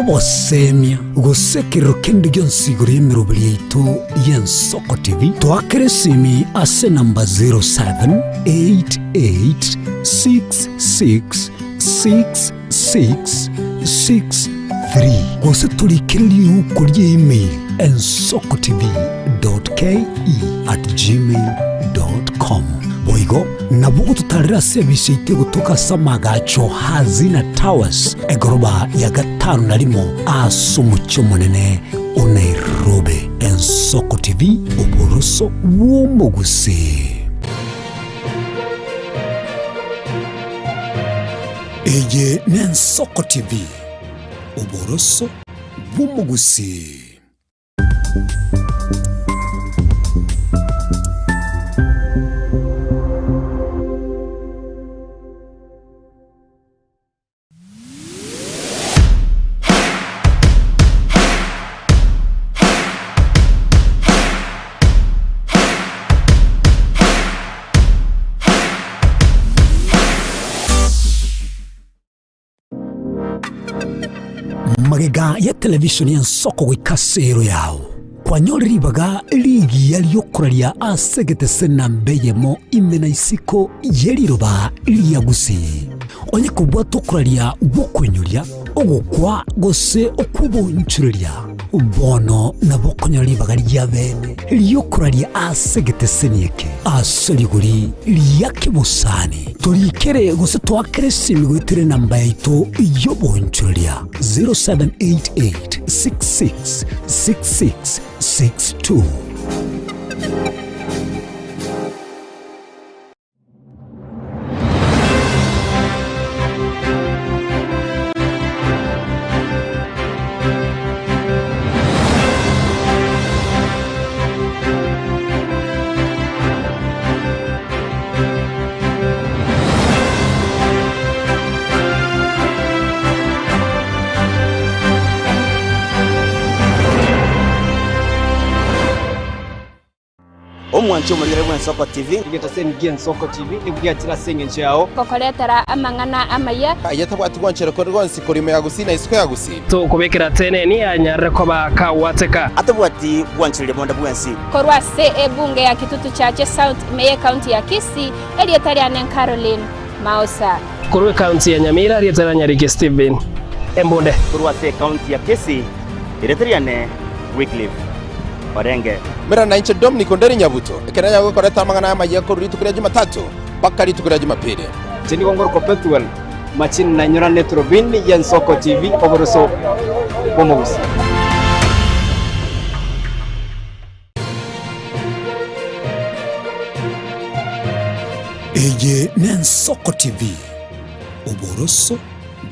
Obosemia, gose ekerero kende gionsi igoro y'emeroberi yaito y'Ensoko TV, toakere esimi ase enamba 0788666663 gose torikere riuko rie email ensokotv.ke@gmail.com. Boigo nabo ogototarera ase ebisa yaito egotoka ase amagacho Hazina Towers, egoroba ya gatano na rimo ase omochie omonene o Nairobi. Ensoko TV, oboroso bw'omogusii. Eye n'Ensoko TV, oboroso bw'omogusii. Magega ya televishoni y'ensoko goika ase ero yao, kwanyore ribaga rigiya ri'okoraria ase egetese namba eyemo ime na isiko ye riroba ria Gusii. Onye kobwata okoraria gw'okoinyoria, ogokwa gose okw'oboonchoreria, bono nabo okonyora ribaga ria bene ri'okoraria ase egeteseni eke ase rigori ria kebosani. Torikere gose toakere esimi goetera enamba yaito y'oboonchoreria 0788 66 66 62. Omwanchi omorigere bw'Ensoko TV. Egetaseni gi'Ensoko TV nigo giachire ase engencho yao. Gokoretera amang'ana amaya. Aye tabwati gwanchera kore gwonsi korwa ime ya Gusii na isiko ya Gusii. Tokobekera teneni anyarire koba kagwateka. Atabwati gwanchereria bonde bwensi. Korwa ase ebunge ya Kitutu Chache South ime y'Ekaunti ya Kisii, erieta riane Caroline Maosa. Korwa ekaunti ya Nyamira, erieta ria Nyariki Stephen Embunde. Korwa ase ekaunti ya Kisii, erieta riane Wycliffe Orenge. Mera nainche Dominic Onderi Nyabuto, ekero nanyare gokoreta amang'ana amayia korwa rituko ria Jumatatu mpaka rituko ria Jumapili. Inche nigo ngorokwa Pethuel Machini nainyora neturubini y'Ensoko TV oboroso bw'omogusii. Eye n'Ensoko TV, oboroso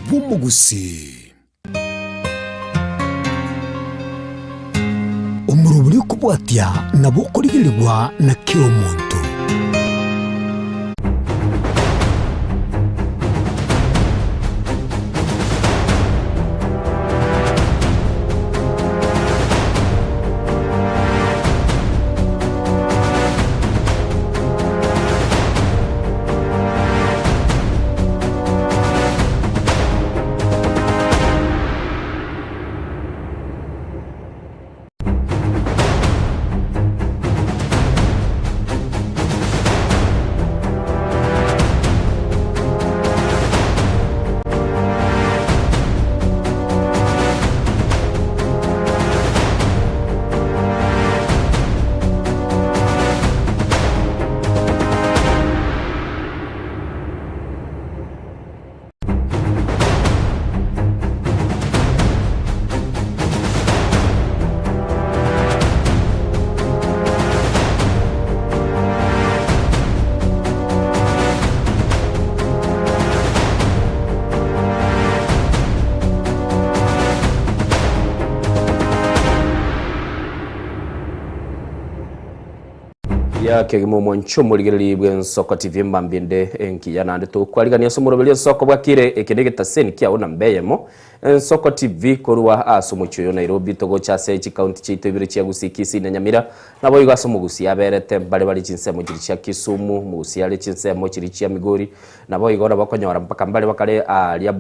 bw'omogusii. Omorobori okobwatia nabo okorigerigwa na kera omonto. Ya kegima omwancho omorigereria bw'ensoko TV mambia ende engiya naende tokwarigania ase omoroberi ensoko bwakire eke negetaseni kiao namba eyemo Ensoko TV korwa ase omochie oyo Nairobi togocha ase chikaunti chiaito ibere chia Gusii, Kisii na Nyamira naboigo ase omogusii aberete mbare bare chinsemo chiria chia Kisumu, omogusii are chinsemo chiria chia Migori naboigo nabo okonyora mpaka mbare bakare aaria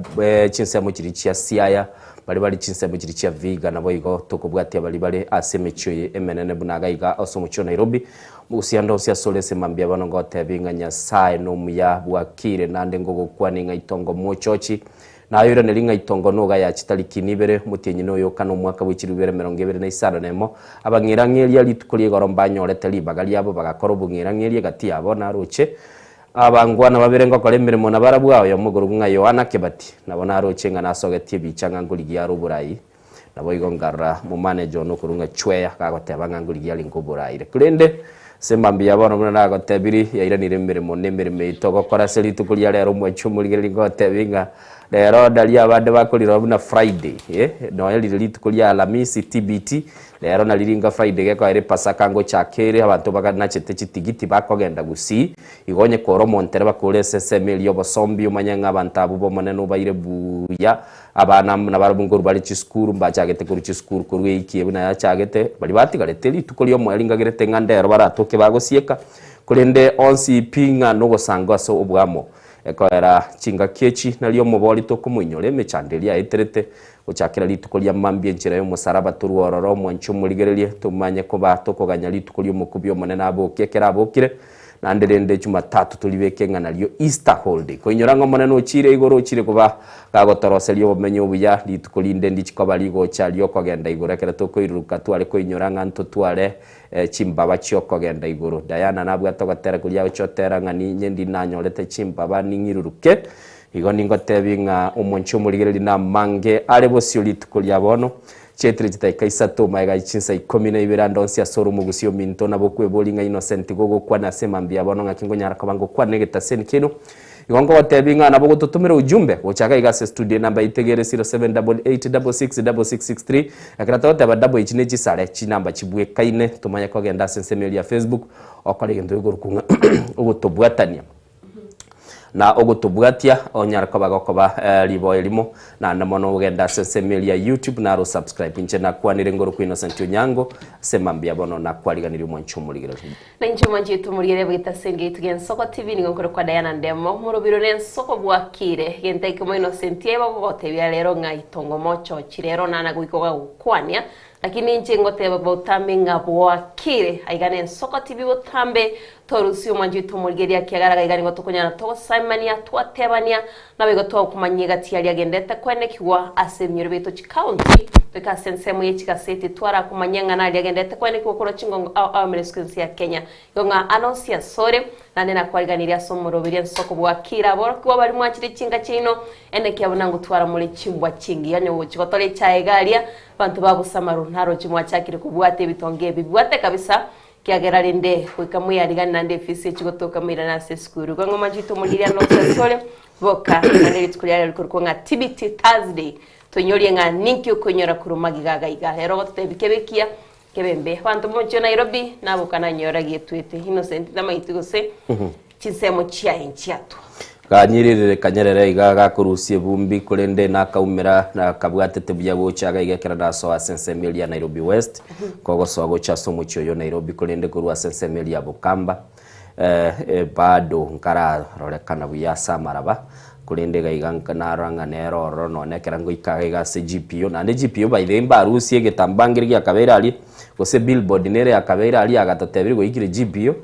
chinsemo chiria chia Siaya. Baria bare chinsemo chiria chia Vihiga naboigo tokobwatia baria bare ase emechie eye emenene buna iga iga ase omochie o Nairobi. Mogusia ande onsi asore ase mambia bono ngotebi ng'a Nyasae nomuya bwakire naende ngogokwania ng'a itongo mochochi. Nayoiranerie ng'a itongo noga ya chitariki nibere omotienyi noyo okana omwaka bwe chilifu ibere emerongo ebere na isano nemo. Abang'erang'eria rituko ria igoro mbanyorete ribaga riabo bagakora obong'erang'eria egati yabo naroche Abangwana babere ngokora emeremo nabarabwo, oyomo okorokwa ng'a Yohana Kebati, nabo naroche ng'a nasogetie ebicha ng'a nkorigia are oborai, naboigo nkarora momanager one okorokwa ng'a Chweya gagoteba ng'a nkorigia arenge oborai. Korende ase mambia bono buna nagotebirie, yairanire emeremo na emeremo eye togokora ase rituko ria rero omwanchi omorigereria ngotebi ng'a rero nario abande bakorirora buna Friday, eh, nonya rire rituko ria Alhamisi, TBT, Rero nari ringa Friday gekoera epasaka ngochaka ere abanto baganachete chitigiti bakogenda gusii igo onye kore omontereba kore ase ensemo eria y'obosombi omanye ng'a abanto abwo b'Omonene obaire buya abana nabarabwo nkorwa bare chisukuru mbachagete korwa chisukuru korwa eiki eye buna yachagete baria batigarete rituko ri'omoerio ngagerete ng'a ndero baratoke bagosieka korende onsi pi ng'a nogosanga ase oboamo ekoera chingaki echi nario omobori tokomoinyora emechando eria aeterete Gochakera rituko ria mambia enchera y'omosaraba torwe ororo, omwanche omorigererie, tomanye koba tokoganya rituko ri'omokubi omonene abokie ekero abokire, naende rende Jumatatu toribeke ng'a nario Easter holiday. Koinyora ng'a Omonene ochiire igoro ochire koba gagotoroseria obomenyo obuya, rituko rinde ndichi koba rigocha ri'okogenda igoro ekero tokoiruruka tware koinyora ng'a ntotware chimbaba chi'okogenda igoro. Diana nabwate ogotera koria agochia otera ng'a ninye ndi nanyorete chimbaba ning'iruruke. Igo ningoteebie ng'a omonche omorigereria namange are bosio rituko ria bono, chietire chidakika isato magega ye chinsa ikomi na ibere ande onsi ase ore omogusi ominto nabo okweboria ng'a Innocent gogokwana ase mambia ya bono ng'aki nkonyara koba ngokwana egetaseni kiaino. Igo nkogoteebia ng'a nabo ogototomera ujumbe gocha iga iga ase estudio enamba yaito iga ere 0788666663 ekero togoteba double echi ne chisare chinamba chibwekaine tomanye kogenda ase ensemo eria ya Facebook okore egento gekorokwa ng'a ogotobwatania. Na ogotobwatia onyare koba gokoba riboa erimo, naende mono ogende ase ensemo eria ya YouTube naro osubscribe. Inche nakwanire ngorokwa Innocent Onyango, ase mambia bono nakwariganirie omwanchi omorigereria. Na inche omwanchi omorigereria bw'etaseni yaito gi'Ensoko TV nigo nkorokwa Diana Ndemo, omorobiro n'ensoko bwakire. Gento ekemo Innocent aye bagogotebia rero ng'a itongo mochochi rero nana goika ogagokwania Lakini inche ngoteba botambe ng'a bwakire aiga nensoko tibi botambe torusie omwancho oito omorigereria ekiagera gaiga nigo tokonyara togosemania twatebania naboigo twagokomanyia egati aria agendete kwenekigwa ase ebinyoro biaito chikaunti goika ase ensemo ye chigaseti twarakomanyia ng'a naria agendete kwenekigwa korwa chingongo ao ao emeresiko ense ya Kenya igo ng'a anonsi asore naende nakwariganirie ase omoroberio ensoko bwakire aborokigwa baria mwachire chinka chiaino enekia buna ngotwara more chimbwa chingiya onye gochia gotora echae iga aria Abanto ba bosamaru naroche mwachakire kobwata ebitonga ebi bwate kabisa, kiagera rende goika mweyarigane naende efisi echi gotoka moirane ase esukuru. Igo ng'a mwanchete omorigereria nonsi asore boka naende rituko riarero rikorokwa ng'a TBT Thursday toinyorie ng'a ninki okoinyora korwa magega iga iga. Rero ogototebia kebe ekiya kebe embe. Abanto mochie Nairobi naboka nanyora getwete Innocent tamaeti gose chinsemo chiaye nchiatwa. Ganyirerire kanyerere iga gakorusia ebumbi, korende nakaumera nakabwatete buya gocha iga iga ekero nasoa ase ensemo eria ya Nairobi West, kogosoa gocha ase omochie oyo o Nairobi, korende korwa ase ensemo eria ya Bokamba bado nkararorekana buya ase amaraba, korende iga iga narora ng'a nere ororo nonye ekero ngoika iga iga ase GPO, naende GPO by the way mbarusie egetambaa nkere giakabeire aria. Gose billboard nere yakabeire aria yagatotebirie goikire GPO,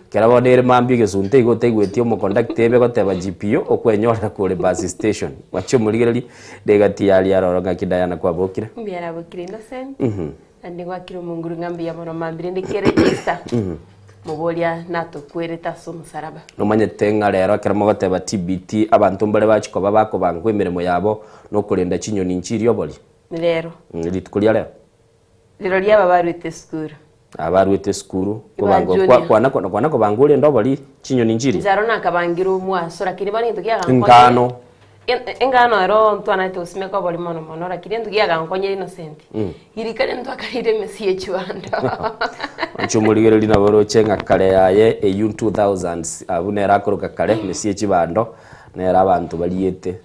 kera bono ere mambia egesunte igo otaigweti omoconductor ebe goteba GPO okwenyorera kore bus station. Gwachi omorigereria rigati yaria aroro ng'aki Diana kwabokire. Mbuya nabokire Innocent, naende gwakire omonguru ng'a mbuya mono mambia rende kere Easter, moboria natokwerete ase omosaraba. Nomanyete ng'a rero ekero mogoteba TBT abanto mbare bachi koba bakobangwa emeremo yabo nokorenda chinyoni nchiria obori? Rero. Rituko ria rero. Rirorio aba barwete esukuru. Aba barwete esukuru, Iba kobanga junior. kwa- kwana kwana kwana kobanga orende obori chinyoni nchiria. Inche nakabangire omwaso lakini bono egento kiagankonyire Engano. En- engano ero ntwanarete gosimeka obori mono mono lakini egento kiagankonyire Innocent, girikare ntwakarire emesi ye chibando. Inche omorigereria nabo oroche ng'a kare yaye eywo 2000s abwo nere akoroka kare emesi ye chibando. Nere abanto bariete,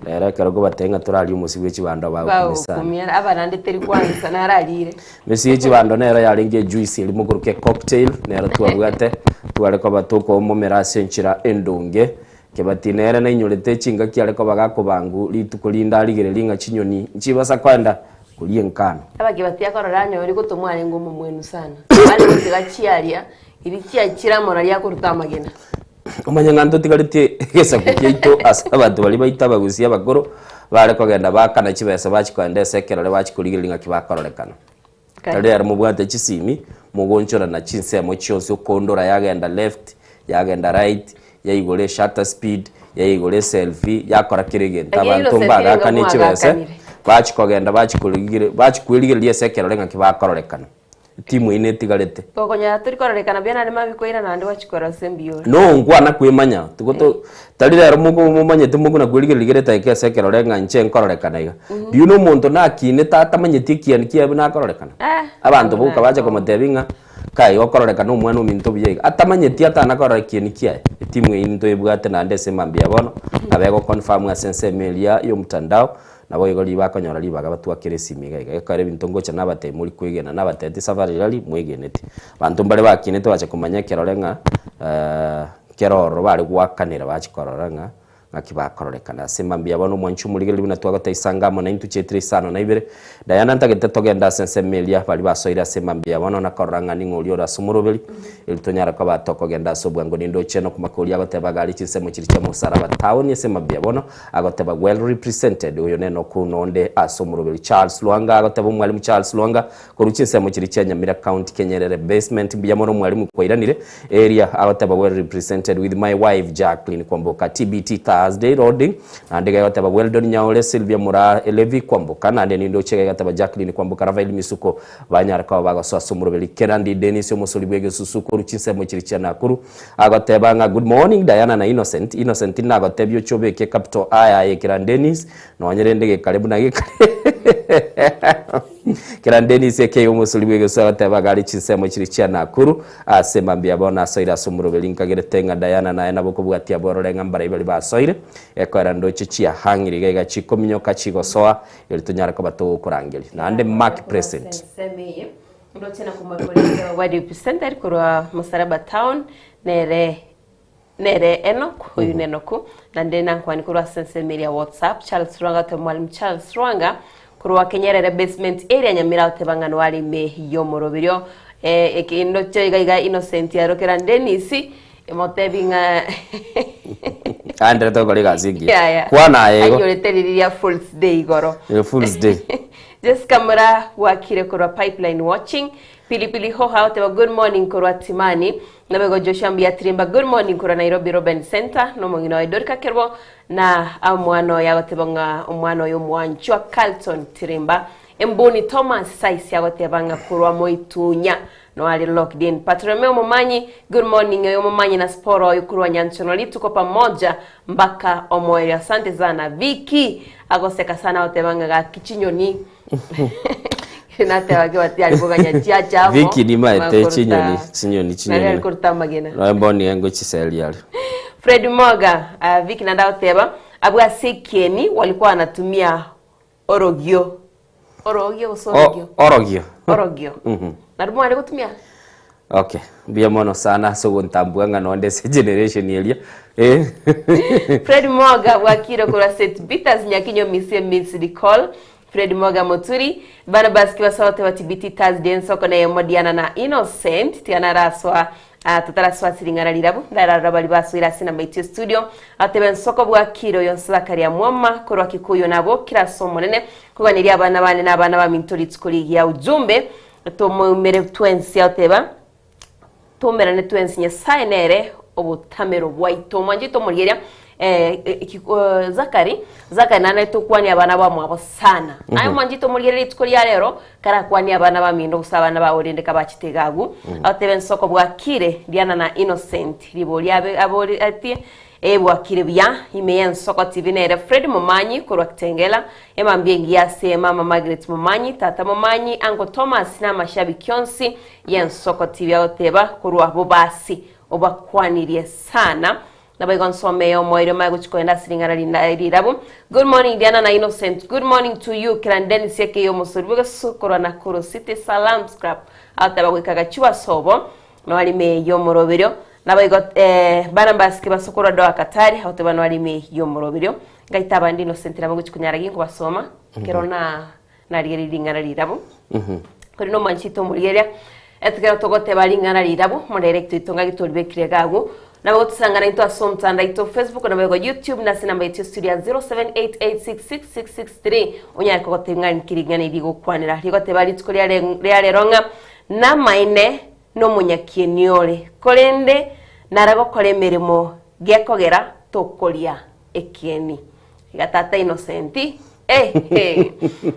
rero ekero nkobatebia ng'a torarie omosie bwe chibando bagokumia sana. Bagokumia, abarande teri kwansa nararire. Emesie ye chibando nero yarenge ejuice eria mokoroka ecocktail, nero twabwate, tware koba tokomomera ase enchera endonge. Kebati nere nainyorete chingaki are koba gakobangu rituko rinde arigererie ng'a chinyoni nchibasa koenda koria enkano. Abakebati akorora anyore gotomwa arenge omomwenu sana. Are gotiga chiaria iri chiachire amo naria akoruta amagena. Omanye ng'a ntotigaretie egesaku kiaito ase abanto baria baito abagusia abakoro bare kogenda baakana chibesa bachia koenda ase ekerore bachia korigereria ng'aki bakororekana. Tari ere mobwate chisimi, mogoonchorana chinsemo chionsi okondora yagenda left, yagenda right, yaigora eshutter speed, yaigora eselfie, yakora kera egento. Lakini Abanto Innocent mbagakane nigo chibese, mwagakanire. bachia kogenda bachia korigere bachia kwerigereria ase ekerore ng'aki bakororekana. Etimu eyio netigarete. Tokonyara tori kororekana buya naende mabi koirana naende gwachia korora ase mbuya ore. No nkwana kwemanya, tigo to tari rero moko momanyete mokona kwerigereria kera edageka ase ekerore ng'a inche nkororekana iga. Riria na omonto nakinete atamanyeti ekieni kiaye buna akororekana. Eh, Abanto abwo boka bacha nako. komotebia ng'a kai okororekana omwana ominto buya iga. Atamanyeti atana korora ekieni kiaye. Etimu eyio ntoebwate naende ase mambia bono, nabo egoconfirm ase ensemo eria ya omtandao, Naboigo riria bakonyora ribaga batwakere esimi iga iga, gekogera ebinto ngocha nabatebia mori kwegena, nabatebetie safari rari mwegeneti. Abanto mbare bakinete bacha komanya ekerore ng'a kera ororo bare goakanera bachia korora ng'a ng'aki bakororekana. Ase mambia bono omwanchi omorigereria buna twagoteba isanga amo naintwe chietire isano na ibere, Diana ntagete togende ase ensemo eria baria basoire ase mambia bono na korora ng'a ning'o oria ore ase omoroberi, erio tonyare koba tokogenda ase obwango. Nindoche Enock Makori agoteba iga aria chinsemo chiria chia mosaraba town ase mambia bono, Agoteba well represented oyo nene okuna onde ase omoroberi Charles Lwanga agoteba omwalimu Charles Lwanga korwa chinsemo chiria chia Nyamira county Kenyerere basement mbuya mono omwalimu kwairanire area agoteba well represented with my wife Jacqueline Kwamboka TBT Thursday loading naende iga egoteba Weldon Nyaore Sylvia Muraa Levi Kwamboka naende nindoche iga egoteba Jacqueline Kwamboka Raphael Misuko banyare koba bagosoa ase omoroberi Kerandi Dennis omosori bwegesusu korwa chinsemo chiria chia Nakuru Agoteba ng'a good morning Diana na Innocent, Innocent nagotebia oche obeke capital I aye Kirandenis, nonye rende gekare buna gekare Kirandenis aka omosori bw'egesu agoteba iga are chinsemo chiria chia Nakuru ase mambia bono asoire ase omoroberi nkagerete ng'a Diana naye nabo okobwatia borore ng'a mbarai baria basoire ekoera ndoche chiahang'ire iga iga chikominyoka chigosoa eri tonyare koba togokorangeria naende mark present. Ndoche na komokorera wadi represented korwa Musaraba town nere nere Enock oyu ne Enock nande nankwani korwa ase ensemo eria WhatsApp Charles Rwanga oteba mwalimu Charles Rwanga korwa Kenyerere basement area Nyamira oteba ng'a noare ime y'omoroberio eh, eke ndoche iga iga Innocent arokera Dennis emotebi ng'a Aenderete gokora egasi engiya. Yaya. Kwana aye igo. Anyorete riria Fools Day igoro. Eh, Fools Day. Jessica Mura bwakire korwa Pipeline watching. Pilipili Hoha oteba good morning korwa Timani. Nabego Joshua mbuya Tirimba good morning korwa Nairobi Roben Center nomong'ina oye Dorika Kerbo na omwana oye agoteba ng'a omwana oye omwanchwa Carlton Tirimba. Embuni Thomas Saisi agoteba ng'a korwa Moitunya noare locked in. Patrome Omomanyi good morning oyo Omomanyi na Sporo oyo korwa Nyanchono rituko pamoja Mpaka omoerio asante sana Vicky agoseka sana agoteba ng'a gaki chinyoni nateba ki bati ari koganya chiacha amo Vicky nimaete makoruta- chinyoni chinyoni nari chinyoni ari koruta amagena noe mboni engochiseria are Fred Moga uh, Vicky nanda agoteba abwo ase ekieni walikuwa wanatumia orogio orogio gose orogio orogio orogio nari mware gotumia Okay, mbuya mono sana ase ogontambua ng'a nonde ase generation eria. Eh. Fred Moga bwakire korwa St Peters Nyakinyo Misie Miss Nicole Fred Moga Moturi Barnabas Kibasote wa TBT Thursday ensoko neyemo Diana na Innocent tiana raswa uh, totaraswa siring'ana rirabu ndararora bari basoire ase namba itio studio atebe ensoko bwakire oyo nsakaria mwoma korwa Kikuyu nabo kirasa omonene koganiria abana bane na abana baminto rituko rigiya ujumbe Tomoumere twensi agoteba, Toumerane twensi Nyasae nere obotamero bwaito. Omwancho oito omorigereria eh, eh, ki- eh, Zakari, Zakari naende tokwania abana bamwabo sana. Naye omwancho oito omorigereria rituko ria rero, karakwanie abana bamino gose abana bao rende kabachete iga agwo, agoteba ensoko bwakire, Diana na Innocent, ribori abe aboretie, Ee bwakire buya, ime y'ensoko TV nere Fred Momanyi korwa Kitengela, emambia engiya ase mama Margaret Momanyi, tata Momanyi, uncle Thomas na amashabiki onsi y'ensoko TV agoteba korwa bobasi obakwanirie sana. Naboigo nsome y'omoerio mae gochi koenda ase ring'ana rinda rirabu. Good morning Diana na Innocent. Good morning to you Kiran Dennis aka omosori bw'egesusu korwa Nakuru City Salam Scrap agoteba goika gachua sobo. Noarime y'omoroberio. Naboigo Barnabas Kibasokoro Doa Katari agoteba noare ime y'omoroberio. Ngaita abande Innocent nabo ngochia konyara ginkobasoma ekero na narigereria ring'ana rirabo. Korende omwanchete omorigereria etekero togoteba ring'ana rirabo omodirect oito ngaki toribekire iga agwo. Nabo gotosangana intwe ase omotandao oito Facebook naboigo YouTube na ase enamba yaito ya studio ya 0788666663 onyare kogotebia ng'a nki ring'ana eri rigokwanera. Rigoteba rituko ria rero ng'a namaene nomonyakieni ore, korende nare gokora emeremo gekogera tokoria ekieni. Iga tata Innocent, eh, eh,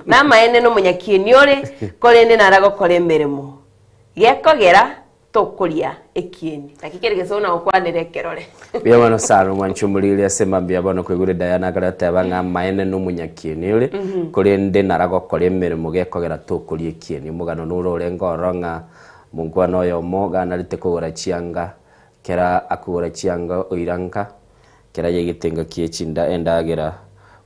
namaene nomonyakieni ore, korende nare gokora emeremo gekogera tokoria ekieni. Naki kere gese buna gokwanera ekerore. Mbuya mono sana omwanchi omoriri ase mambia bono koigure Diana akarateba ng'a amaene nomonyakieni ore, korende naragokora emeremo gekogera tokoria ekieni. Omogano nore orenge ororo ng'a Monkwana oyomo ganarete kogora chianga, kera akogora chianga oira nka, kera yaigete engaki ye chinda endagera,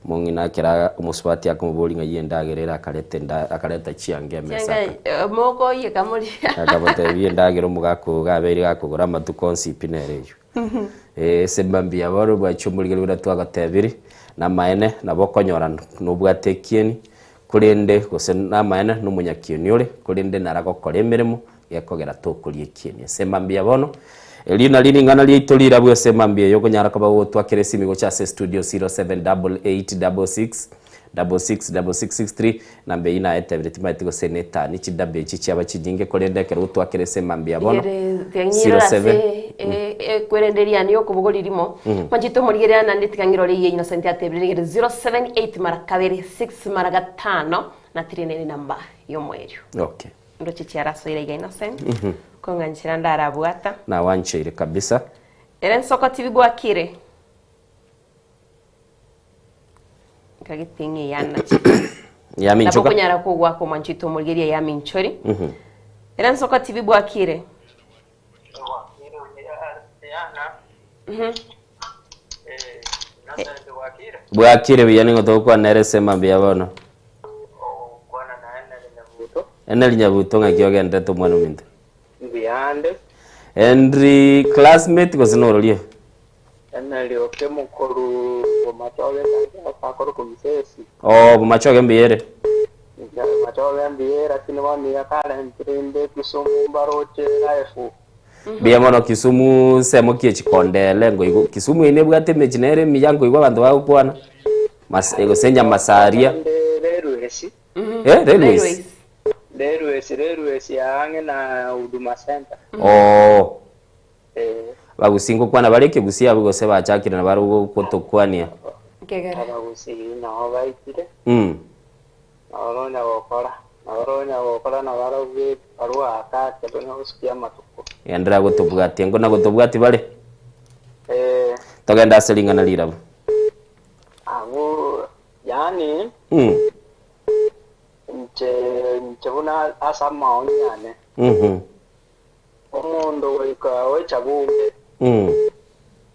omong'ina kera omosubati akomoboria ng'ai endagera ere akareta enda akareta chianga emesa Chianga aka. mokoiyeka moria. Akamotebia endagera omogaka oyo gabeire gakogora amatuko onsi pi nere eywo. Ase mambia bono bwachia omorigereria buna twagotebiri, namaene nabo okonyora nobwate ekieni, Korende gose namaene nomonyakieni ore, korende nara gokora emeremo gekogera tokoria ekieni. Ase mambia bono, erio nario ring'ana riaito rirabwo ase mambia eye okonyara koba gogotwakera esimi gocha ase estudio 078866 666663 namba eyio nayetebire timanyeti gose netani chidabe echi chiaba chinyinge korende ekero gotwakera ase mambia bono Tigere tiga ng'irore ase 07 ekwerende riane yokobogori rimo manchete omorigereria naende tiga ng'irore eyio Innocent atebire rigere 078 mara kabere 6 mara gatano na 3 nere namba yomoerio. Okay. Ndoche chiarasoire iga Innocent kong'anchera ndarabwata. Nawancheire kabisa. Ere nsoko tibi bwakire. Nkagete ng'a eyanache. Nabo Yaminchoka. okonyara kogwaka omwanchete omorigereria yaminchori. Ere nsoko tibi bwakire. Bwakire buya nigo togokwana nere ase mambia bono. Henry Nyabuto ng'aki ogenderete omwana ominto? Mbuyande. Henry classmate gose nororie? Henry Okemokoru Bomachoge akorokwa Misesi. Oh, Bomachoge mbuya ere. Bomachoge mbuya ere lakini bono iga karentire inde Kisumu mbaroche life. Mbuya mono Kisumu nsemo ki echikondele nkoigwa Kisumu eye nebwate emechi nere emiya nkoigwa abanto bagokwana Mas gose Nyamasaria. Inde Railways. Eh, Railways? Railways, Railways ya ang'e na Huduma Center. Oh. Eh. Bagusii ngokwana bare ekegusii abwo gose bachakire nabarobwo gotokwania? Nkegere. Abagusii nao baikire. Mm. Nabo nonya gokora, nabo ronya gokora nabarobwo ebarua ake ake nonya gosukia amatuko. Genderera gotobwatia, nkona gotobwatia bare? Eh. Togende ase ring'ana rirabwo. Abwo, yaani, Mm. inche, inche buna ase amaoni ane, Mhm. omonto goika oechague, Mm.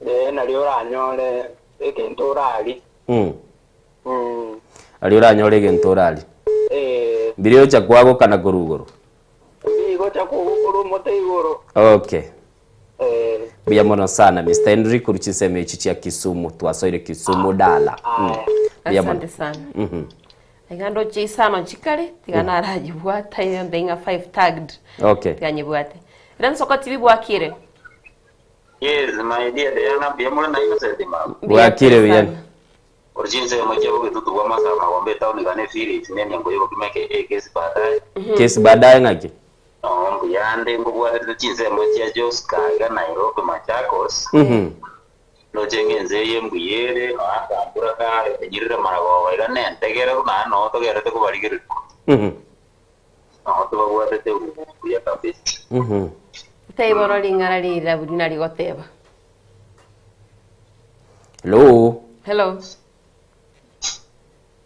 eh, nario oranyore egento orarie. Mm. Mm. Aria oranyore egento orarie. Eh. Mbiria ocha kwagokana korwa igoro. Mbigocha korwa omote igoro. Okay. Eh. Mbuya mono sana Mister Henry korwa chinsemo echi chia Kisumu. Twasoire Kisumu dala. Mm. Mbuya mono. Asante sana. Mhm. Iga ndoche isano chikare tiga naranyebwata eyonde ng'a five tagged. Okay. Tiga nyebwate. Ere nsoko tibi bwakire. Yes, my dear Diana, mbuya more na Innocent mama. Bwakire buya. Ore chinsemo chia bogetutu bwa Masaba Magombe etown igana ephillips ne emiango y'obokima eke ekesi baadaye. Kesi baadaye ng'aki? Noo mbuyande nkobwaterete chinsemo chia Joska iga Nairobi Machakos. Mhm. Ndoche ng'a ense eye mbuya ere, nonya akambura kare enyirire maragoba iga nentegere buna noo togerete kobarigereria. Mhm. Noo tobabwatete buya kabisa. Mhm. Taibono ring'ana rirabu rina rigoteba. Hello. Hello.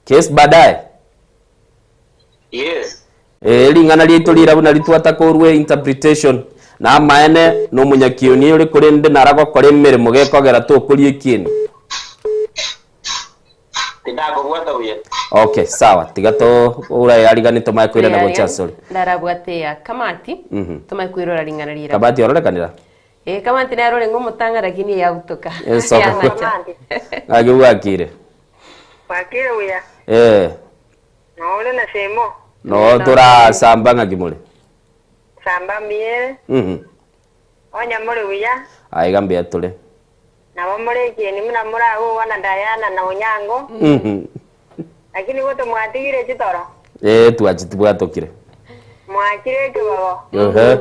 Case baadaye. Yes. Eh, ring'ana riaito rirabu nari twatakorwe interpretation na amaene na omonyakioni ore korende naragokora emeremo gekogera tokoria ekieni. Tindakobwata buya. Okay, sawa. Tiga to orayarigani tomae koirana gocha asore. Ndarabwate ya kamati. Mhm. Tomae koirora ring'ana rirabu. Kabati ororekanera? Eh, Kamati nere orenge omotang'a lakini eyabutoka. Ensoko. Yanacha. Ng'aki bwakire? Bwakire buya. Eh, Nore na Semo. no torasamba ng'aki more? Samba mbiere. Mhm. Onye more buya. Aiga mbuya tore. Nabo more ekieni buna moragogwa na Diana na Onyango. Mhm. Lakini gote mwatigire chitoro. Eh, twachitibwatokire. Mwachire ekebago. Ehe.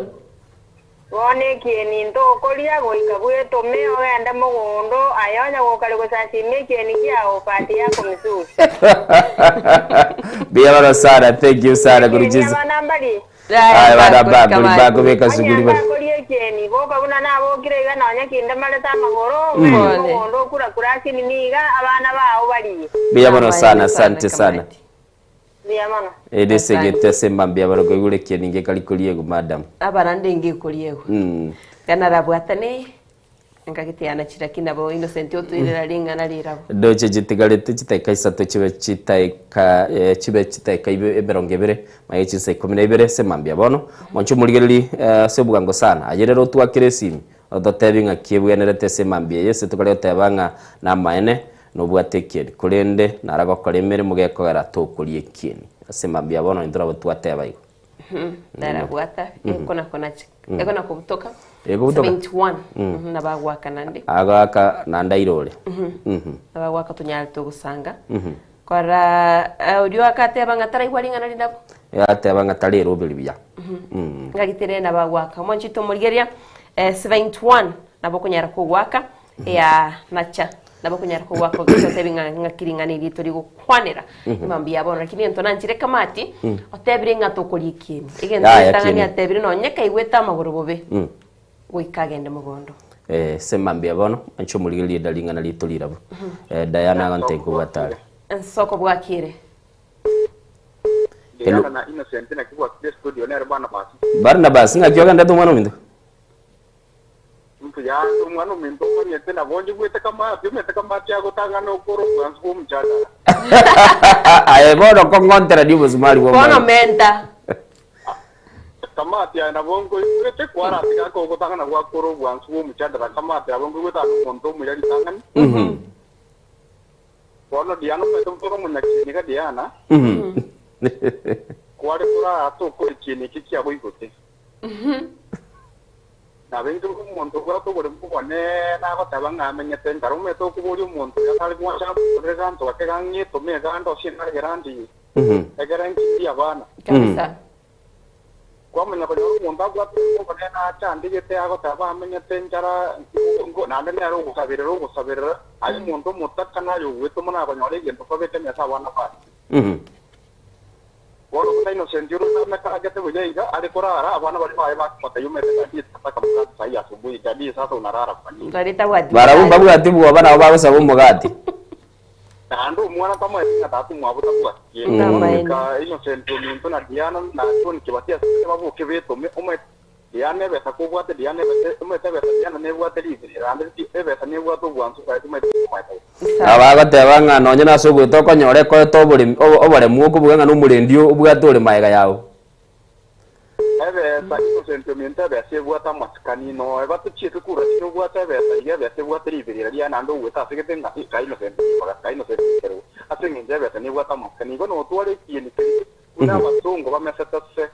Bono ekieni ntokoria goika bwetome ogende mogondo aye onye gokare gosasima ekieni kiao pati yako mizuri. Mbuya mono sana, thank you sana Ekieni kuruchiza. abana mbari. Aye bana bakori bakobeka suguri bari. Koria ekieni boka buna nabokire iga nonya kinde marete amagoro ogende mogondo okurakura asinini iga abana bao barie. Mbuya mono sana, asante sana. Mbuya mono. Ere segete sema mbuya mono koigure ekieni ngekari koriegwa madam. Abarande ngekoriegwa. Ganarabwatane nkagitiana chiraki nabo Innocent otoirera ring'ana rirabo. Ndoche chitigarete chitaika isato chibe chitaika eh, chibe chitaika ibe emerongo ebere maye chinsa ikomi na ibere ase mambia bono monche omorigereri eh, ase obwango sana aye rero otwakere esimi ototebi ng'a ki ebwenerete ase mambia eye ase tokare goteba ng'a namaene nobwate ekieni korende naragokora emeremo gekogera tokoria ekieni ase mambia bono intwe nabo twateba igo. Narabwata ekona konacha ekona kobutoka. Ekobutoka? 71 nabagwaka nande. Agaka naende airore. Nabagwaka tonyarete ogosanga. Kora oria agateba ng'a taraigwa ring'ana rinabo. Agateba ng'a tareroberi buya. Ngagitire nabagwaka. Omonchete omorigereria 71 nabo okonyara kogwaka ya nacha nabo okonyara kogwaka ototebi ng'a ng'aki ring'ana eri torigokwanera emambia ya bono lakini egento nanchire kamati otebire ng'a tokoria ekieni egento Yaya, getang'ani kieni. atebire nonye kaigwete amagoro bobe goika agende mogondo. Ase mambia bono, inche omorigererie enda ring'ana rito rirabwo. Diana agontebia nkobwate are. Ensoko bwakire. Hello. Diana na Innocent naki bwakire studio nere Barnabas. Barnabas, ng'aki ogendete omwana ominto? Mbuya ande omwana ominto omanyete nabo njigwete kamati omanyete kamati agotang'ana okore obwansu bwa omochandara. Aye bono kong'onterania obosumari bwa Bono omwana. menta. Kamati aye nabo nkoigwete kwaratiga ake ogotang'ana gwakora obwansu bwa omochandara kamati abo nkoigwete ase omonto omuya ritang'ani. Bono Diana omanyete ore omonyakieni iga Diana kware koraa tokore kieni eke kiagoigote. Nabo inche omonto obwate oboremu bwane nagoteba ng'a amenyete nkare omanyete okoboria omonto oyo atare gwancha akorere ganto gake gang'etome iga ndosie endagera ndiye, ekere nkirie abana. Kabisa. Kwamanya konyora omonto abwate oboremu obonene achandegete agoteba amenyete nchara naende nere ogosaberera ogosaberera, aye omonto omotaka naye ogwetoma nakonyora egento kwabeka emesa abana baye. Bono buna Innocent ore otamekagete buya iga are korara, abana baria baye bakamotebia omanyete daddy tataka mkate sahi asubuhi, daddy sasa unarara kwa nini? Daddy tabwati Barabwo mkate. mbabwati bwoba nabo bagosaba omogati. Naende omwana tamoeti ng'a tata omwabo tabwati kende. Bono Namaene. goika Innocent ominto na Diana na John Kibati ase baboke betome, omanyete Diana ebesa kobwate Diana ebesa omanyete ebesa Diana nebwate riberera naende ebesa nebwate obwansu bwaye timanyeti komoeta gose. Nabo bagoteba ng'a nonye nase ogoeta okonyora ekoete oboremi oboremu okobuga ng'a nomorendi obwate ore magega yao. Ebesa Innocent ominto ebesa ebwate amasikani noe batochiete kura chire obwate ebesa iga ebesa ebwate riberera riaye naende ogoeta ase gete ng'a ka Innocent ribaga ka Innocent ekerogo ase eng'encho ebesa nebwate amasikani igo notware ekieni keria buna abasongo bamesete se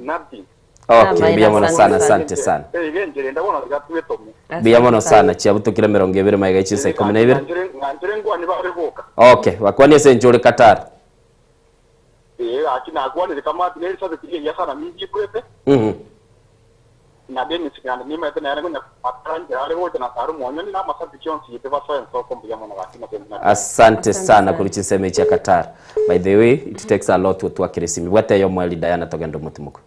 nothing. Okay, mbuya mono sana, asante sana. Eiga enchera ende bono tiga twetome. Mbuya mono sana, chiabutokire emerongo ebere magega ye chinsa ikomi na ibere. Ng'anchore nkwanie bare boka. Okay, bakwanie ase inche ore Qatar. Ee, gaki nakwanire kamati ne erisabeti rigiya sana ninchikwete. Na Dennis naende nimaete nere konya komatara inchera are gocha na Sara omonyoni na amasabiki onsi yaito basoe ensoko mbuya mono gaki Innocent na Asante sana korwa chinsemo echi chia Qatar. By the way, it takes a lot gotwakera esimi. Bwata eyomo Elly Diana togende omotimoko.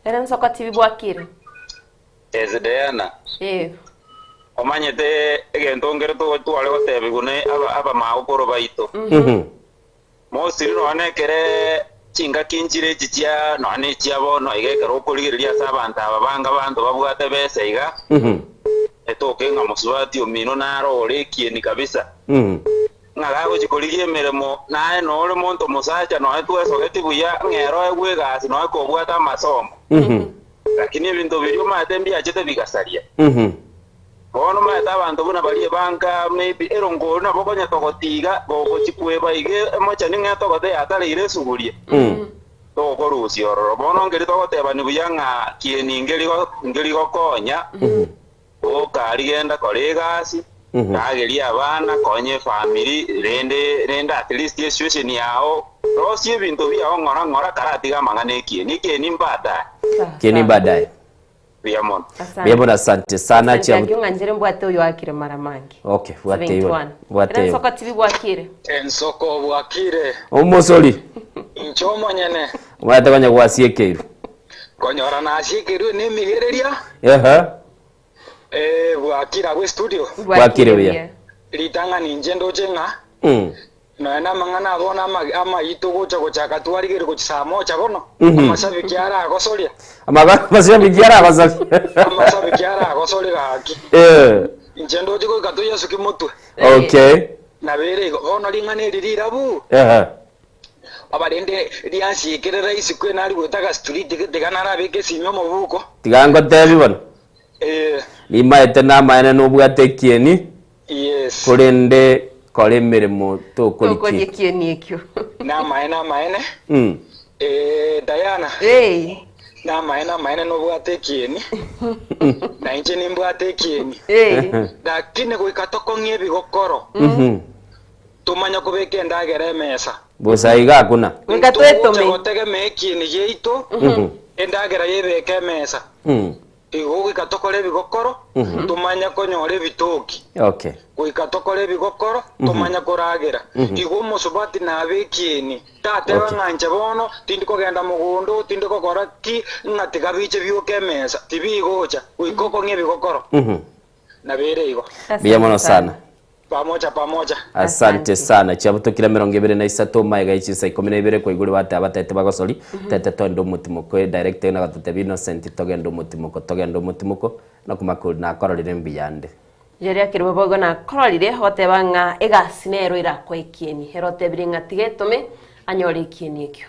Ere nsoko tibi bwakire. Yes, Diana. Ee. Omanyete egento nkere tware gotebigwa ne abamagokoro baito. Mosiri nonya nekere chingaki nchire echi chia nonya ne echia bono iga ekero okorigereria ase abanto aba banga abanto babwate besa iga, etoke ng'a mosubati omino naro ore ekieni kabisa, ng'a gagochia korigia emeremo naye nore monto mosacha nonya twesogeti buya ng'a ero oegwe egasi nonya kobwate amasomo. Lakini ebinto biria omanyete mbiachete bigasaria. Bono omanyete abanto buna baria ebanka maybe erongori nabo okonya togotiga gogochi kweba iga emochani ng'a etogote yatareire esuguria. Togokorusia ororo. Bono nkeri togotebani buya ng'a kieni nkeri nkeri gokonya, boka aria genda kora egasi, rageria abana, konya efamiri, rende rende at least esituation yao, rosia ebinto biao ng'ora ng'ora karatiga amang'ana ekieni. Ekieni mbaadaye. Kieni mbaadaye. Mbuya mono. Mbuya mono asante sana Asante chia akio ng'a nchere mbwate oyo akire mara mange. Okay, bwate igo. 71. Bwate Era igo. nsoko tibi bwakire. Ensoko bwakire. Omosori. Inche omonyene. Omanyete konya gwasiekeirwe. Konyora nasiekeirwe nemigereria. Ehe. Eh, bwakire agwo estudio. Bwakire buya. Ritang'ani inche ndoche ng'a nonya namang'ana a bono ama- amaito gocha gochaka twarigereria gochia saa moja bono, amashabiki aragosoria. Amashabiki aragosoria. Amashabiki aragosoria gaki. Eh. Inche ndoche goika toyesuki motwe. Okay. Nabere igo, bono ring'ana eri rirabu. Ehe. Abarende riansiekere rahisi kwe nari goeta gastreet tiga narabeke esimi omobuko. Tiga ngotebi bono. Eh. Nimaete namaene nobwate ekieni. Yes. Korende kora emeremo tokori Tokoria ki. ekieni ekio. Namaene amaene. Eh, Diana. Hey. Namaene amaene nobwate ekieni. Na inche nimbwate ekieni. Hey. Lakini goika tokong'ie ebigokoro. Tomanye kobeka endagera emesa. Bosa iga akuna. Goika Togocha twetome. gotegemea ekieni giaito, endagera yebeke emesa. Igo goika tokore ebigokoro, tomanye konyora ebitoki. Okay. Goika tokore ebigokoro, tomanye koragera. Igo omosubati nabe ekieni, tateba ng'a inche bono tindi kogenda mogondo, tindi gokora ki, ng'a tiga biche bioke emesa, tibigocha, goika okong'ie ebigokoro. Nabere igo. Mbuya mono sana. Pamoja pamoja. Asante sana. Chiabutokire 23 maega ye chinsa 12 kwaigure bateba batete bagosori tete toende omotimoko direct na gototebia Innocent togende omotimoko togende omotimoko nakomakori nakororire mbuyande. Riria riakirwe boigo nakororire ogoteba ng'a egasi nero erakoe ekieni. Ere otebire ng'a tiga etome anyore ekieni ekio.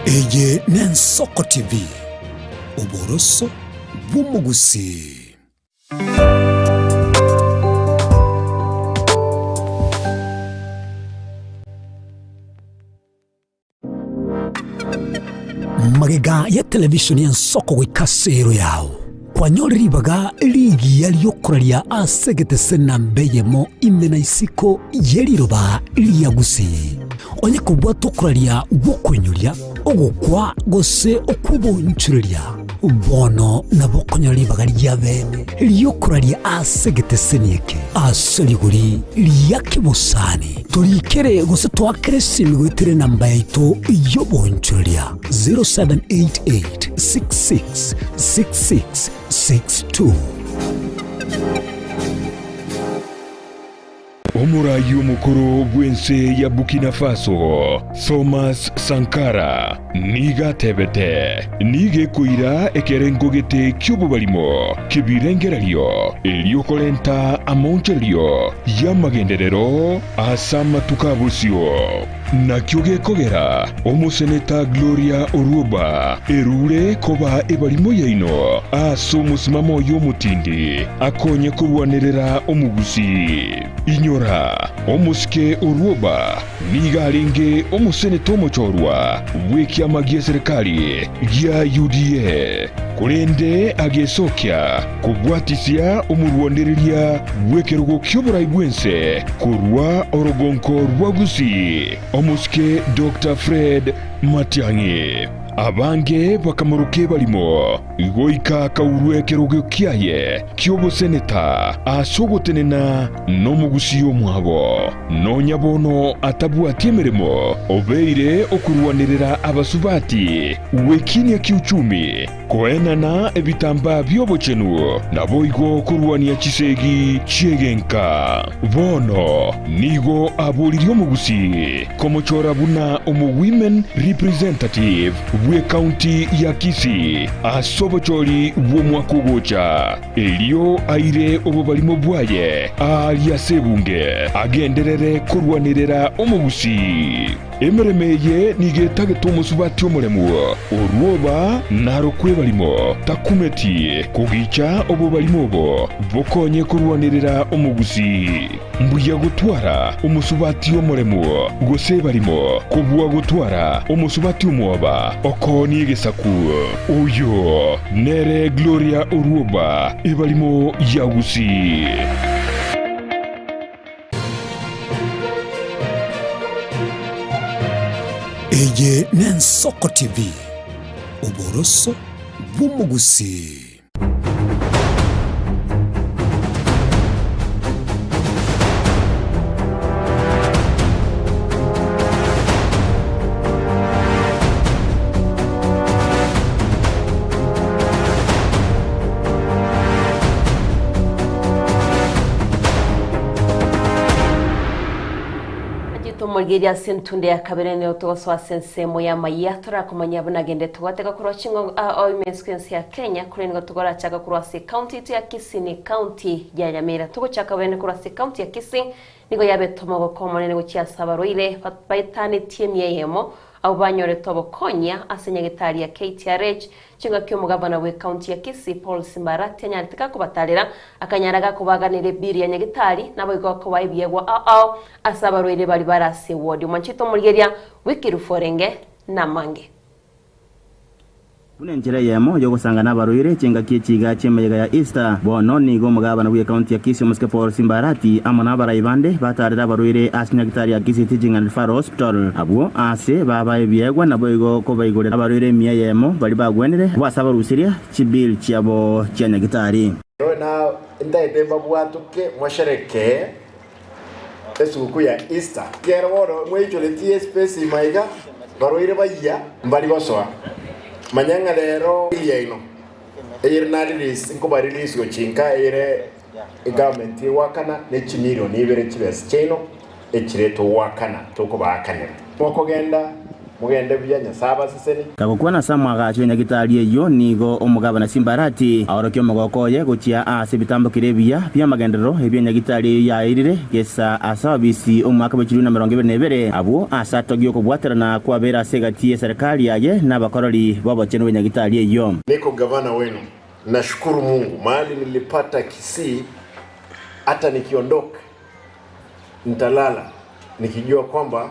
Eye n'Ensoko TV, oboroso bw'omogusii. Magega ya televishoni y'ensoko goika ase ero yao, kwanyorire ribaga rigiya ri'okoraria ase egetese namba eyemo ime na isiko ye riroba ria Gusii. Onye kobwata okoraria gw'okoinyoria, ogokwa gose okw'obonchoreria, bono nabo okonyora ribaga ria bene ri'okoraria ase egeteseni eke ase rigori ria kebosani. Torikere gose toakere esimi goetera enamba yaito y'obonchoreria 0788 66 66 62. Omoraai omokoro bw'ense ya Burkina Faso, Thomas Sankara, nigo atebete, Nigo ekoira ekerengo gete ki'obobarimo ki'ebirengererio erio korenta amaonchorerio y'amagenderero ase amatuko a bosio. Nakio gekogera omoseneta Gloria Orwoba erure koba ebarimo yaino ase omosimamo oye omotindi akonye korwanerera omogusii. Inyora, omosike Orwoba nigo arenge omoseneta omochorwa bw'ekiama gi'eserekari gia UDA, korende agesokia kobwatisia omorwanereria bw'ekerogo ki'oborai bw'ense korwa orogonko rwa Gusii, omosike Doctor Fred Matiang'i. Abange bakamoroka ebarimo, goika akaurwa ekerogo kiaye ki'oboseneta ase ogotenena nomogusii omwabo. Nonya bono atabwati emeremo, obeire okorwanerera abasubati gwekinia kiuchumi, koenana ebitambaa bi'obochenu, naboigo korwania chisegi chi'egenka. Bono nigo aboririe omogusii komochora buna omo-women representative bw'ecounty ya Kisii ase obochori bw'omwaka ogocha, erio aire obobarimo bwaye aaria ase ebunge, agenderere korwanerera omogusii. Emeremo eye nigo etagete omosubati omoremu, orwoba narokwe ebarimo, takumeti kogicha obobarimo obo bokonye korwanerera omogusii. Mbuya gotwara omosubati omoremu gose ebarimo, kobua gotwara omosubati omwoba okoonia egesaku. Oyo nere Gloria Orwoba, ebarimo ya Gusii. Eye n'Ensoko TV, oboroso bw'omogusii. Tomorigereria ase entunde ya kabere nigo togosoa ase ensemo y'amayia torakomanya buna gende togoteka korwa ching'ongo ao ime ensiko ense ya Kenya korende nigo togorachaka korwa ase ecounty yaito ya Kisii ne ecounty ya Nyamira. Togochaka bene korwa ase ecounty ya Kisii nigo yabete omogoko omonene gochia ase abarwaire baetanetie emia eyemo abwo banyorete obokonya ase nyagetari ya KTRH Chingaki omogabana bw'ecounty ya Kisii Paul Simbarati anyarete gakobatarera, akanyara gakobaganera ebill ya nyagitari, naboigo akobaa ebiegwa ao ao ase abarwaire baria bare ase eward. Omwanchete omorigeria bw'ekerufu orenge namange. Buna enchera eyemo y'ogosangana abarwaire chingaki echi iga chi'emeyega ya Easter, bono nigo omogabana bw'ecounty ya Kisii omosike Paul Simbarati amo nabarai bande batarire abarwaire ase nyagitari ya Kisii Teaching and Referral Hospital. Abwo aase babae ebiegwa naboigo kobaigorera abarwaire emia eyemo baria bagwenire, abwo ase abarusirie chibill chiabo chia nyagitari. Ero na ntaete mbabwatoke mosherekee esuguku ya Easter. Ekero bono mweichoretie espace ime aiga, barwaire bayia mbari gosoa. Manya ng'a rero bill yaino eyere na release nkoba release gochia inka eyere egovernment egoakana ne chimilion ibere chibesa chiaino echire togoakana tokobaakanera. Mokogenda mogende buya Nyasae abaseseni. Gagokwana ase amwagacho enyagitari eyio, nigo omogabana Simbarati aorokia omogoko oye gochia ase ebitambokero ebiya bi'amagenderero ebio enyagitari eyio yaeirire gesa ase ababisi omwaka bwe chilifu na emerongo ebere na ebere, abwo ase atogia okobwaterana kwabeire ase egati y'eserekari yaye na abakorori b'obochenu bw'enyagitari eyio. Niko gavana wenu Nashukuru Mungu mahali nilipata Kisii hata nikiondoka nitalala nikijua kwamba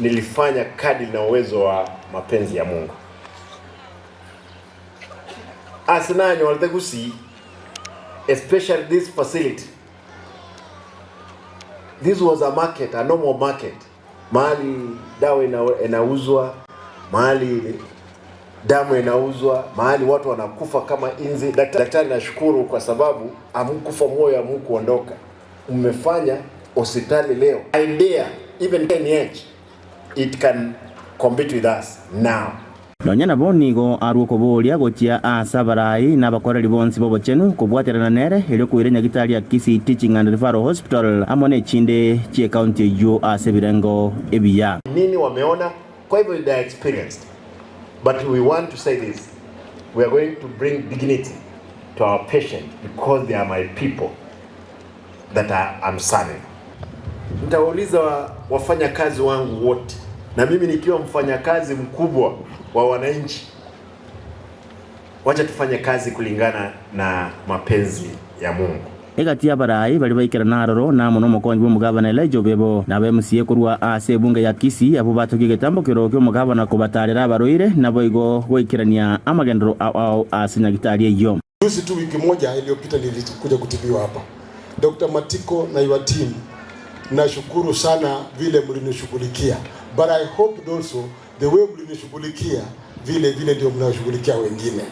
nilifanya kadri na uwezo wa mapenzi ya Mungu. Ase nanyorete Gusii especially this facility this was a market, a normal market mahali dawa inauzwa, mahali damu inauzwa, mahali watu wanakufa kama inzi. Daktari, nashukuru kwa sababu hamkufa moyo, hamkuondoka, mmefanya hospitali leo. I dare even KNH it can compete with us now. Nonya nabo nigo arue okoboria gochia ase abarai na abakoreri bonsi b'obochenu kobwaterana nere, erio koira enyagitari ya Kisii Teaching and Referral Hospital amo nechinde chi'ecounty eyio ase ebirengo ebiya. Nini wameona, kwa hivyo they are experienced but we want to say this, we are going to bring dignity to our patient because they are my people that I am serving. Nitawauliza wafanyakazi wangu wote, na mimi nikiwa mfanyakazi mkubwa wa wananchi, wacha tufanye kazi kulingana na mapenzi ya Mungu. Egati y'abarai baria baikerana aroro na amo nomokonyi bw'omogabana Elijah Obebo, na aba MCA korwa ase ebunge ya Kisii, abwo batogia egetambo keroo ki'omogabana kobatarera abarwaire, naboigo goikerania amagenderero ao ao ase nyagitari eyio. Juzi tu wiki moja iliyopita nilikuja kutibiwa hapa. Dr. Matiko na your team, nashukuru sana vile mlinishughulikia. But I hope also the way mlinishughulikia vile vile ndio mnashughulikia wengine.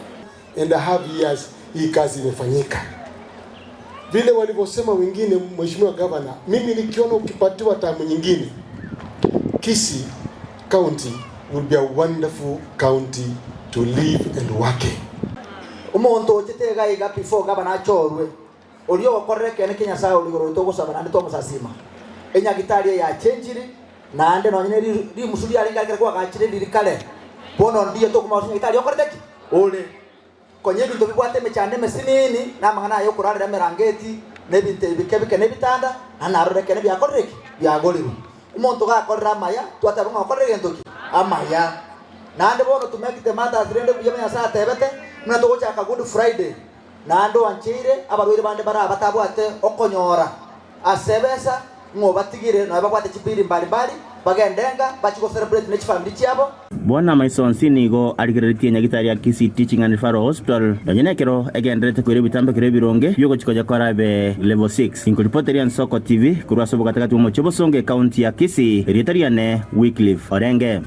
And a half years hii kazi imefanyika vile walivyosema wengine. Mheshimiwa Gavana, mimi nikiona ukipatiwa tamu nyingine, Kisii County will be a wonderful county to live and work in. Omonto ochete iga iga before gavana achorwe, oria ogokorera ekeene kia Nyasae ore igoro oito ogosaba naende twamosasima. Enyagitari eye yachenchiri, naende nonye ne ri- rimusu riarenge ekero kwagachire riri kare, bono ndiyo tokomanya gose nyagitari okorete ki? Ore. Konya ebinto bibwate emechando emesinini, na amang'ana aya okorarera emerangeti, na ebinto ebi bike bike na ebitanda, na narore ekeene biakorire ki? Biagorirwe. Omonto gakorire amaya, twateba ng'a okorire gento ki? Amaya. Naende bono to make the matters rende buya buna Nyasae atebete, buna togochaka Good Friday, naende oancheire abarwaire bande bare aba batabwate okonyora ase ebesa, ng'a obatigire nonya babwate chibiri mbali mbali, bagende enka, bachie go celebrate ne chifamiri chiabo. Bwana amaiso onsi nigo arigereretie nyagitari ya Kisii Teaching and Referral Hospital nonye nekero egendererete koira ebitambekero ebironge biogochikonya korabe Level 6. Inkoripoteria Nsoko TV korwa ase obogatagati bw'omochie o Bosongo ekaunti ya Kisii, erieta riane Wycliffe Orenge.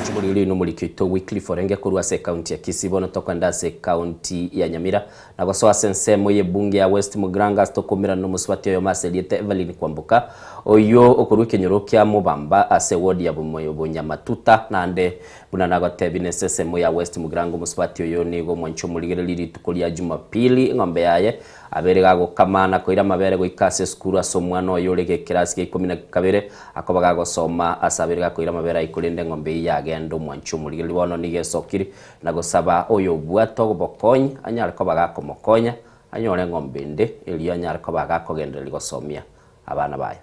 Chimoriri nomoriki oito Wycliffe Orenge korwa ase ekaunti ya Kisii bono tokoenda ase ekaunti ya Nyamira Na gosoa ase ensemo y'ebunge ya West Mugirango ase tokomerana nomosubati oyomo ase erieta Evelyn Kwamboka, oyio okorwa ekenyoro kia Mobamba ase eward ya Bonyamatuta. Naende buna nagotebi nese ensemo ya West Mugirango omosubati oyo nigo omwanchi omorigereria rituko ria Jumapili eng'ombe yaye abere gagokama na koira amabere goika ase esukuru ase omwana oye ore gekerasi gia ikomi na kabere akoba gagosoma ase abere gakoira amabere ayio korende eng'ombe eyio yagenda omwanchi omorigereria bono nigo esokire Na gosaba oyobwate obokonyi anyare koba gakomokonya, anyore eng'ombe ende, erio anyare koba gakogendereria gosomia abana baye.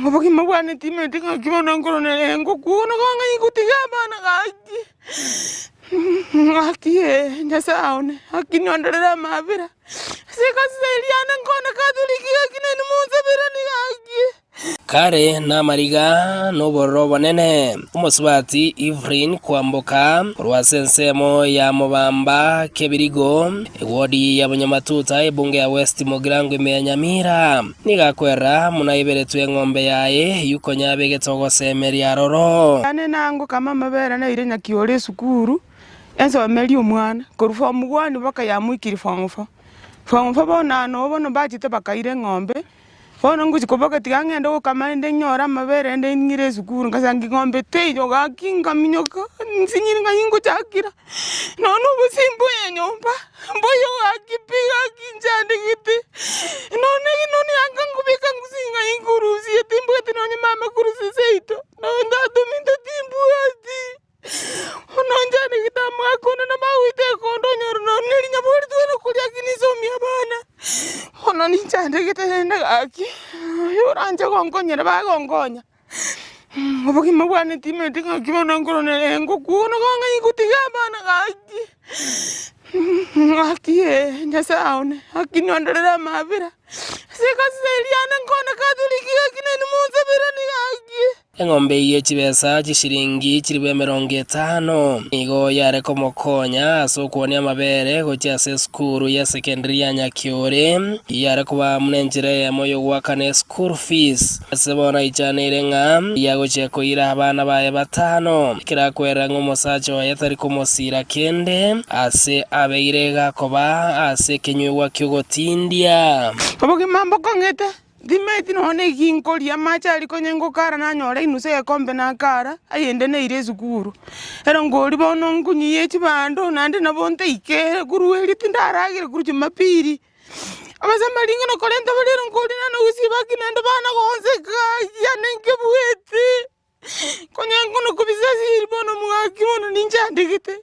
Obogima bwane timanyeti ng'aki bono nkoronera engokwana ng'a ngotiga abana gaki, ng'aki ee Nyasaye one, gaki nondorere amabera, ase egasi eria yane nkone Catholic gaki naende monsaberanie gaki. Kare namariga nobororo obonene, omosubati Evelyn kwamboka korwa ase ensemo ya Mobamba Kebirigo, ewodi ya Bonyamatuta, ebunge ya West Mugirango ime ya Nyamira, nigo akwerera buna aiberetwe eng'ombe yaye eyio konya abegete ogosemeria aroro. Yane nango kama amabere naire nyakiore esukuru, ensomerie omwana, korwa form one mpaka yamoikiri form four. Form four bono noo bono mbachete bakaira eng'ombe. Bono ngochia koboka tiga ng'ende gokama rende nyore amabere rende ng'ire esukuru ngasanga eng'ombe teiyo gaki nkaminyoka nsinyire ng'ai ngochakera nonya na obosie mboyo enyomba mboyo gaki pi gaki nchandegete nonya nonya yanga nkobeka ngosii ng'ai nkorusia timbwati nonya mama korusia seito nonya tata ominto timbwati. Bono nchandegete omwaka one na magoita ekondo onyore nonye ne rinyabwari tware koria lakini nsomie abana, bono ninchandegete rende gaki, oyo oranche gonkonyera bagonkonya, obogima bwane timanyeti ng'aki bono nkoronera ngokwana ng'ai ngotiga abana gaki, gaki ee Nyasaye one, gaki nondorere amabera, ase egasi eria yane nkone Catholic gaki naende monsaberanie gaki. Eng'ombe eyio ye chibesa chishilingi chilifu emerongo etano nigo yare komokonya ase okwonia amabere gochia ase esukuru ya secondary ya Nyakiore. Yare koba buna enchera eyemo y'ogoakana eschool fees. Ase bono aichaneire ng'a yagochia koira abana baye batano, ekero akwerera ng'a omosacha oye tari komosiira kende ase abeire gakoba ase ekenyugwa ki'ogotindia. Obogima mbokong'ete. Timaeti nonya na eki nkoria, amache aria konya ngokara nanyora enusu egekombe nakara, ayende naire esukuru. Ero nkoria bono nkonyiya chibando naende nabo ntaikere korwa erio tindaragera korwa jumapili. Abasamaria ng'a nakorenta bare ero nkoria naende gosiba ki naende bana gonseka yane nkebuete. Konya ngono kobisa siri bono omogaki bono ninchandegete,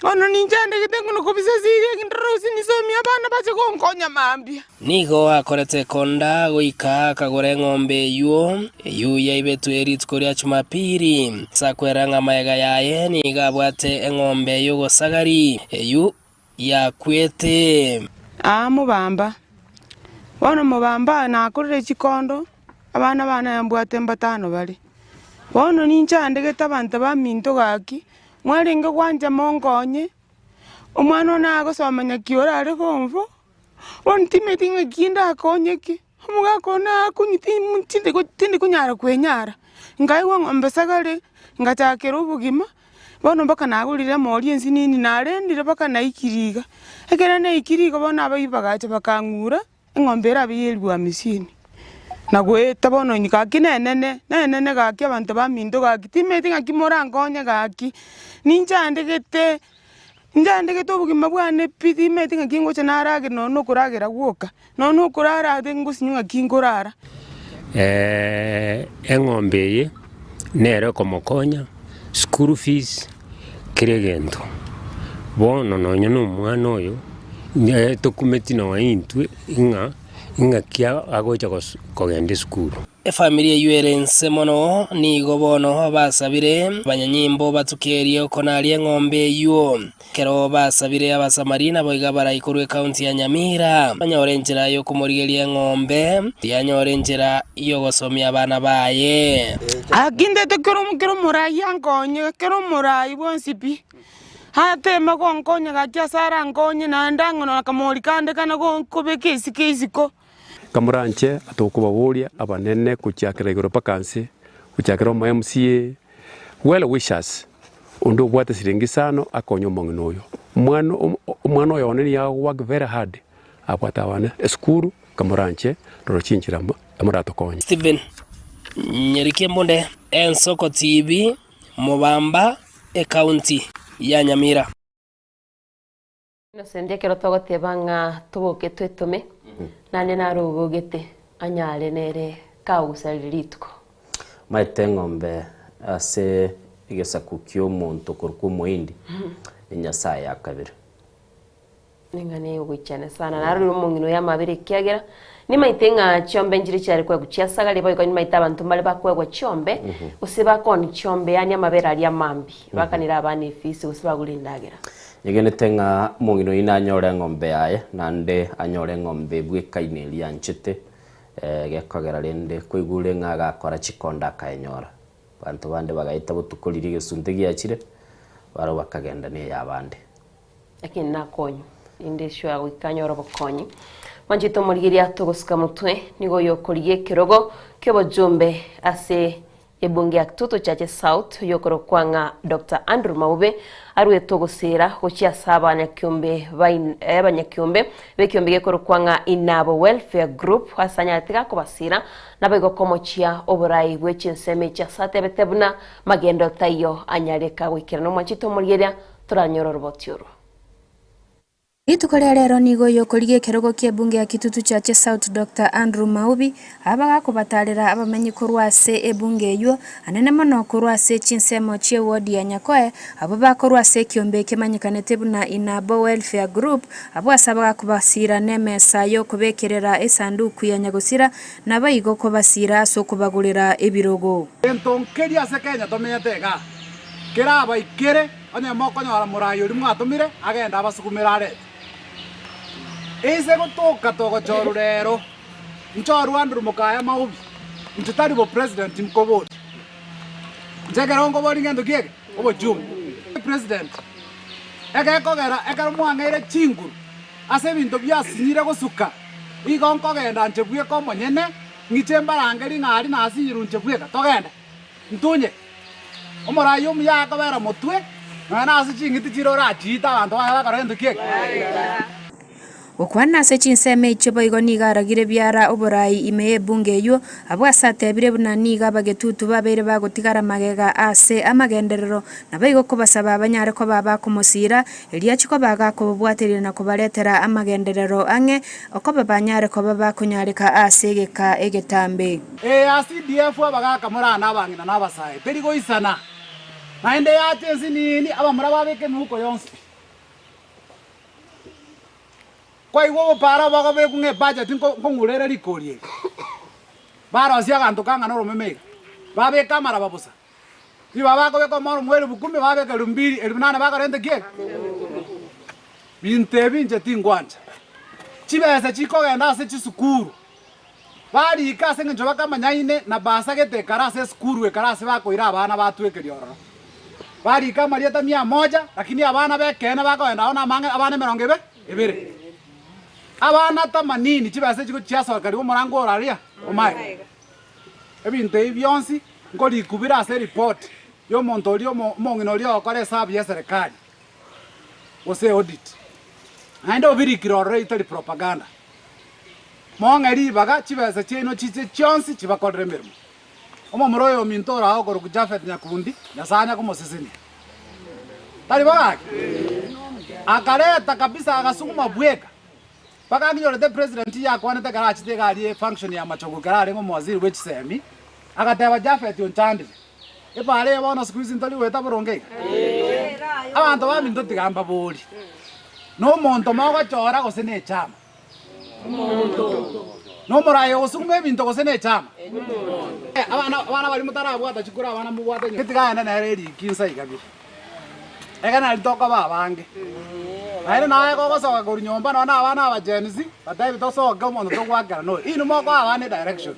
bono ninchandegete ngono kobisa siri eki ndore gose nisomie abana bache gonkonya mambia. Nigo akorete ekonda goika akagora eng'ombe eyio, eyio yaibetwe rituko ria Jumapili. Ase akwera ng'a magega yaye nigo abwate eng'ombe y'ogosagari, eyio yakwete. Aa mobamba, bono mobamba nakorire chikondo. Abana bane mbwate mbatano bare. Bono ninchandegete abanto baminto gaki, mwarenge gwancha monkonye, omwana one agosoma nyakiore are form four, bono timanyeti ng'aki ndakonyeke, omogaka one akonywa tindi tindi konyara kwenyara. Nkaigwa eng'ombe sagare, ngachakera obogima, bono mpaka nagorire emori ensinini narendire mpaka naikire iga. Ekero naikire iga bono abaibori bagacha bakang'ura, eng'ombe erabe ya elifu hamsini, na goeta bono inye gaki nenene, nenene gaki abanto baminto gaki timanyeti ng'aki morankonye gaki, ninchandegete, nchandegete obogima bwane pi timanyeti ng'aki ngocha naragera nonye na okoragera gwoka, nonye na okorara ase ngosinywa ng'aki nkorara. Eng'ombe eye nere ekomokonya school fees, kera egento. Bono nonye na omwana oyo, tokumeti nonye intwe ng'a ng'aki agocha kogenda esukuru. Efamiri eyio ere inse mono nigo bono basabire abanyanyimbo batukerie okonaria eng'ombe eyio. Ekero basabire Abasamari naboigo abarai korwa ekaunti ya Nyamira banyore enchera y'okomorigeria eng'ombe, yanyore enchera y'ogosomia abana baye. Gaki ntete kera omorai ankonye, kera omorai bwonsi pi, ateme gonkonya gaki ase arankonye naende ang'e akamori kande kane kobeka esike isiko. Kamoranche atokobaboria abanene gochiakera igoro mpaka nse, gochiakera omo MCA, well wishers, onde obwate siringi isano akonye omong'ina oyo. Omwana omwana oyo one nigo ago work very hard abwate abana esukuru, kamoranche rora chinchera moratokonye. Stephen Nyeriki Embunde, Ensoko TV, Mobamba, Ekaunti ya Nyamira. Innocent ekero togoteba ng'a toboke twetome, naende naro obogete anyare nere kagosarire rituko. Maete eng'ombe ase egesaku ki'omonto korokwa omoindi, Enyasae ya kabere. Neng'ana eyogoichana sana. Narorire omong'ina oyo amabere ekiagera nimaete ng'a chiombe nchire chiare koegwa chiasagare boigo nimaete abanto mbare bakoegwa chiombe gose bakoonia chiombe yaani amabere aria amambi bakanera abana efees gose bagure endagera. Nyegenete ng'a omong'ina oyio nanyore eng'ombe yaye, naende anyore eng'ombe ebwekaine eria anchete, gekogera rende koigure ng'a agakora chikonda akayenyora. Abanto bande bagaeta botuko riria egesunte giachire, barabwo bakagenda ney'abande. Lakini nakonywe, rinde sure goika anyore obokonyi. Mwanchete omorigeria togosuka motwe, nigo oyokorigia ekerogo ki'obojumbe ase ebunge ya Kitutu Chache South oyokorokwa ng'a Doctor Andrew Maube aruetwe ogosiira gochia ase abanyakiombe bain abanyakiombe b'ekiombe gekorokwa ng'a Inabo Welfare Group ase anyarete gakobasiira naboigo komochia oborai bwe chinsemo echi ase atebete buna magendo taiyo anyareka goikerana. Omwanchete omorigeria Toranyore oroboti orwo. Rituko ria rero nigo oyokorigia ekerogo ki'ebunge ya Kitutu Chache South Doctor Andrew Maubi aba gakobatarera abamenyi korwa ase ebunge eywo anene mono korwa ase chinsemo chie ward ya Nyakoe abwo bakorwa ase ekiombe kemanyekanete buna Inabo Welfare Group abwo ase abagakobasira nemesa yokobekerera esanduku ya nyagosira naboigo kobasira ase okobagorera ebirogo. Gento nkeria ase Kenya tomenyete igaa, kerabaikere Onye mokonyora morai oria mwatomire, agende abasugumere arete. Inse gotoka togochorwa rero, nchorwe Andrew Mokaya Maubi, inche tari bo president nkoboria. Inche ekero nkoboria ngento ki eke? Obochungu. President, egekogera ekero mwang'eire chinguru ase ebinto biasinyire gosuka, igo nkogenda inche bweka omonyene, ng'iche mbarangerie ng'a aria nasinyirwe inche bweka, togende. Ntunye omorai omuya akobera motwe, nonya nase ching'iti chiria orachiite abanto baye bakora gento ki eke. Gokwana ase chinsemo echio boigo nigo aragire biara oborai ime y'ebunge eyio, abwo ase atebire buna nigo abagetutu babeire bagotigara magega ase amagenderero, naboigo kobasaba banyare koba bakomosiira, erio achie koba gakobabwateria na kobaretera amagenderero ang'e, okoba banyare koba bakonyareka ase egeka egetambe. Ee, ase CDF abagaaka morana abang'ina na abasae, teri goisana. Naende yacha ensinini, abamura babeka emeuko yonsi pi. Kwaigwa obopara bogobekwa ng'a ebudget nkong'ura ere rikori eri. Barosia aganto kang'ana oromeme iga, babeka amaraba bosa. Ribaga bakobeka omoro mwa elifu kumi, babeka elifu mbili, elifu nane bakorenta ki eke? Binto ebi inche tingwancha. Chibesa chikogenda ase chisukuru. Bariika ase engencho bakamanyaine na basagete ekero ase esukuru ekero ase bakoira abana batwekeria ororo. Bariika amarieta mia moja, lakini abana b'ekeene bakogenda ao namang'e abana emerongo ebe ebere. Abana tamanini chibesa echi gochia chiasokerigwa omorango ore aria omaega. Ebinto ebi bionsi. Nkorikubire ase eripoti y'omonto oria omong'ina oria ogokora esabu y'eserekari, gose audit. Naende obirikire ororo etari propaganda. Mong'e ribaga chibesa chiaino chiche chionsi chibakorere emeremo. Omomura oyo ominto ore ao okorokwa Jafeth Nyakundi, Nyasae anya komosesenia. Tari bo gaki? Akareta kabisa agasuguma bweka. Mpaka anginyorete president yakwanete ekero achete iga aria efunction ya Machogu ekero arenge omowaziri bwe chisemi, agateba Japhet onchandire. Epaara eye bono siku hizi ntori goeta boronge iga? Abanto baminto tiga mbabori, nomonto mogochora gose nechama? Nomoraia ogosuguma ebinto gose nechama? Abana abana baria motarabwata chikura abana mobwate nyuma. Tiga aende nere eriki insa iga bire. Ekero nari tokoba abange. Naende naye kogosoka korwa nyomba nonye na abana aba Gen Z, batebi tosoke omonto togoakera noyo. Inwe mokoa abana edirection.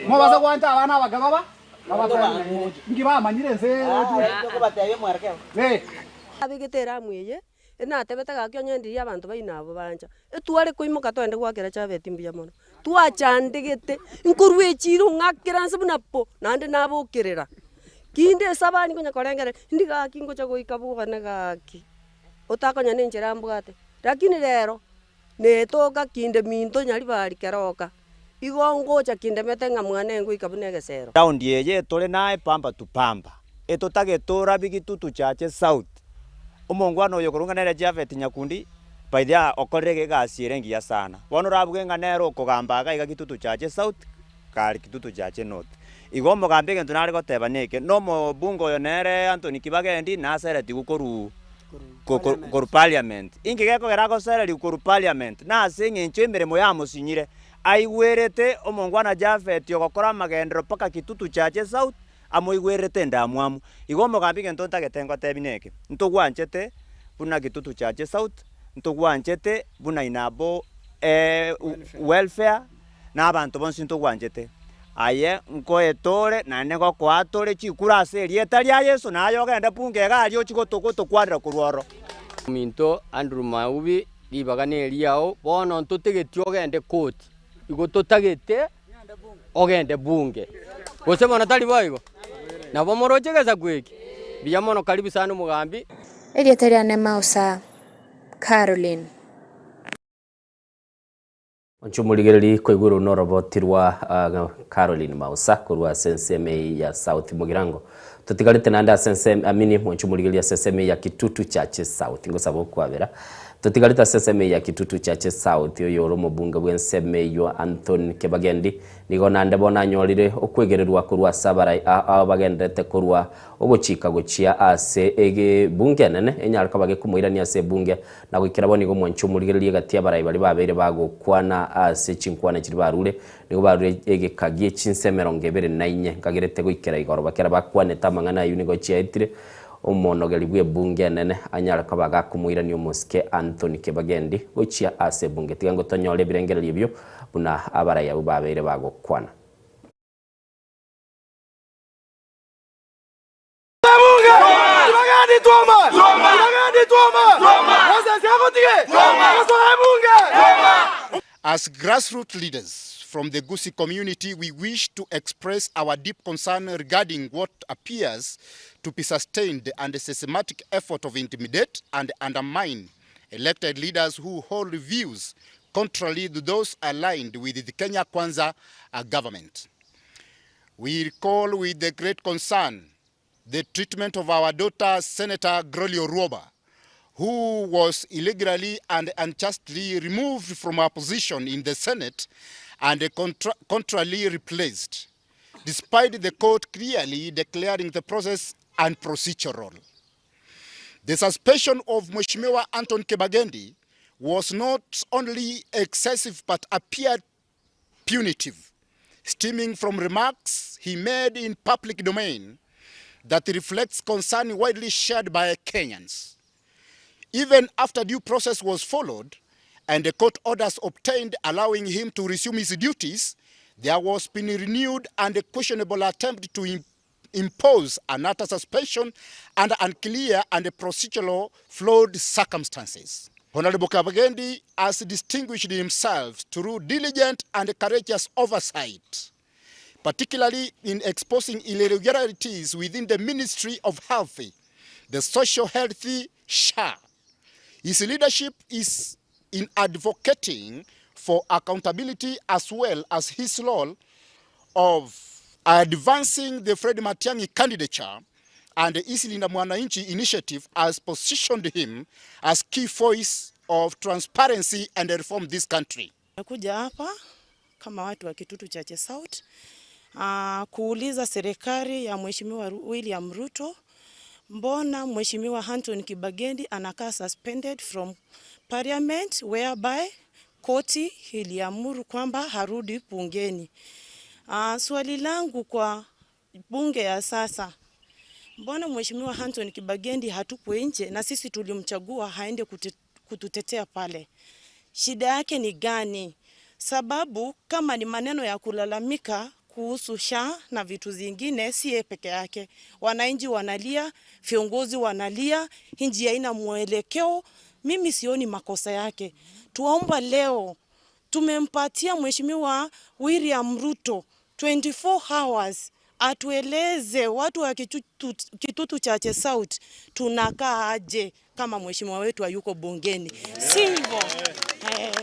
Mobasa gwancha abana abake baba, babatebi ng'ai mogochia. Inki bamanyire ense eye eroche gochia? Eh. Abegete eramu eye, enatebete gaki onye ndiria abanto baino abwo bancha, etware koimoka togende goakera Chabeti mbuya mono. Twachandegete, nkorwa echiro ng'akera nse buna po, naende nabokerera. Kinde esabani konya korengereria, ndi gaki ngocha goika bwane gaki, otakonya na enchera mbwate. Lakini rero, netoka kinde minto nyaribari keroka, igo ngocha kindemete ng'a mwane ngoika buna egesero. Raundi eye tore naye pamba to pamba, etotagete orabi Gitutu Chache South, omongwana oyo okorwa ng'a nere Japhet Nyakundi by the way okorire egasi ere engiya sana. Bono orabuge ng'a nere okogamba iga iga Gitutu Chache South kare Kitutu Chache North. Igo omogambi egento nare goteba neke, na omobunge oyo nere Anthony Kibagendi naseretigwe korwa korwa parliament. Inki gekogera agosererigwa korwa parliament? Nase eng'encho emeremo yamosinyire. Aigwerete omongwana Japhet ogokora amagenderero mpaka Kitutu Chache South, amoigwererete endamwamu. Igo omogambi egento ntagete ngotebi neke, ntogwanchete buna Kitutu Chache South, ntogwanchete buna Inabo welfare, na abanto bonsi ntogwanchete. Aye nkoete ore, naende ngokoa tore chikura ase erieta ria Yeso, na aye ogende bunge iga aria ochie gotokwanera korwa ororo. Ominto Andrew Maubi, ribaga neriao, bono ntotegeti ogende koti, igo totagete ogende bunge. Gose bono tari boigo? Nabo moroche egesaku eke? Mbuya mono karibu sana omogambi. Erieta riane Mausa Caroline. Inche omorigereria koigwerwa noroboti rwa Caroline Mausa korwa ase ensemo eye ya South Mugirango. Totigarete naende ase ensemo amini mwanche omorigereria ase ensemo eye ya Kitutu Church South ngosaba okwabera. Totigarete ase ensemo eye ya Kitutu Church South oyore omobunge bw'ensemo eywo Anthony Kibagendi nigo naende bono anyorire okwegererwa korwa ase abarai ao bagendererete korwa ogochika gochia ase egebunge enene enyare koba gekomoirania ase ebunge Na goikera bono nigo omwanchi omorigereria egati y'abarai baria babeire bagokwana ase chinkwana chiria barure, nigo barure egeka gie chinsa emerongo ebere na inye, nkagerete goikera igoro. Bakera bakwanete amang'ana ayio nigo chiaetire omonogeri bw'ebunge enene anyare koba gakomoirania omosike Anthony Kibagendi gochia ase ebunge. Tiga ngotonyore ebirengererio ebio buna abarai abwo babeire bagokwana. As grassroots leaders from the Gusii community, we wish to express our deep concern regarding what appears to be sustained and systematic effort of intimidate and undermine elected leaders who hold views contrary to those aligned with the Kenya Kwanza uh, government. We recall with the great concern the treatment of our daughter, Senator Grolio Ruoba, who was illegally and unjustly removed from her position in the Senate and contra contrarily replaced, despite the court clearly declaring the process unprocedural. The suspension of Mheshimiwa Anton Kibagendi was not only excessive but appeared punitive, stemming from remarks he made in public domain that reflects concern widely shared by Kenyans. Even after due process was followed and the court orders obtained allowing him to resume his duties, there was been renewed and a questionable attempt to impose another suspension under unclear and procedural flawed circumstances. Honorable Kibagendi has distinguished himself through diligent and courageous oversight, particularly in exposing irregularities within the Ministry of Health, the Social Health SHA. His leadership is in advocating for accountability as well as his role of advancing the Fred Matiang'i candidature and his Linda Mwananchi initiative has positioned him as key voice of transparency and reform this country. Tumekuja hapa kama watu wa Kitutu Chache South uh, kuuliza serikali ya Mheshimiwa William Ruto, mbona Mheshimiwa Anthony Kibagendi anakaa suspended from parliament whereby koti iliamuru kwamba harudi bungeni. Uh, swali langu kwa bunge ya sasa, mbona Mheshimiwa Anthony Kibagendi hatupwe nje na sisi tulimchagua haende kututetea pale? Shida yake ni gani? Sababu kama ni maneno ya kulalamika kuhusu SHA na vitu zingine, si yeye peke yake. Wananchi wanalia, viongozi wanalia, nchi haina mwelekeo. Mimi sioni makosa yake. Tuomba leo tumempatia Mheshimiwa William Ruto 24 hours atueleze watu wa Kitutu, Kitutu Chache South tunakaa aje kama mheshimiwa wetu hayuko bungeni, si hivyo? Eh.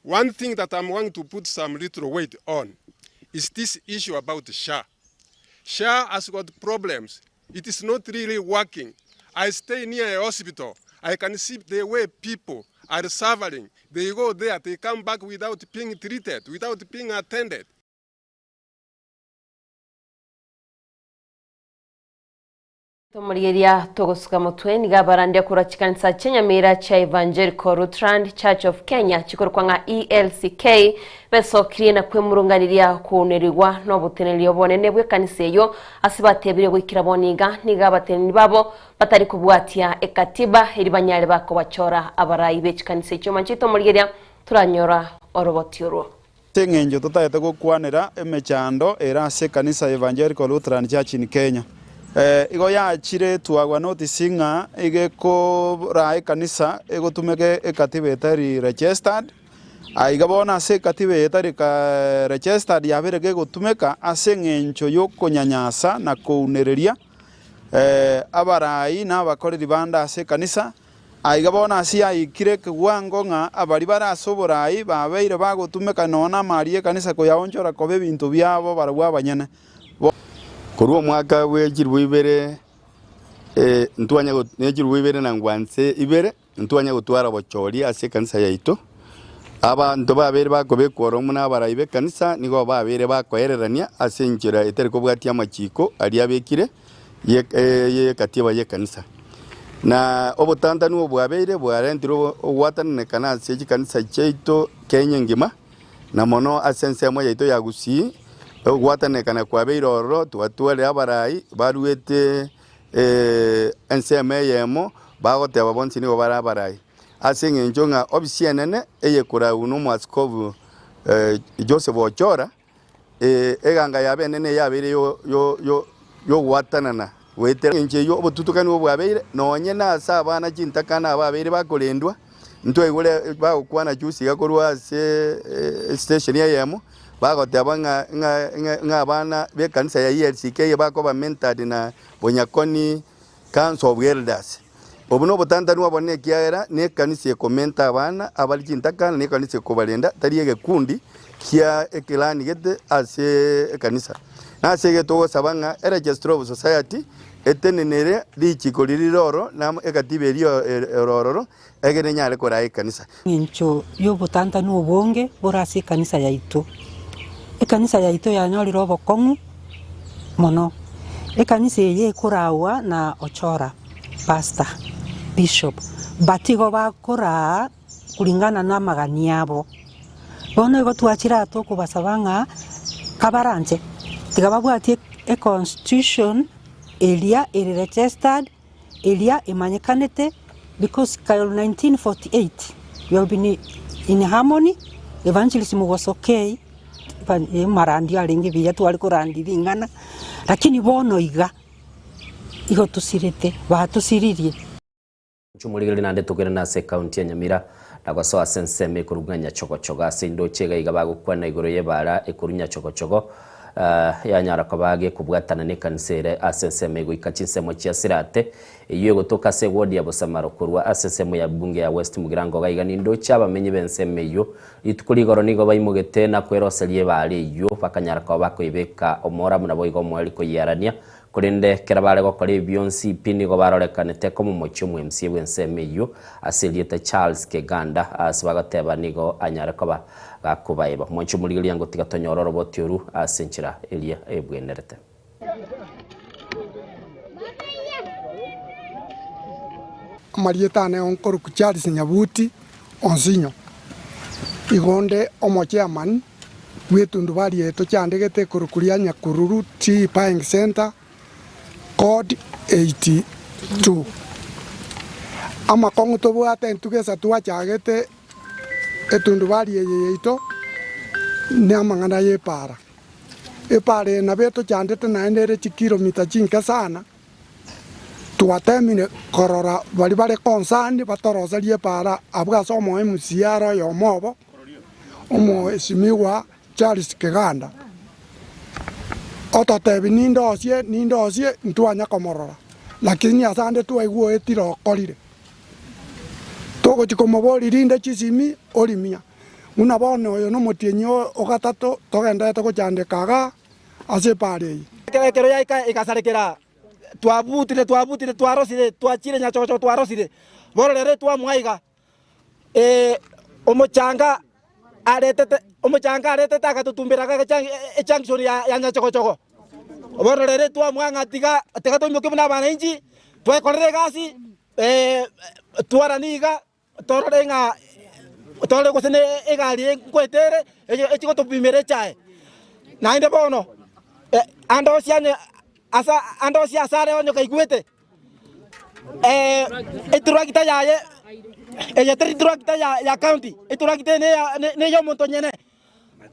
One thing that I'm going to put some little weight on is this issue about SHA. SHA has got problems. It is not really working. I stay near a hospital. I can see the way people are suffering. They go there, they come back without being treated, without being attended. Tomorigeria togosuka motwe niga abarandia korwa chikanisa chia Nyamira chia Evangelical Lutheran Church of Kenya chikorokwa ng'a ELCK besokirie na kwemurunganiria kounerigwa noboteneneri obonene bw'ekanisa eyio ase batebire goikera bono iga nigo abateneneri babo batari kobwatia ekatiba eri banyare bakobachora abarai be chikanisa echio manche tomorigeria toranyora oroboti orwo. Ase engencho totagete gokwanera emechando ere ase ekanisa ya Evangelical Lutheran Church in Kenya. Igo yachire twagwa notice ng'a iga ekoraa ekanisa egotumeka ekatiba etari registered. Aiga bono ase ekatiba eye etari registered yabere gegotumeka ase engencho yokonyanyasa na kounereria abarai na abakoreri bande ase ekanisa. Aiga bono ase yaikire ekewango ng'a abaria bare ase oboraai babeire bagotumeka nonya namari y'ekanisa koyaonchora koba ebinto biabo barabwo abanyene. Korwa omwaka bwe chilifu ibere ntwanya ne chilifu ibere na ngwanse ibere, ntwanya gotwara obochori ase ekanisa yaito. Abanto babeire bakobekwa oromo nabarai b'ekanisa nigo babeire bakoererania ase enchera etari kobwatia amachiko aria abekire y'ekatiba y'ekanisa. Na obotantanu obo bwabeire bwarentire ogwatananekana ase chikanisa chiaito Kenya engima, na mono ase ensemo yaito ya Gusii, ogwatananekana kwabeire ororo, twatwarire abarai baruete ensemo eyemo, bagoteba bonsi nigo bare abarai. Ase engencho ng'a obisi enene eyekoragwa n'Omoaskofu Joseph Ochora, eganga yabo enene eyabeire y'ogwatanana goetera engencho eyio obotutukani obwo bwabeire, nonye nase abana chintakana ababeire bakorendwa, ntwaigure bagokwana juzi iga korwa ase estation eyemo, bagoteba ng'a ng'a ng'a abana b'ekanisa ya ELCK bakoba mentored na Bonyakoni Council of Elders. Obo nobotantanwa obonene ekiagera nekanisa ekomenta abana abare chintakana na ekanisa ekobarenda tari egekundi kia ekelani gete ase ekanisa. Nase iga togosaba ng'a eRegistrar of Society etenenere richiko riria rire oro na ekatiba eria ere ororo egere enyare koraa ekanisa. Engencho y'obotantanu obonge bore ase ekanisa yaito. Ekanisa yaito yanyorire obokong'u mono. Ekanisa eye ekoragwa na Ochora, pastor, bishop, but igo bakoraa kulingana na amagani abo. Bono igo twachire aa tokobasaba ng'a kabaranche, tiga babwatie econstitution eria ere registered. eria emanyekanete because kare 1948 we have been in harmony, evangelism was okay, amarandio arenge buya tware korandia ring'ana, lakini bono iga, igo tosirete, batosiririe. Nchumorigererie naende togende ase ekaunti ya Nyamira na gosoa ase ensemo ekorwa ng'a Nyachogochogo. Ase indoche iga iga bagokwana igoro y'ebaara ekorwa Nyachogochogo. Yanyara koba gekobwatana nekanisa ere ase ensemo egoika chinsemo chia Sirate, eyio egotoka ase ewodi ya Bosamaro korwa ase ensemo ya bunge ya West Mugirango iga iga nindoche abamenyi b'ensemo eyio rituko rigoro nigo baimogete na kweroseria ebaare eyio bakanyara koba bakoyebeka omoramu naboigo omoerio koyiarania Korende ekero bare gokora ebi bionsi pi nigo barorekanete komomochia omo-MCA bw'ensemo eyio ase erieta Charles Keganda, ase bagoteba nigo anyare koba gakobaeba. Mwanche omorigereria ngotiga tonyore oroboti oru ase enchera eria ebwenerete. Amarieta ane onkorokwa Charles Nyabuti Onsinyo, igo onde omochairman bw'etundubari eye tochandegete ekorokwa ria Nyakururu Tea Buying Centre, Code 82. Amakong'u tobwate intwe gesa twachagete etundubari eye yaito namang'ana y'epaara. Epaara eye nabo etochandete naende ere chikilomita chinke sana, Twatemire korora baria bare concerned batoroserie epaara abwo ase omo MCA are oyomo obo, Omwesimigwa Charles Kiganda, ototebi nindosie nindosie ntwanya komorora, lakini ase ande twaigwa oetire okorire. Togochia komoboria rinde chisimi orimia, buna bono oyo nomotienyi o gatato togenderete gochandeka igaa. ase epaara eye. Ekero yaika egasarekera, twabutire, twabutire, twarosire, twachire nyachogochogo twarosire. Bono rero twamoa iga, omochanga aretete, omochanga aretete agatotumbera iga ejunction ya nyachogochogo. Bono rero twamoa ng'a tiga tiga toimoke buna abananchi, twekorere egasi, twaranie iga. Torore ng'a torore gose ne egari nkoeta ere echi gotopimera echae. Naende bono ande onsi anye asa ande onsi ase are onye kaigwete etractor yaye eye teri tractor ya county, etractor eye ne ya omonto onyene.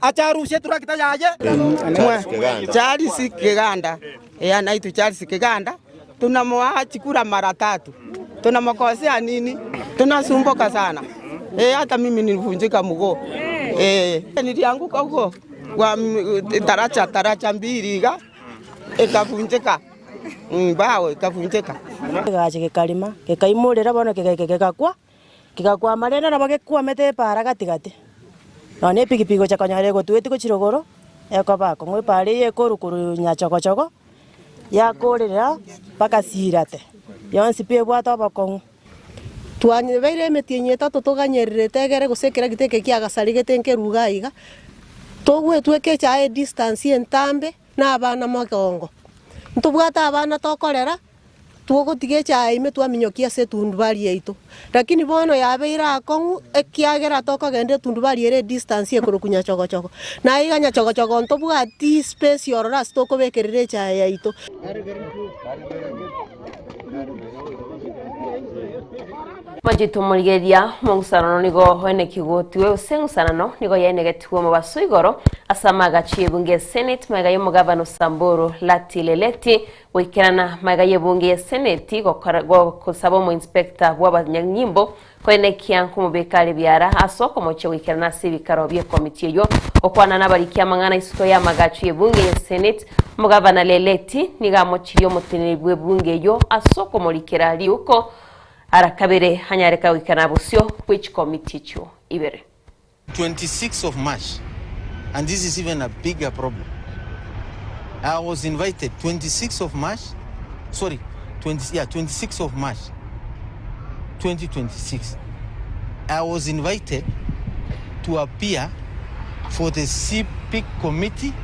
Ache arusie eturakita yaye. Charles Kiganda, eeh anaitwa Charles Kiganda, tunamoa chikura mara tatu, tunamkosea nini? Tunasumbuka sana eh, hata mimi nilivunjika mguu eh, nilianguka huko kwa taracha taracha mbili iga ikavunjika mbao ikavunjika. Egacha gekarima, gekaimorera bono kegaika gegakwa. Kegakwama rende nabo gekwamete epaara gati-gati. Nonya epikipiki gocha konyora egotweti gochia rogoro, ekoba akong'u epaara eye ekorwa korwa nyachogochogo, yakorera mpaka siirate, yonsi pi ebwate obokong'u. Twanyebeire emetienyi etato toganyererete egere gose ekeragita eke kiagasarigete nkeruga aiga, togwetweka echae edistance entambe na abana mogongo. Ntobwate abana tokorera. Twogotiga echae ime twaminyokia ase etundubari yaito. Lakini bono yabeire akong'u ekiagera tokogenda etundubari ere edistance ekorokwa nyachogochogo. Na iga nyachogochogo ntobwati space ororo ase tokobekerera echae yaito. Machete omorigereria omong'usanano nigo oenekigotwe gose eng'usanano nigo yaenegetigwe omobaso igoro ase amagacho y'ebunge ya Senate magega y'omogavana o Samburu Lati Leleti Goikerana magega y'ebunge ya Seneti gokora gosaba omoinspector bw'abanyanyimbo koenekia nkomobeka are biara ase okomochia goikerana ase ebikaro bi'ekomiti eyio. Gokwana nabariki amang'ana isiko y'amagacho y'ebunge ya Senate, omogavana Leleti nigo amochirie omoteneneri bw'ebunge eyio ase okomorikera riuko ara kabere anyare goikerana bosio bwe chikomiti echio ibere. 26 of March and this is even a bigger problem. I was invited 26 of March, sorry, 20, yeah, 26 of March 2026. I was invited to appear for the CPIC committee,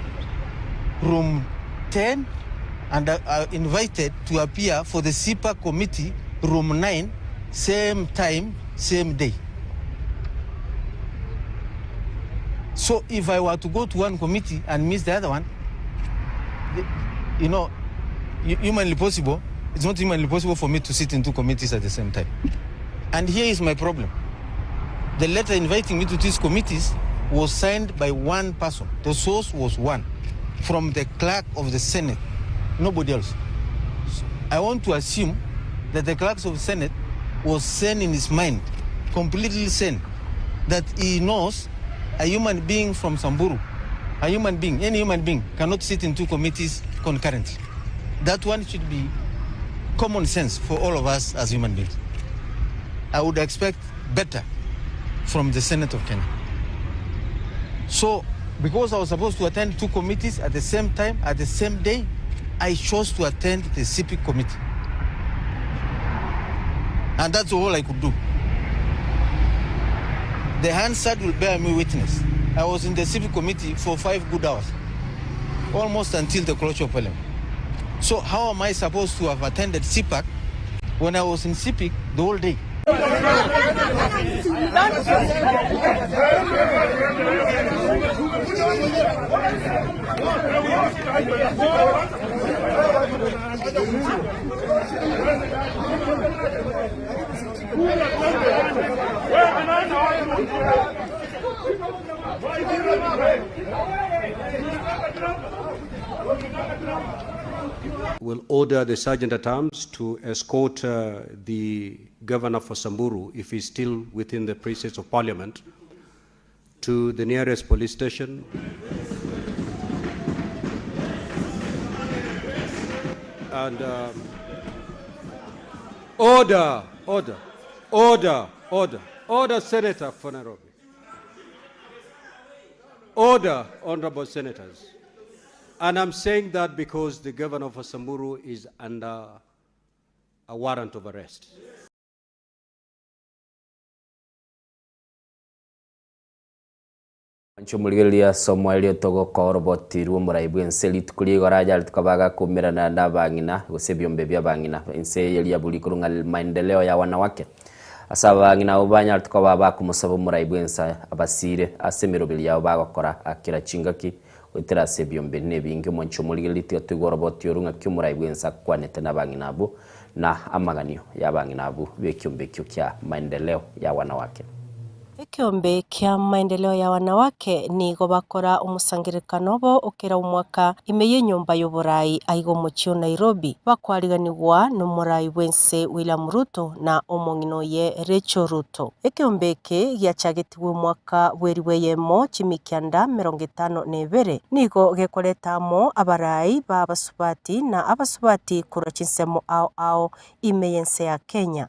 room 10, and I invited to appear for the CPAC committee, room 9, same time, same day. So if I were to go to one committee and miss the other one, you know, humanly possible, it's not humanly possible for me to sit in two committees at the same time. And here is my problem. The letter inviting me to these committees was signed by one person. The source was one, from the clerk of the Senate, nobody else. So I want to assume that the clerks of the Senate was sane in his mind, completely sane, that he knows a human being from Samburu A human being, any human being, cannot sit in two committees concurrently. That one should be common sense for all of us as human beings. I would expect better from the Senate of Kenya. So, because I was supposed to attend two committees at the same time, at the same day, I chose to attend the CPIC committee. And that's all I could do. The Hansard will bear me witness. I was in the CPIC committee for 5 good hours, almost until the closure of parliament. So how am I supposed to have attended CPAC when I was in CPIC the whole day? Will order the sergeant at arms to escort the governor for Samburu, if he's still within the precincts of parliament, to the nearest police station. And order, order, order, order, order, Senator for Nairobi. Order, honorable senators. And I'm saying that because the governor of Samburu is under a warrant of arrest. Nchomurigeria somo erio togokorobotirwe omorai bwense rituko rigoraja ritukabaga kumirana n'abang'ina gose ebiombe bia abang'ina ense eria buri korung'a maendeleo ya wanawake ase abang'ina abo banyare tukaba bakomusaba omorai bwense abasire ase emeroberi yabo bagokora akera chingaki goetera ase ebiombe na ebinge omonchomurigeria tiga toigoroboti orung'a ki omorai bwense akwanete n'abang'ina abo na amaganio ya abang'ina abo b'ekiombe ekio kia maendeleo ya wanawake. Ekiombe kia maendeleo ya wanawake nigo bakora omusangerekano bo okera omwaka ime y'enyomba y'oborai aiga omochie o Nairobi bakwariganigwa n'omorai bwense William Ruto na omong'ina oye Rachel Ruto. Ekiombe eke giachagetigwe omwaka bweri bweyemo chimikianda mirongo etano na ebere nigo gekoreta amo abarai ba abasubati na abasubati korwa chinsemo ao ao ime y'ense ya Kenya.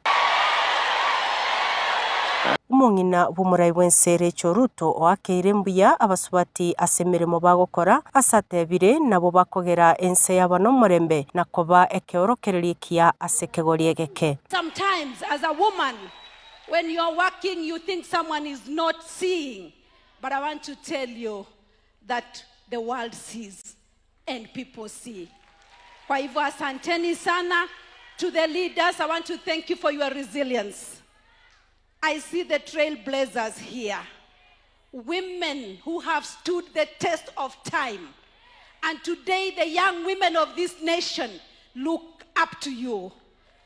Omong'ina bw'omorai bwense Rachel Ruto oakeire mbuya abasubati ase emeremo bagokora ase atebire nabo bakogera ense yabo n'omorembe na koba ekeorokereria ekiya ase ekegori egeke. Sometimes as a woman, when you're working, you think someone is not seeing. But I want to tell you that the world sees and people see. Kwa hivyo asanteni sana to the leaders. I want to thank you for your resilience. I see the trailblazers here, women who have stood the test of time. And today, the young women of this nation look up to you.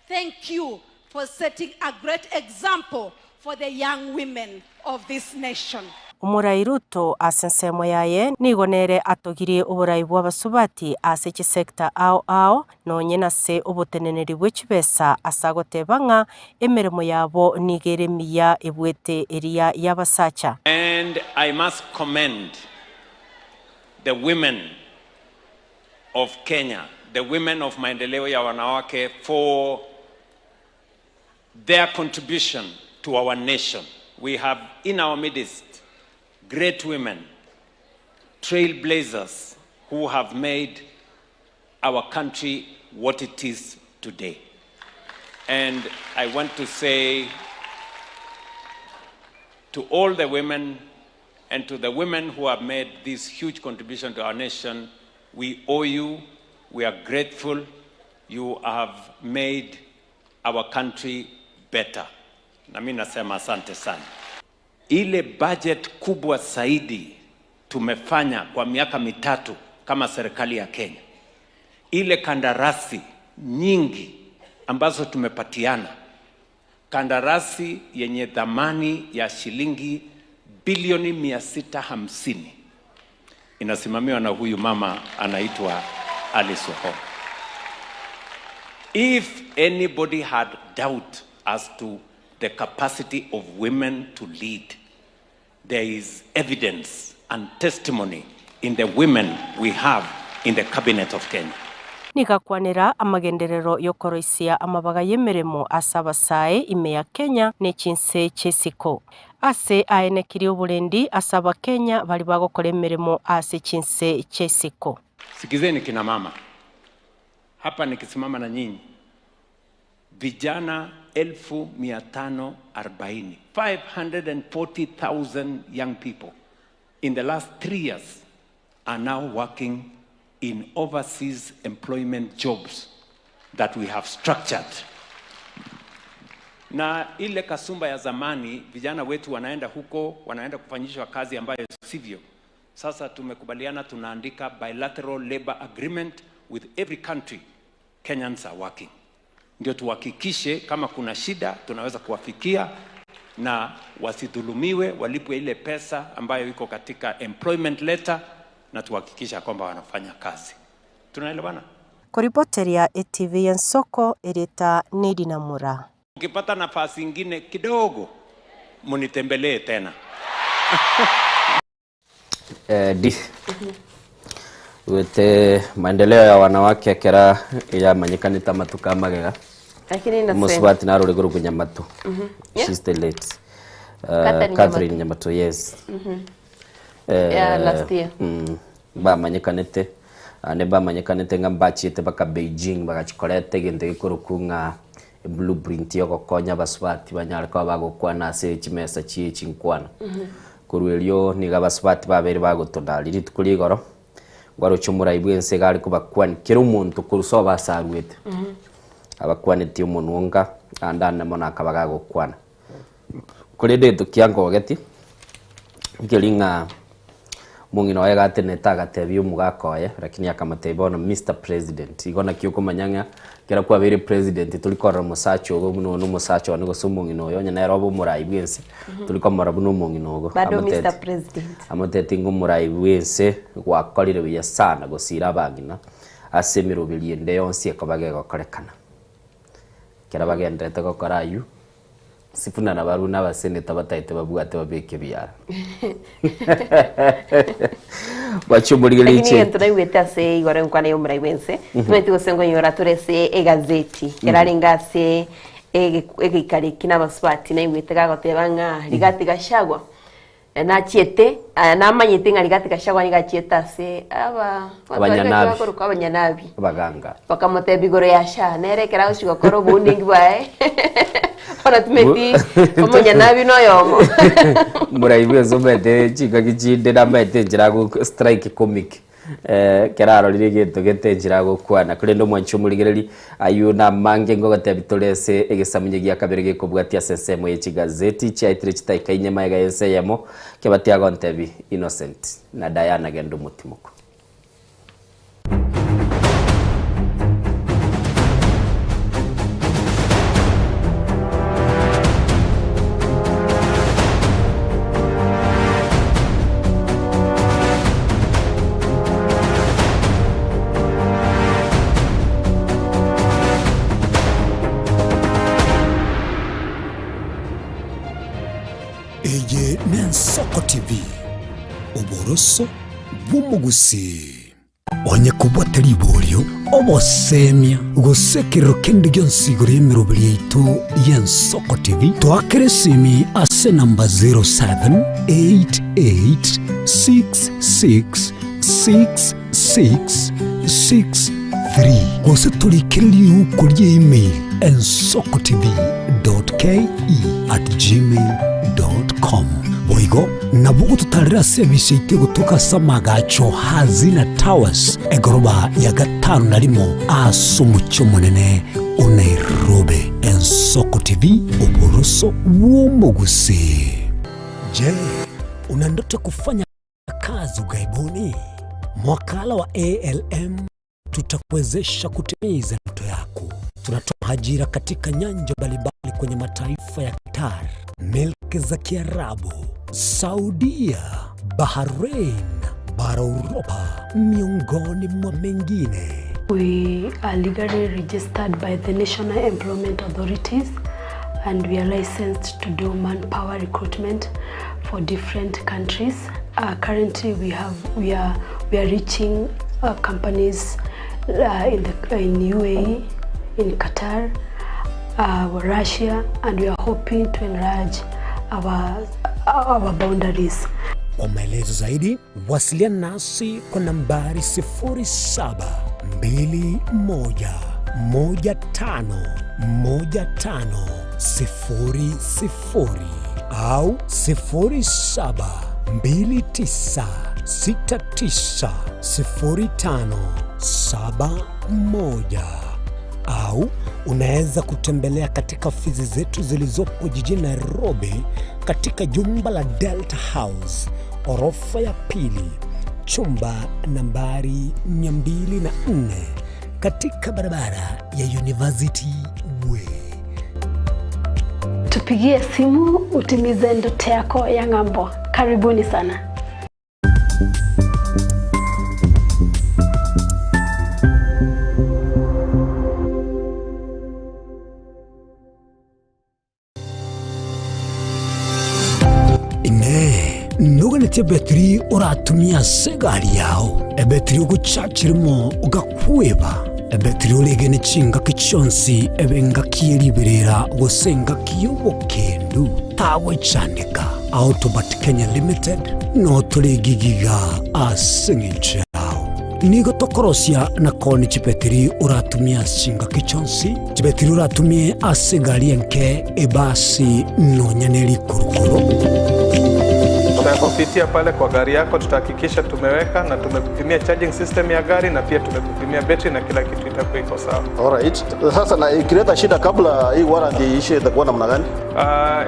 Thank you for setting a great example for the young women of this nation. Omorai Ruto ase ensemo yaye nigo nere atogirie oborai bwa abasubati ase chisector ao ao nonye nase oboteneneri bwe chibesa ase agoteba ng'a emeremo yabo nigo ere emiya ebwete eria y'abasacha. And I must commend the women of Kenya, the women of Maendeleo ya Wanawake, for their contribution to our nation. We have in our midst great women, trailblazers who have made our country what it is today. And I want to say to all the women and to the women who have made this huge contribution to our nation, we owe you, we are grateful, you have made our country better. Na mimi nasema asante sana. Ile budget kubwa zaidi tumefanya kwa miaka mitatu kama serikali ya Kenya, ile kandarasi nyingi ambazo tumepatiana, kandarasi yenye thamani ya shilingi bilioni mia sita hamsini inasimamiwa na huyu mama anaitwa Alice Wahome. If anybody had doubt as to the capacity of women to lead, there is evidence and testimony in the women we have in the cabinet of Kenya. Nigo akwanera amagenderero y'okoroisia amabaga y'emeremo ase abasae ime ya Kenya ne chinse chi'isiko. Ase aenekirie oborendi ase Abakenya baria bagokora emeremo ase chinse chi'isiko. Sikizeni kina mama, hapa nikisimama na nyinyi vijana 540,000, 540,000 young people in the last 3 years are now working in overseas employment jobs that we have structured. Na ile kasumba ya zamani, vijana wetu wanaenda huko, wanaenda kufanyishwa kazi ambayo sivyo. Sasa tumekubaliana tunaandika bilateral labor agreement with every country Kenyans are working. Ndio tuhakikishe kama kuna shida tunaweza kuwafikia na wasidhulumiwe, walipwe ile pesa ambayo iko katika employment letter na tuhakikisha kwamba wanafanya kazi. Tunaelewana? Koripoteria ETV Ensoko ereta Nedina Mura. Ukipata nafasi ingine kidogo munitembelee tena. Eh, di gwete maendeleo ya wanawake kera yamanyikanite matuka magega Lakini innocent. musubati naruri gurugu nyamatu. Yeah. She's the late Catherine Catherine Nyamatu, yes. Yeah, last year. Bamanyikanite nĩ bamanyikanite ng'a mbachiete baka Beijing bagachikorete gento gikuruku ng'a blueprint yogokonya basubati banyare koba bagokwana ase chimesa chie chinkwana. Korwa erio niga basubati babere bagotondari rituko rigoro ngwaroche omorai bwa ense iga are kobakwani kera omonto korwa sobo ase arwete. Abakwanetie omonwa onga ande ande mono akaba gagokwana korende gento kiangogeti nkeri ng'a omong'ina oye gatenete agatebia omogaka oye lakini akamotebia bono Mr President igo naki okomanya ng'a ekero kwabeire president tori korora omosacha ogo buna one omosacha one gose omong'ina oyo onye nere obe omorai bwa ense tori komorora buna omong'ina ogo. Bado Amoteti- Mr. President. amoteti ng'a omorai bwa ense gwakorire buya sana gosira abang'ina ase emeroberi ende yonsi ekoba gegokorekana ekero bagenderete gokora aywo sifuna na barabwo na abaseneta bataete babwate babeke ebiara bachia omorigereria Lakini chie gento naigwete ase igoro enkwana ya omorai bwense tumanyete gose nkonyora tore ase egazeti erarenga ase egeikaro eki na abasubati naigwete gagoteba ng'a Rigathi Gachagua nachiete namanyete ng'a Rigathi Gachagua niga achiete ase aba Abanyanabi. bakorokwa abanyanabi abaganga bakamotebia igoro ya SHA nere ekero agochi gokora oboundingi bwaye bono tumeti omonyanabi na oyomo. Murai bwense omanyete chingaki chinde namanyete enchera ago strike comic kerarorire egento gete enchera agokwana korende omwanchi omorigereri aywo namange ngogotebia tore ase egesamunye gia kabere gekobwatia ase ensemo ya chigazeti chiaetire chitaika inye maega ya ense eyemo kebatia agontebia Innocent na Diana genda omotimoko. Eye n'Ensoko TV, oboroso bw'omogusii. Onye kobwate riborio, obosemia, gose ekerero kende gionsi igoro y'emeroberi yaito y'Ensoko TV, toakere esimi ase enamba 0788666663 gose torikere riuko rie email ensokotv.ke@gmail.com. Boigo nabo ogototarera ase ebise yaito egotoka ase amagacho Hazina Towers, egoroba ya gatano na rimo ase omochie omonene o Nairobi. Ensoko TV, oboroso bw'omogusii. Je, una ndoto ya kufanya kazi ughaibuni? Mwakala wa ALM tutakuwezesha kutimiza ndoto yako. Tunatoa ajira katika nyanja mbalimbali kwenye mataifa ya Qatar, milki za Kiarabu, Saudia, Bahrain, bara Uropa, miongoni mwa mengine. We are legally registered by the National Employment Authorities and we are licensed to do manpower recruitment for different countries. Currently we are We are reaching uh, companies uh, in, the, in UAE, in Qatar, uh, Russia, and we are hoping to enlarge our, our boundaries. Kwa maelezo zaidi wasiliana nasi kwa nambari 0721151500 au 0729690571 au unaweza kutembelea katika ofisi zetu zilizopo jijini Nairobi katika jumba la Delta House orofa ya pili chumba nambari 204 katika barabara ya University Way. Tupigie simu utimize ndoto yako ya ng'ambo. Karibuni sana. Inee, noganeti ebetiri oratumie ase egari yao, ebetiri ogochachirimo ogakweba, ebetiri oregene chingaki chionsi ebe engaki ye riberera gose engaki y'obokendu, tagwechandeka. Autobat Kenya Limited notore gigiga ase eng'encho yao. Nigo tokorosia na koonia chibetiri oratumie ase chingaki chionsi, chibetiri oratumie ase egari enke, ebasi, nonya ne rikurukuru. Tutakupitia pale kwa gari yako, tutahakikisha tumeweka na tumekupimia charging system ya gari na pia tumekupimia betri na kila kitu itakuwa iko sawa. Alright. Sasa na ikileta shida kabla hii warranty iishe itakuwa namna gani?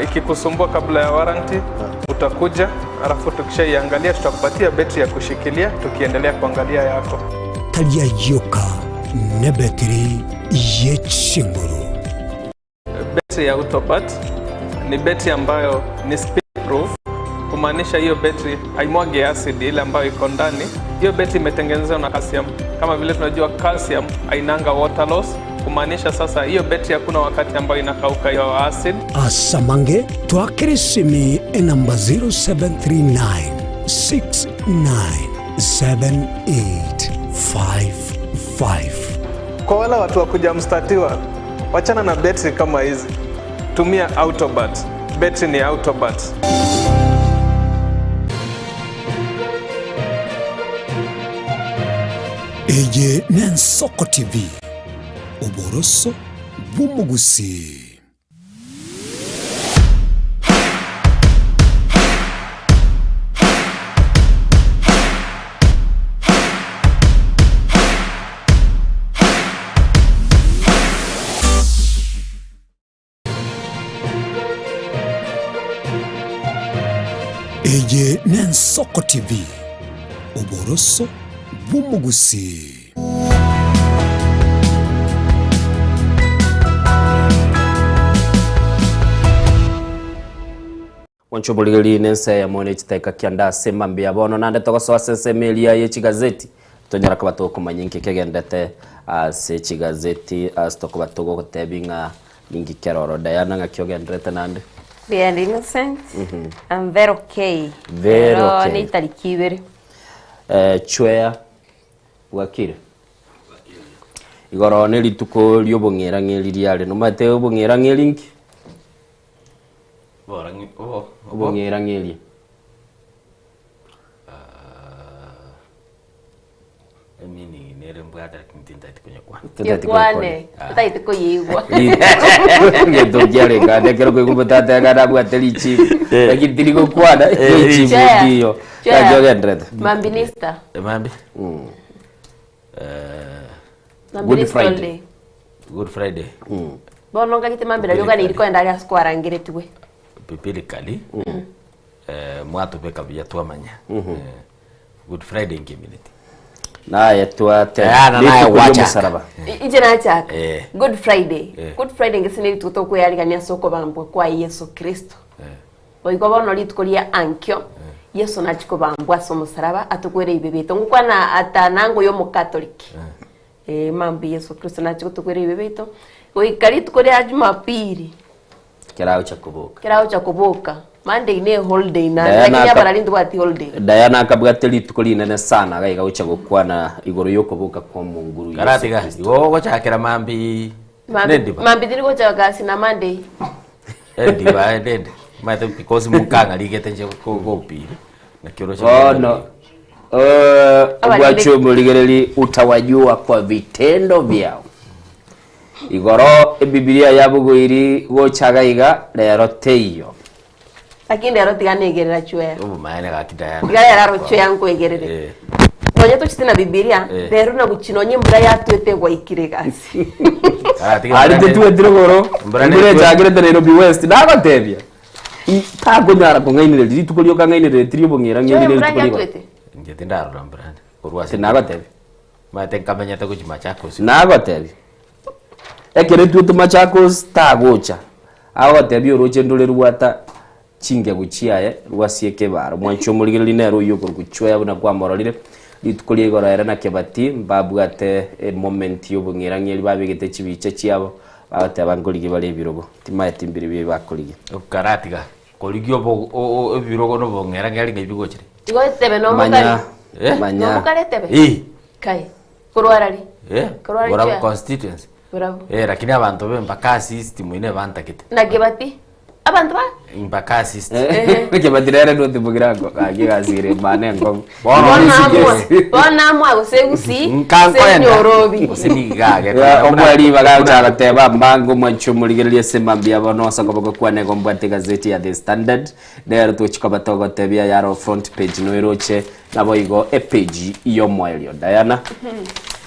Ikikusumbua kabla ya warranty utakuja, alafu tukishaiangalia tutakupatia betri ya kushikilia tukiendelea kuangalia yako. Tari ayioka nebetiri ye chinguru. Betri ya Autobat ni betri ambayo ni spill proof, kumaanisha hiyo betri haimwagi acid ile ambayo iko ndani. Hiyo betri imetengenezwa na calcium. Kama vile tunajua calcium hainanga water loss, kumaanisha sasa hiyo betri hakuna wakati ambayo inakauka hiyo acid. Asamange twakere simi enamba 0739 697855. Kwa wale watu wa kuja mstatiwa, wachana na betri kama hizi, tumia Autobat. Betri ni Autobat. Eye n'Ensoko TV, oboroso bw'omogusii. Eye n'Ensoko TV, oboroso bw'omogusii. Gwancha oborigeri nense eyemo ne chitaika kianda ase mambia bono naende togosoa ase ensemo eria ye chigazeti tonyara koba tokomanya inki kegendete ase chigazeti ase tokoba togogotebi ng'a ninki kere oro. Diana ng'aki ogenderete naende? Mbuya Innocent. I'm very okay. Very Rero okay. ni itariki ibere. Eh, chwea bwakire igoro ne rituko riobong'erang'eri riare nomanyete obong'erang'eri nki obong'erang'eria Emining nere mbwate lakini tintaiti konyekwana. Tintaiti konyekwana. Yekwane. Tutaiti koyeigwa. Gento kiareka ekero koigwa tata ekero abwate richibu lakini tiri gokwana richibu Chwea. ndiyo Chwea. naki ogenderete Mambinista. Mambi. Mambinista Friday. Good Friday. Bono ngagite mambira ryoga ni riko ndari asikwarangiretigwe. Biblically. Mwatubeka buya twamanya. Good Friday nkiminiti. Naye twate Yana naye rituko wachaka. riomosalaba. Inje nachaka. Good Friday. Good Friday ngesine rituko tokweyarigania ase okobambwa kwa Yesu Kristo. Boigo bono rituko ria ankio Yesu nachikobambwa ase omosalaba atokwere ibe bitu ngokwana atanango yo omokatoliki. Mambi Yesu Kristo nachikotokwere ibe bitu goika rituko ria Jumapili kerago cha koboka kerago cha koboka Monday ne holiday naende Diana lakini aka- abarari ntobwati holiday. Diana akabwate rituko rinene sana gaiga gocha gokwana igoro y'okoboka kwa omonguru Yesu Karatiga, Kristo. igo ogochakera mambi nendiba. Mambi tiri gocha gasi na Monday. Endiba endende. Maete because mukang'arigete nche gopiri. Naki oroche Bono eh, Abarinde- obwache omorigereri utawajua kwa vitendo vyao igoro ebibilia yabogoiri gocha gaiga rero teiyo Lakini rero tiga negerera chwea. Obomaene gaki Diana. Tiga rero chwea nkwegerere. Eh. Nonya tochete na Bibilia, Eh. rero na guchinonya embura yatwete gwaikire gasi. Ari tetuetire goro Mbura mbura netwe- echagirete Nairobi West nagotebia takonyara kong'ainereria rituko riokang'ainereria tiri obong'ira Chwea ng'ainere embura rituko rigo yatwete. Inche tindarora mbura. Korwa ase. Tinagotebia. Maete nkamenyete gochia Machakos. Nagotebia. Ekero etwete Machakos tagocha agotebia oroche ndore rwata chingegu chiaye rwasieka ebaro mwanche omorigereri nere oywo okorokwa chwea buna kwamororire rituko ria igoro ere na Kebati mbabwate emoment ya obong'erang'eri babegete chibicha chiabo bagoteba nkorigia bare ebirogo timaeti mbiri biria bakorigia. Karatiga korigia obo o- o- ebirogo na obong'erang'eri ng'ai bigochire. Igo etebe no Manya, mokare. Eh? manya. No mokare etebe. Eh. Kai. Korwarari. Eh? Korwara Borabu chwea. constituency. Borabu. Eh, lakini abanto be mpaka system ine bantakete. Na Kebati. Abanto ba Mpaka system. Kebati rere notibugirago gaki gasire mane enkongu. Bono amwa gose gusii Nkankoenda. Nyorobi. Omweri bagacha goteba mbango mwancho morigereria ase mambia bono ase okoboko kwane igo mbwate egazeti ya The Standard nero tochikoba togotebia yaro front page noiroche nabo igo epage y'omoerio Diana.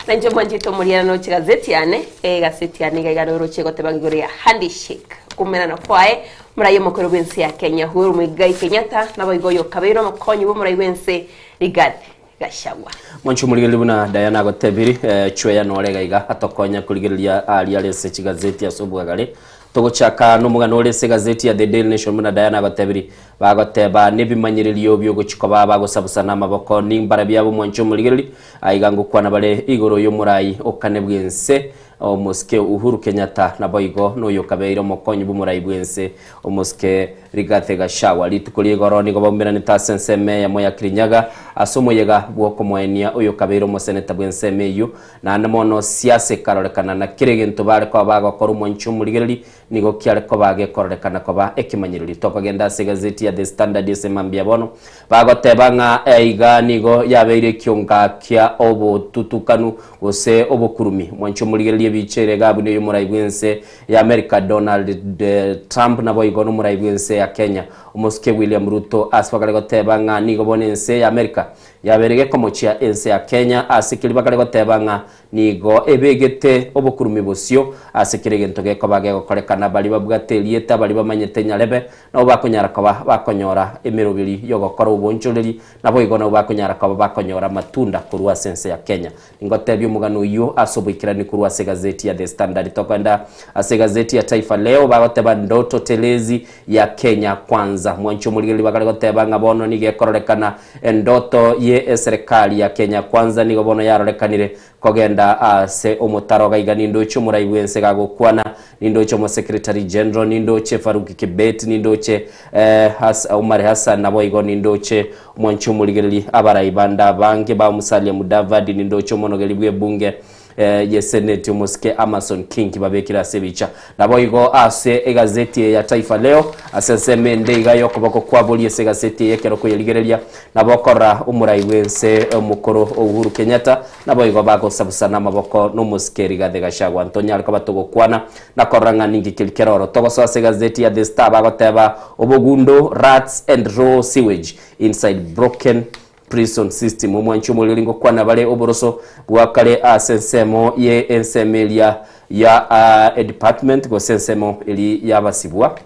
Na inche mwanchete omoriana noche gazeti yane egazeti yane iga iga noroche goteba igoro ya handshake kumerana kwaye morai omokoro bwense ya Kenya Uhuru Muigai Kenyatta nabo igo oyo kabeire omokonyi bwa omorai bwense Rigathi Gachagua. Mwancho morigereria buna Diana agotebiri eh, chweya norega iga atokonya korigereria aria are ase chigazeti ase obwagare togochaka nomogano ore ase egazeti ya The Daily Nation buna Diana agotebiri bagoteba nebimanyererio biogochikoba bagosabusana amaboko nimbara biabo mwancho omorigereri aiga ngokwana bare igoro y'omorai okane bwense omosike Uhuru Kenyatta nabo igo noyo kabeire omokonyi bw'omorai bwense omosike Rigathi Gachagua rituko ria igoro nigo baumeranete ase ensemo eyemo ya Kirinyaga ase omoyega bw'okomoenia oyo kabeire omoseneta bw'ensemo eyio naende mono siasa ekarorekana na kera egento bare koba bagokora omwanchi omorigereri nigo kiare koba gekororekana koba ekemanyereri tokogenda ase egazeti ya The Standard ase mambia bono bagoteba ng'a eiga nigo yabeire ekionga kia obotutukanu gose obokurumi mwanchi omorigereria ebicha ere iga buna omorai bwense ya America Donald eh, Trump nabo igo nomorai bwense ya Kenya omosike William Ruto ase bakare goteba ng'a nigo bono ense ya America yabeire gekomochia ense ya Kenya ase keri bakare goteba ng'a nigo ebegete obokurumi bosio ase kera egento gekoba gegokorekana baria babwate erieta baria bamanyete nyarebe nabo bakonyara koba bakonyora emeroberi yogokora obonchoreri naboigo nabo bakonyara koba bakonyora amatunda korwa ase ense ya Kenya. Ningotebia omogano oyio ase oboikeranu korwa ase egazeti ya The Standard. Tokoenda ase egazeti ya Taifa Leo bagoteba ndoto telezi ya Kenya Kwanza. Mwanche omorigereria bakare goteba ng'a bono nigo ekororekana endoto ye eserekari ya Kenya Kwanza nigo bono yarorekanire kogenda ase omotaro gaiga nindoche omorai bwense gagokwana nindoche omo secretary general nindoche Farouk Kibet nindoche eh, Has, Omar Hassan nabo igo nindoche mwanche omorigereria abarai bande abange ba Musalia Mudavadi nindoche omonogeri bwa ebunge eh, ye senate omosike Amason King babekire ase ebicha nabo igo ase egazeti eye ya Taifa Leo ase ensemo ende iga yokoboko kwaboria ase egazeti eye ekero koyerigereria nabo okorora omorai bwense omokoro Uhuru Kenyatta nabo igo bagosabusana amaboko na omosike Rigathi Gachagua ntonyare koba togokwana na korora ng'a ninki keri keroro togosoa ase egazeti ya The Star bagoteba obogundo rats and raw sewage inside broken prison system omwanchi omoreri ngokwana bare oboroso bwa kare ase ensemo ye ensemo eria ya uh, edepartment gose ensemo eri yabasibwa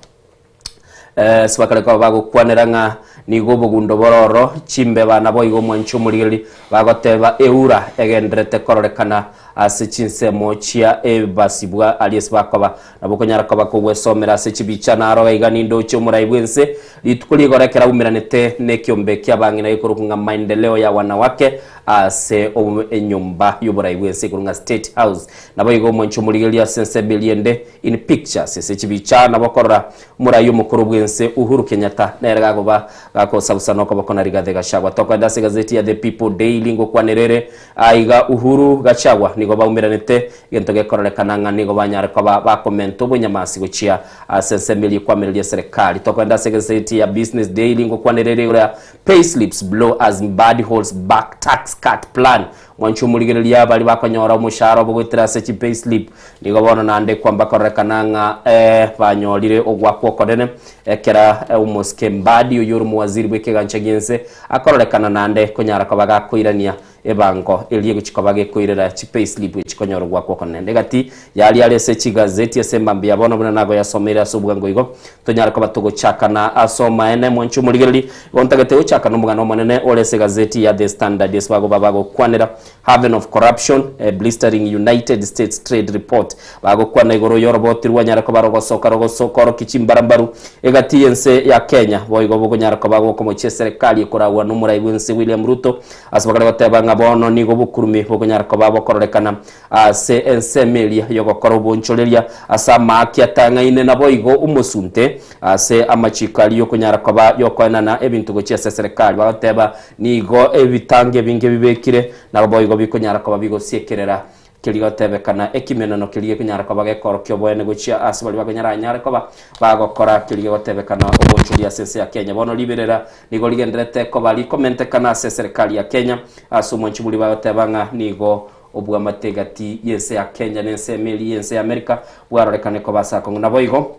eh, sibakare koba bagokwanera ng'a nigo obogundo bororo chimbeba nabo igo omwanchi omorigereri bagoteba eura egenderete kororekana ase chinsemo chia ebasibwa aria ase bakoba nabo okonyara koba kogwesomera ase chibicha naro iga nindoche omorai bwense rituko rigoro ekero aumeranete na ekiombe kia abang'ina gekorokwa ng'a maendeleo ya wanawake ase enyomba y'oborai bw'ense igoro ng'a State House. Naboigo omwanchi omorigereria ase ensemo eria ende in pictures ase chibicha nabo okorora omorai omokoro bw'ense Uhuru Kenyatta nere gakoba gakosabusa nokoboko na Rigathi Gachagua. Tokoenda ase egazeti ya The People Daily ngokwanera ere aiga Uhuru Gachagua nigo baumeranete egento gekororekana ng'a nigo banyare koba bakomenta obonyamasi gochia ase ensemo eria ekwamereria eserekari. Tokoenda ase egazeti ya Business Daily ngokwanera ere igoro ya Payslips blow as Mbadi holds back tax cut plan. Mwanche omorigereria baria bakonyora omoshahara obo goetera ase chi payslip nigo bono naende kwamba kororekana ng'a eh, banyorire ogwakwa okonene ekera omosike Mbadi oyio ore omowaziri bw'ekegancha gi'ense akororekana naende konyara koba gakoirania ebango eria egochi koba gekoirera chi payslip echi konyora ogwakwa okonene. Naende gati yaria are ase chigazeti ase emambia ya bono buna nagoyasomeire ase obwango igo tonyare koba togochakana ase omaene. Mwanche omorigereria, igo ntagete gochaka nomogano omonene ore ase egazeti ya The Standard ase bagoba bagokwanera Haven of Corruption, A Blistering United States Trade Report. Bagokwana igoro y'oroboti rwanyare koba rogosoka rogosokorokia chimbarambaru egati y'ense ya Kenya boigo bokonyara koba gokomochia eserekari ekoragwa nomorai bw'ense William Ruto ase bakare goteba ng'a bono nigo obokurumi bokonyara koba bokororekana Ase ensemo eria y'ogokora obonchoreria ase amaaki atang'aine naboigo omosunte ase amachiko aria y'okonyara koba y'okoenana ebinto gochia ase eserekari. Bagoteba nigo ebitango ebinge bibekire naboigo bikonyara koba bigosiekerera keria gotebekana ekimenano keria gekonyara koba gekorokia oboene gochia ase baria bakonyaranyare koba bagokora keria gegotebekana obonchoria ase ense ya Kenya. Bono riberera nigo rigendererete koba rikomentekana ase eserekari ya Kenya ase omwanchi boria bagoteba ng'a nigo Obwamate egati y'ense ya Kenya na ensemo eria y'ense ya Amerika bwarorekane koba ase akong'u. Naboigo,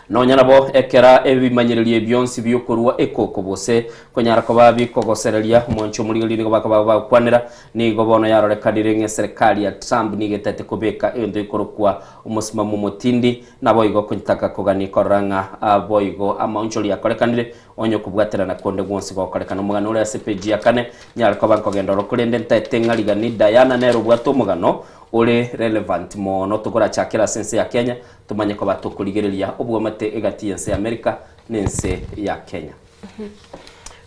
nonya nabo ekera ebimanyererio bionsi bi'okorua ekoko gose konyara koba bikogosereria omwancho omorigereria nigo bakoba bagokwanera, nigo bono yarorekanire ng'a eserekari ya Trump nigo etaete kobeka egento gekorokwa omosimamo omotindi, naboigo konytaka kogania korora ng'a boigo amaonchoria akorekanire Onye okobwaterana konde gwonsi gokorekana omogano ore ase peji ya kane, nyare koba nkogenda oro korende ntaete ng'a rigani Diana nere obwate omogano ore relevant mono tokorachakera ase ense ya Kenya tomanye koba tokorigereria obwamate egati y'ense ya America na ense ya Kenya.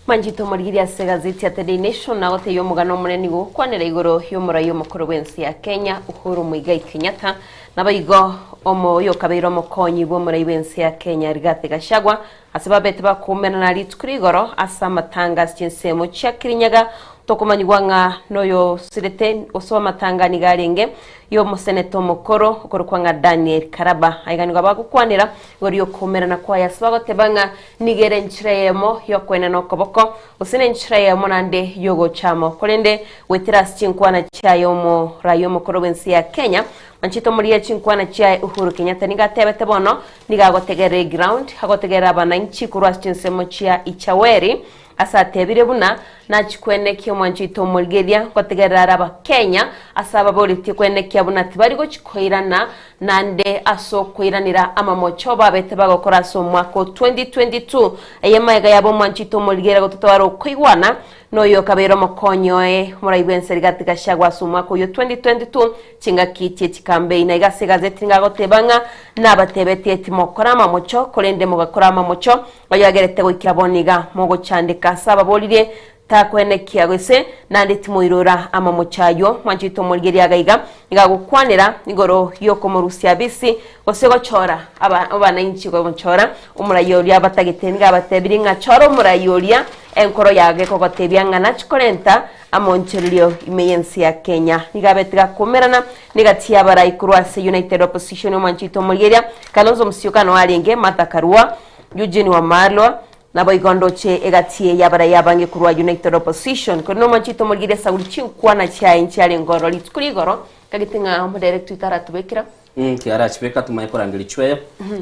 Manchito omorigereria ase egazeti ya The Daily Nation nagotebia omogano omonene nigo ogokwanera igoro y'omorai omokoro bw'ense ya Kenya Uhuru Muigai Kenyatta naboigo omo oyokabeire omokonyi bw'omorai bw'ense ya Kenya Rigathi Gachagua Ase babete bakoumerana rituko rigoro ase amatanga ase chinsemo chia Kirinyaga, tokomanyigwa ng'a noyosirete gose amatanga nigo arenge y'omoseneta omokoro okorokwa ng'a Daniel Karaba. Aiga nigo bagokwanera igoro y'okoumerana kwaye ase bagoteba ng'a nigo ere enchera eyemo y'okoenana okoboko gose nenchera eyemo naende y'ogochama korende goetera ase chinkwana chiaye omorai omokoro bw'ense ya Kenya Manchete omorigia chinkwana chiaye Uhuru Kenyatta nigo atebete bono Nigo agotegerera eground, agotegerera abananchi korwa ase chinsemo chia Ichaweri, ase atebire buna nachikwenekia omwancho oito omorigeria ngotegerera are abakenya ase ababoretie kwenekia buna tibari gochi koirana nande ase okoiranera amamocho babete bagokora ase omwaka o 2022 eye maega yabo omwancho oito omorigeria gototwara okoigwana Noyo okabeire omokonyi oye, omorai bw'ense Rigathi Gachagua ase omwaka oyio 2022, chingaki chie chikambeini. Na iga ase egazeti nigo agoteba ng'a nabatebetie timokora amamocho, korende mogakora amamocho, oyo agerete goikera bono iga mogochandeka ase ababoririe takwenekia gose naende timoirora amamocho ayio. Mwanchete omorigereria iga iga nigo agokwanera igoro y'okomorusia abisi gose gochora aba abanainchi gochora omorai oria abatagete. Nigo abatebirie ng'a chora omorai oria Enkoro yao gekogotebia ng'a nachi korenta amonchererio ime y'ense ya Kenya. Nigo abete gakomerana negati y'abarai korwa ase United Opposition omwanchi oito omorigeria Kalonzo Musyoka noo arenge, Martha Karua, Eugene Wamalwa, naboigo ndoche egati y'abarai abange korwa United Opposition. Korende omwanchi oito omorigeria Sauli chinkwana chiaye nchiarenge ororo rituko rigoro, kagete ng'a omodirect oito aratobekera. Tiarachibeka tumanye korangeria chweya,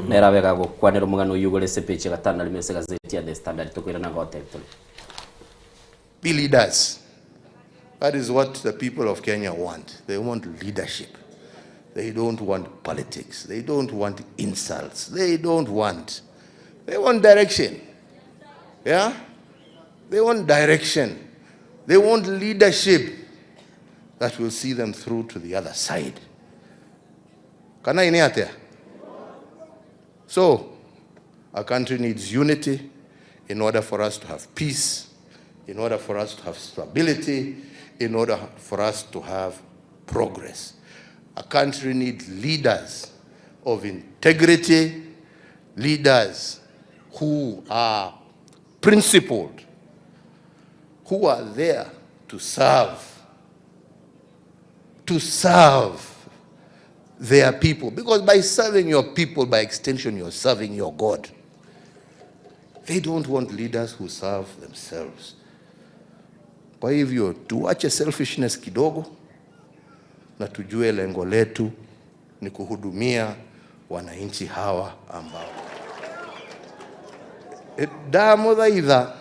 nere abe gagokwanera omogano oyio igoro ase epeji ya gatano na rimo ase egazeti ya The Standard. Tokoirana gotebia tore. Be leaders. That is what the people of Kenya want. They want leadership. They don't want politics. They don't want insults. They don't want. They want direction. Yeah? They want direction. They want leadership that will see them through to the other side. Kana ine atia? So, our country needs unity in order for us to have peace, in order for us to have stability, in order for us to have progress. A country needs leaders of integrity, leaders who are principled, who are there to serve, to serve their people. Because by serving your people, by extension, you're serving your God. They don't want leaders who serve themselves. Kwa hivyo tuache selfishness kidogo na tujue lengo letu ni kuhudumia wananchi hawa ambao ndamũthaitha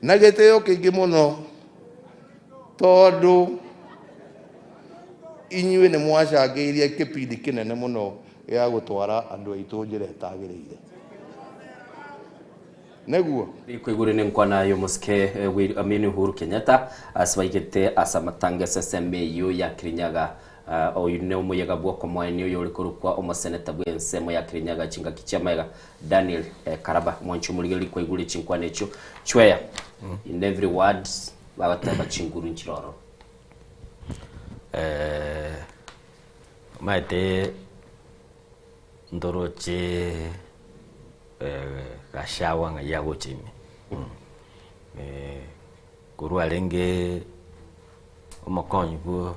na gĩtĩo kĩingĩ mũno tondũ inyuĩ nĩ mwacangĩirie kĩbindi kĩnene mũno gĩa gũtwara andũ aitũ njĩra ĩtagĩrĩire nĩguo Ikoigure nĩ nkwana y'omosike Amini Uhuru Kenyatta ase baigete ase amatanga ase ensemo eyio ya Kirinyaga. Oyu ne omoyega bwa okomoenia oyo ore korokwa omoseneta bwa ensemo ya Kirinyaga chingaki chi'amaega Daniel Karaba. Mwanche omorigereria kwaigure chinkwana echio chweya in every word bagoteba chinguru nchire ororo. Omanyete ndoroche Gachagua ng'ai agocha ime. Korwa arenge omokonyi bwo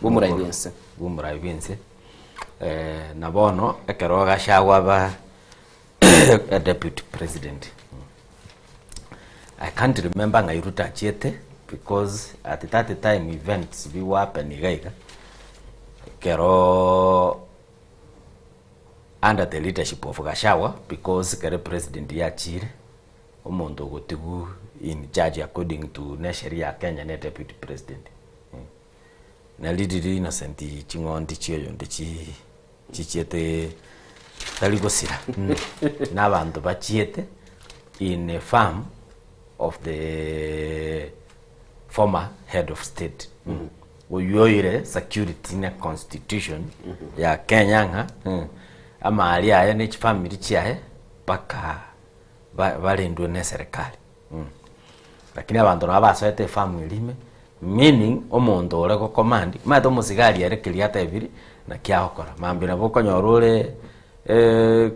Bw'omorai bw'ense. Bw'omorai bw'ense. Na bono ekero Gachagua aba a deputy president, I can't remember ng'ai Ruto achiete because at that time events bi happen iga iga, ekeroo under the leadership of Gachagua because ekero president yachire omonto ogotigwa in charge according to ne sheria ya Kenya ne deputy president. Na ririri Innocent ching'ondi chia oyonde chi chichiete tari gosira na abanto bachiete in a farm of the former head of state oywo oire security na constitution ya Kenya ng'a amari aye ne chifamiri chiaye mpaka barendwe ne eserekari. Lakini abanto nabo basoete efamu eria ime, meaning omonto ore gocommand, omanyete omosigari ere keria atebiri naki agokora, mambia nabo okonyora ore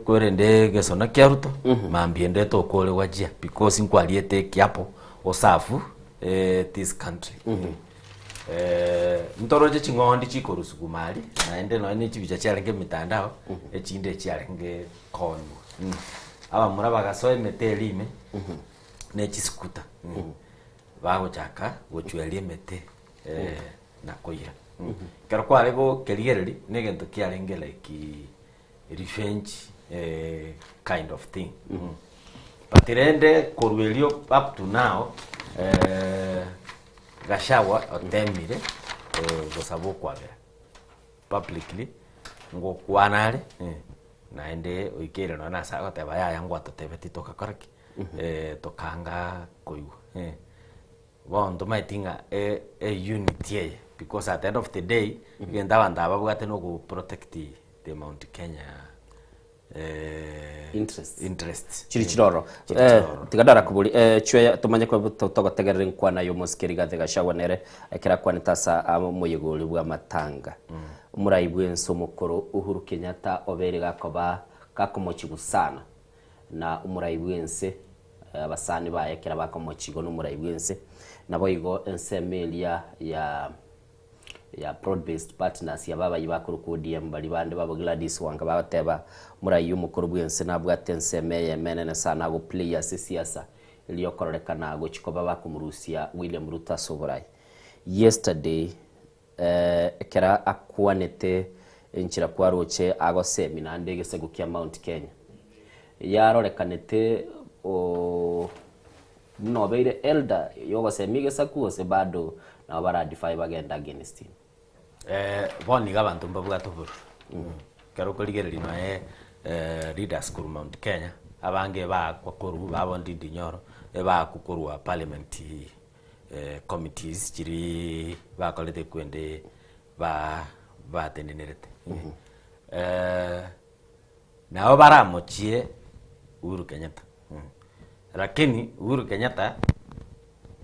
kwerende egesona kia Ruto, mambia ende tokore gwachia because nkwariete ekiapo oserve this country. Ntoroche ching'ondi chikorusigwa aria, naende nonye na echibicha chiarenge emitandao, echinde echiarenge kooniwa. Abamura bagasoa emete eria ime, ne chisikuta, bagochaka gochweria emete na koira. Ekero kware gokerigereria, na egento kiarenge like revenge kind of thing. But rende korwa erio up to now, Gachagua otemire gosaba okwabera publicly, ngokwana are, naende oikeire nonya na ase agoteba yaya ngwatotebetie togakora ki? Tokanga koigwa. Bono ntomaeti ng'a e unity eye because at the end of the day, egento abanto aba babwate na ogo protect the Mount Kenya Interests. interests. Chiri chiroro. Chiri chiroro. Tiga ndarakobori chweya tomanye kwa togotegerera enkwana ya omosike Rigathi Gachagua nere ekero akwanete ase omoyega oria bw'amatanga. Omorai bw'ense omokoro Uhuru Kenyatta obeire gakoba gakomochigwa sana na omorai bw'ense abasani baye ekero bakomochigwa na omorai bw'ense naboigo ensemo eria ya ya broad based partners yaba abayio bakorokwa ODM baria bande babo Gladys Wanga bagoteba omorai omokoro bw'ense nabwate ensemo eyemo enene sana ago play ase esiasa eria okororekana gochia koba bakomorusia William Ruto ase oborai. Yesterday ekero akwanete enchera kwaroche agosemi naende egesaku kia Mount Kenya yarorekanete buna obeire elder yogosemia egesaku gose bado nabo bara defy bagende against him? Bono iga abanto mbabwate obororo. Ekero okorigereria noe leaders korwa Mount Kenya, abange baakwa korwa babo Ndindi Nyoro, ebaakwa korwa parliament committees chiria bakorete ekwende ba batenenerete. Nabo baramochie Uhuru Kenyatta, lakini Uhuru Kenyatta.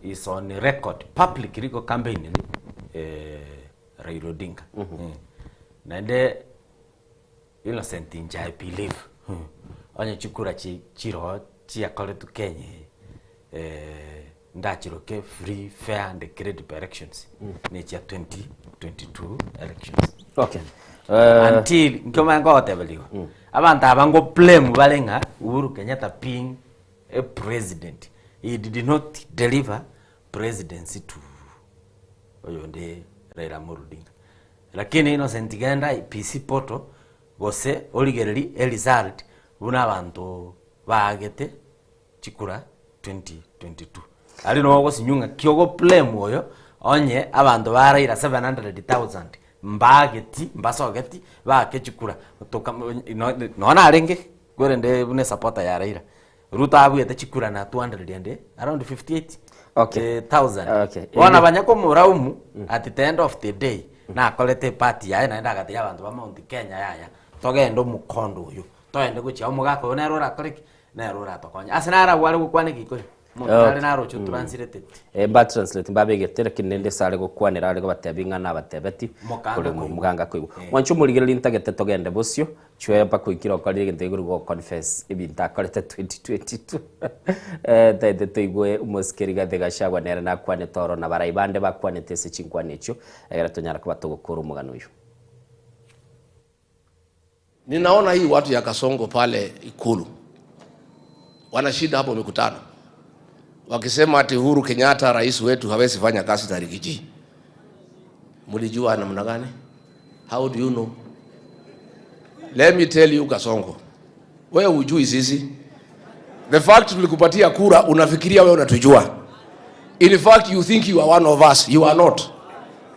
is on record publicly go campaigning eh, Raila Odinga. Naende Innocent inche I believe onye chikura chi chiroo chiakoretwe Kenya eye ndachiroke free, fair and credible elections ne chia 2022 elections. Okay. Until nkio omanye ngogoteberia igo, abanto aba ngo blame bare ng'a Uhuru Kenyatta being a president he did not deliver presidency to oyonde Raila Amolo Odinga. Lakini Innocent genda IEBC portal gose origererie eresult buna abanto baagete chikura 2022. Aria noo ogosinywa ng'a ki ogo blame oyo onye abanto ba Raila 700,000 mbaageti mbasogeti baake chikura toka nonya narenge kwerende buna esupporter ya Raila. Ruto abuete chikura na 200 and around 58 Okay. eh, thousand. Okay. Bono banya komoraumu at the end of the day nakorete eparty yaye naende agatebia abanto ba Mount Kenya yaya togende omokondo oyo togende gochia omogaka oyo nere orakore ki nere oratokonye ase naro abwo are gokwana egikoyo omonto nare naroche otranslated Eh, mba translate mbabegete lakini nende sare gokwanera are gobatebia ng'a nabatebeti Mokanga kore koigwa. moganga koigwa mwanche omorigereria ntagete togende bosio Chwea mpaka oikire okorire egento igoro go confess ebinto akorete 2022 eh, taete toigwe omosike Rigathi Gachagua nere nakwanete oro na barai bande bakwanete ase chinkwana echio egere tonyara koba togokora omogano oyio. Ninaona hii watu ya Kasongo pale Ikulu wana shida hapo mikutano, wakisema ati Uhuru Kenyatta rais wetu hawezi fanya kazi tariki G. Mlijua namna gani? How do you know? Let me tell you Kasongo, wewe hujui sisi. The fact tulikupatia kura unafikiria wewe unatujua. In fact you think you are one of us. You are not.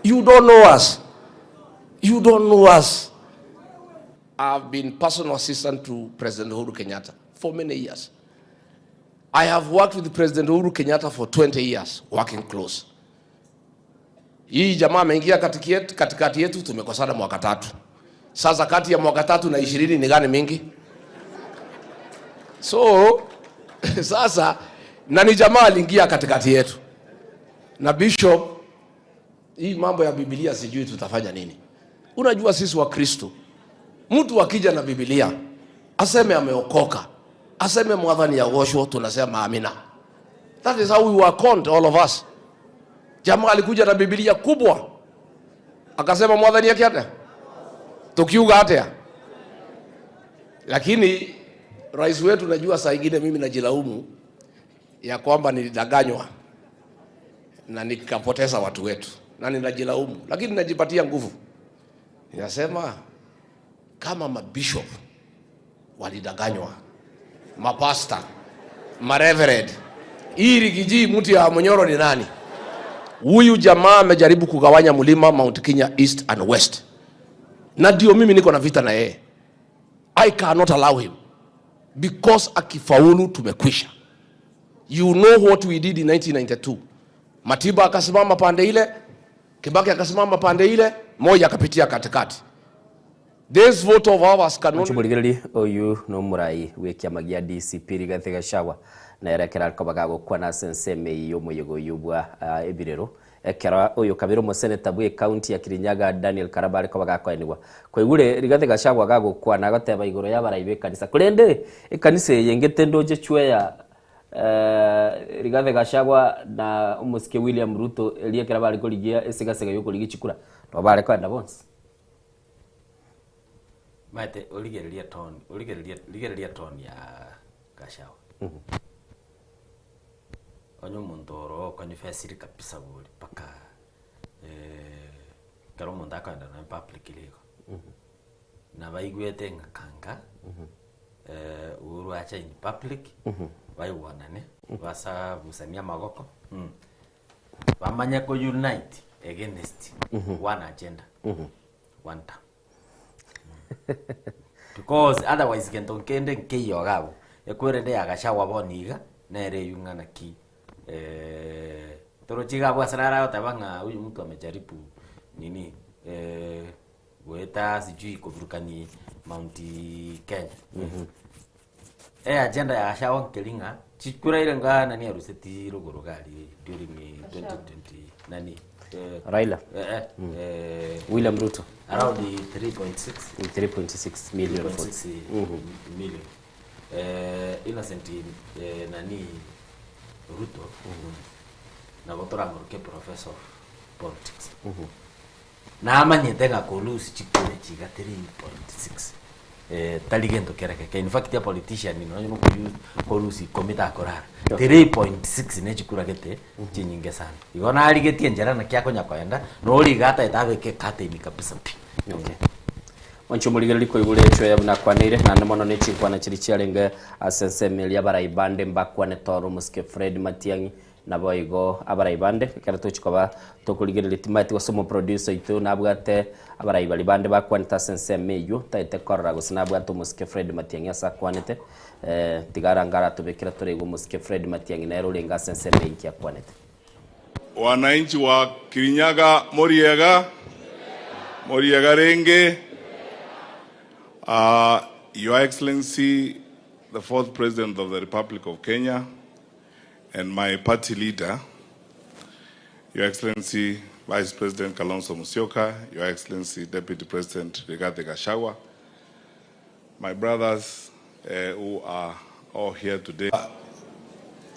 You don't know us. You don't know us. I've been personal assistant to President Uhuru Kenyatta for many years. I have worked with President Uhuru Kenyatta for 20 years, working close. Hii jamaa ameingia katikati yetu, katikati yetu tumekosana mwaka tatu. Sasa kati ya mwaka tatu na ishirini ni gani mingi? So sasa na ni jamaa aliingia katikati yetu na bishop, hii mambo ya Biblia sijui tutafanya nini. Unajua sisi wa Kristo, mtu akija na Biblia aseme ameokoka, aseme mwadhani ya gosho, tunasema amina. That is how we were conned all of us. Jamaa alikuja na Biblia kubwa akasema mwathani yake atia tukiuga atia, lakini rais wetu, najua saa ingine mimi najilaumu ya kwamba nilidanganywa na nikapoteza watu wetu, na ninajilaumu, lakini najipatia nguvu. Ninasema kama mabishop walidanganywa, mapasta, mareverend, hii rigiji mtu ya Munyoro ni nani? Huyu jamaa amejaribu kugawanya mlima Mount Kenya East and West, na ndio mimi niko na vita na yeye. I cannot allow him because akifaulu tumekwisha. You know what we did in 1992. Matiba akasimama pande ile, Kibaki akasimama pande ile, Moi akapitia katikati. This vote of ours can only Murigereri oyu no murai bwe kiama gia DCP Rigathi Gachagua nere ekero akoba gagokwana ase ensemo eyio y'omoyega oyio bwa ebirero ekero oyo kabere omoseneta bwe ekaunti ya Kirinyaga Daniel Karaba are koba gakoenigwa. Kwaigure Rigathi Gachagua gagokwana agoteba igoro y'abarai b'ekanisa korende ekanisa eye ngete ndoche chweya Rigathi Gachagua na omosike William Ruto erio ekero bare korigia esigasega y'okorigia chikura nabo bare koenda bonsi. Omanyete origererie tone, origererie rigereria tone ya Gachagua. Onye omonto oro okonfesiri kabisa bori mpaka ekero omonto akoenda nonya publicly igo, nabaigwete ng'a kanga Uhuru ache in public, baigwanane, basabusanie amagoko, bamanye ko unite against one agenda, one term. Because otherwise gento kende nkeiyo iga abwo, ekwerende ya Gachagua bono iga, nere eywo ng'a naki torochi iga abwo ase nare agoteba ng'a huyu mtu amejaribu nini goeta sijui koburukani Mount Kenya. E agenda ya Gachagua nkeri ng'a. Chikura ire nga nani aruseti rogoro gari during 2020 nani eh, Raila. eh, eh, eh, William Ruto. Around 3.6. 3.6 million 3.6 votes. Million. Eh, Innocent eh, nani Ruto nabo toramoroke professor of politics. Namanyete ng'a kolusi chikura chiga 3.6 eh, tari gento kerekeke. In fact, a politician nonya nokoyu kolusi ikomi takorara 3.6 ne chikura gete chinyinge sana. Igo narigetie enchera naki akonya koenda noriga ataete abeke curtain kabisa pi. Okay. Mwancho morigereri koigure echo ya buna kwanire naende mono ne chinkwana chiri chiarenge ase ensemo eria abarai bande mbakwane toro omosike Fred Matiang'i nabo igo abarai bande ekero tochikoba tokorigereria timanyeti gose omoproducer oito nabwate abarai bari bande bakwanete ase ensemo eywo taete korora gose nabwate omosike Fred Matiang'i ase akwanete eh, tiga arange aratobekera toraigwe omosike Fred Matiang'i nere orenge ase ensemo eywo nki akwanete. Wananchi wa Kirinyaga moriega moriega renge. Your Excellency, the fourth President of the Republic of Kenya, and my party leader, Your Excellency Vice President Kalonzo Musyoka, Your Excellency Deputy President Rigathi Gachagua, my brothers who are all here today.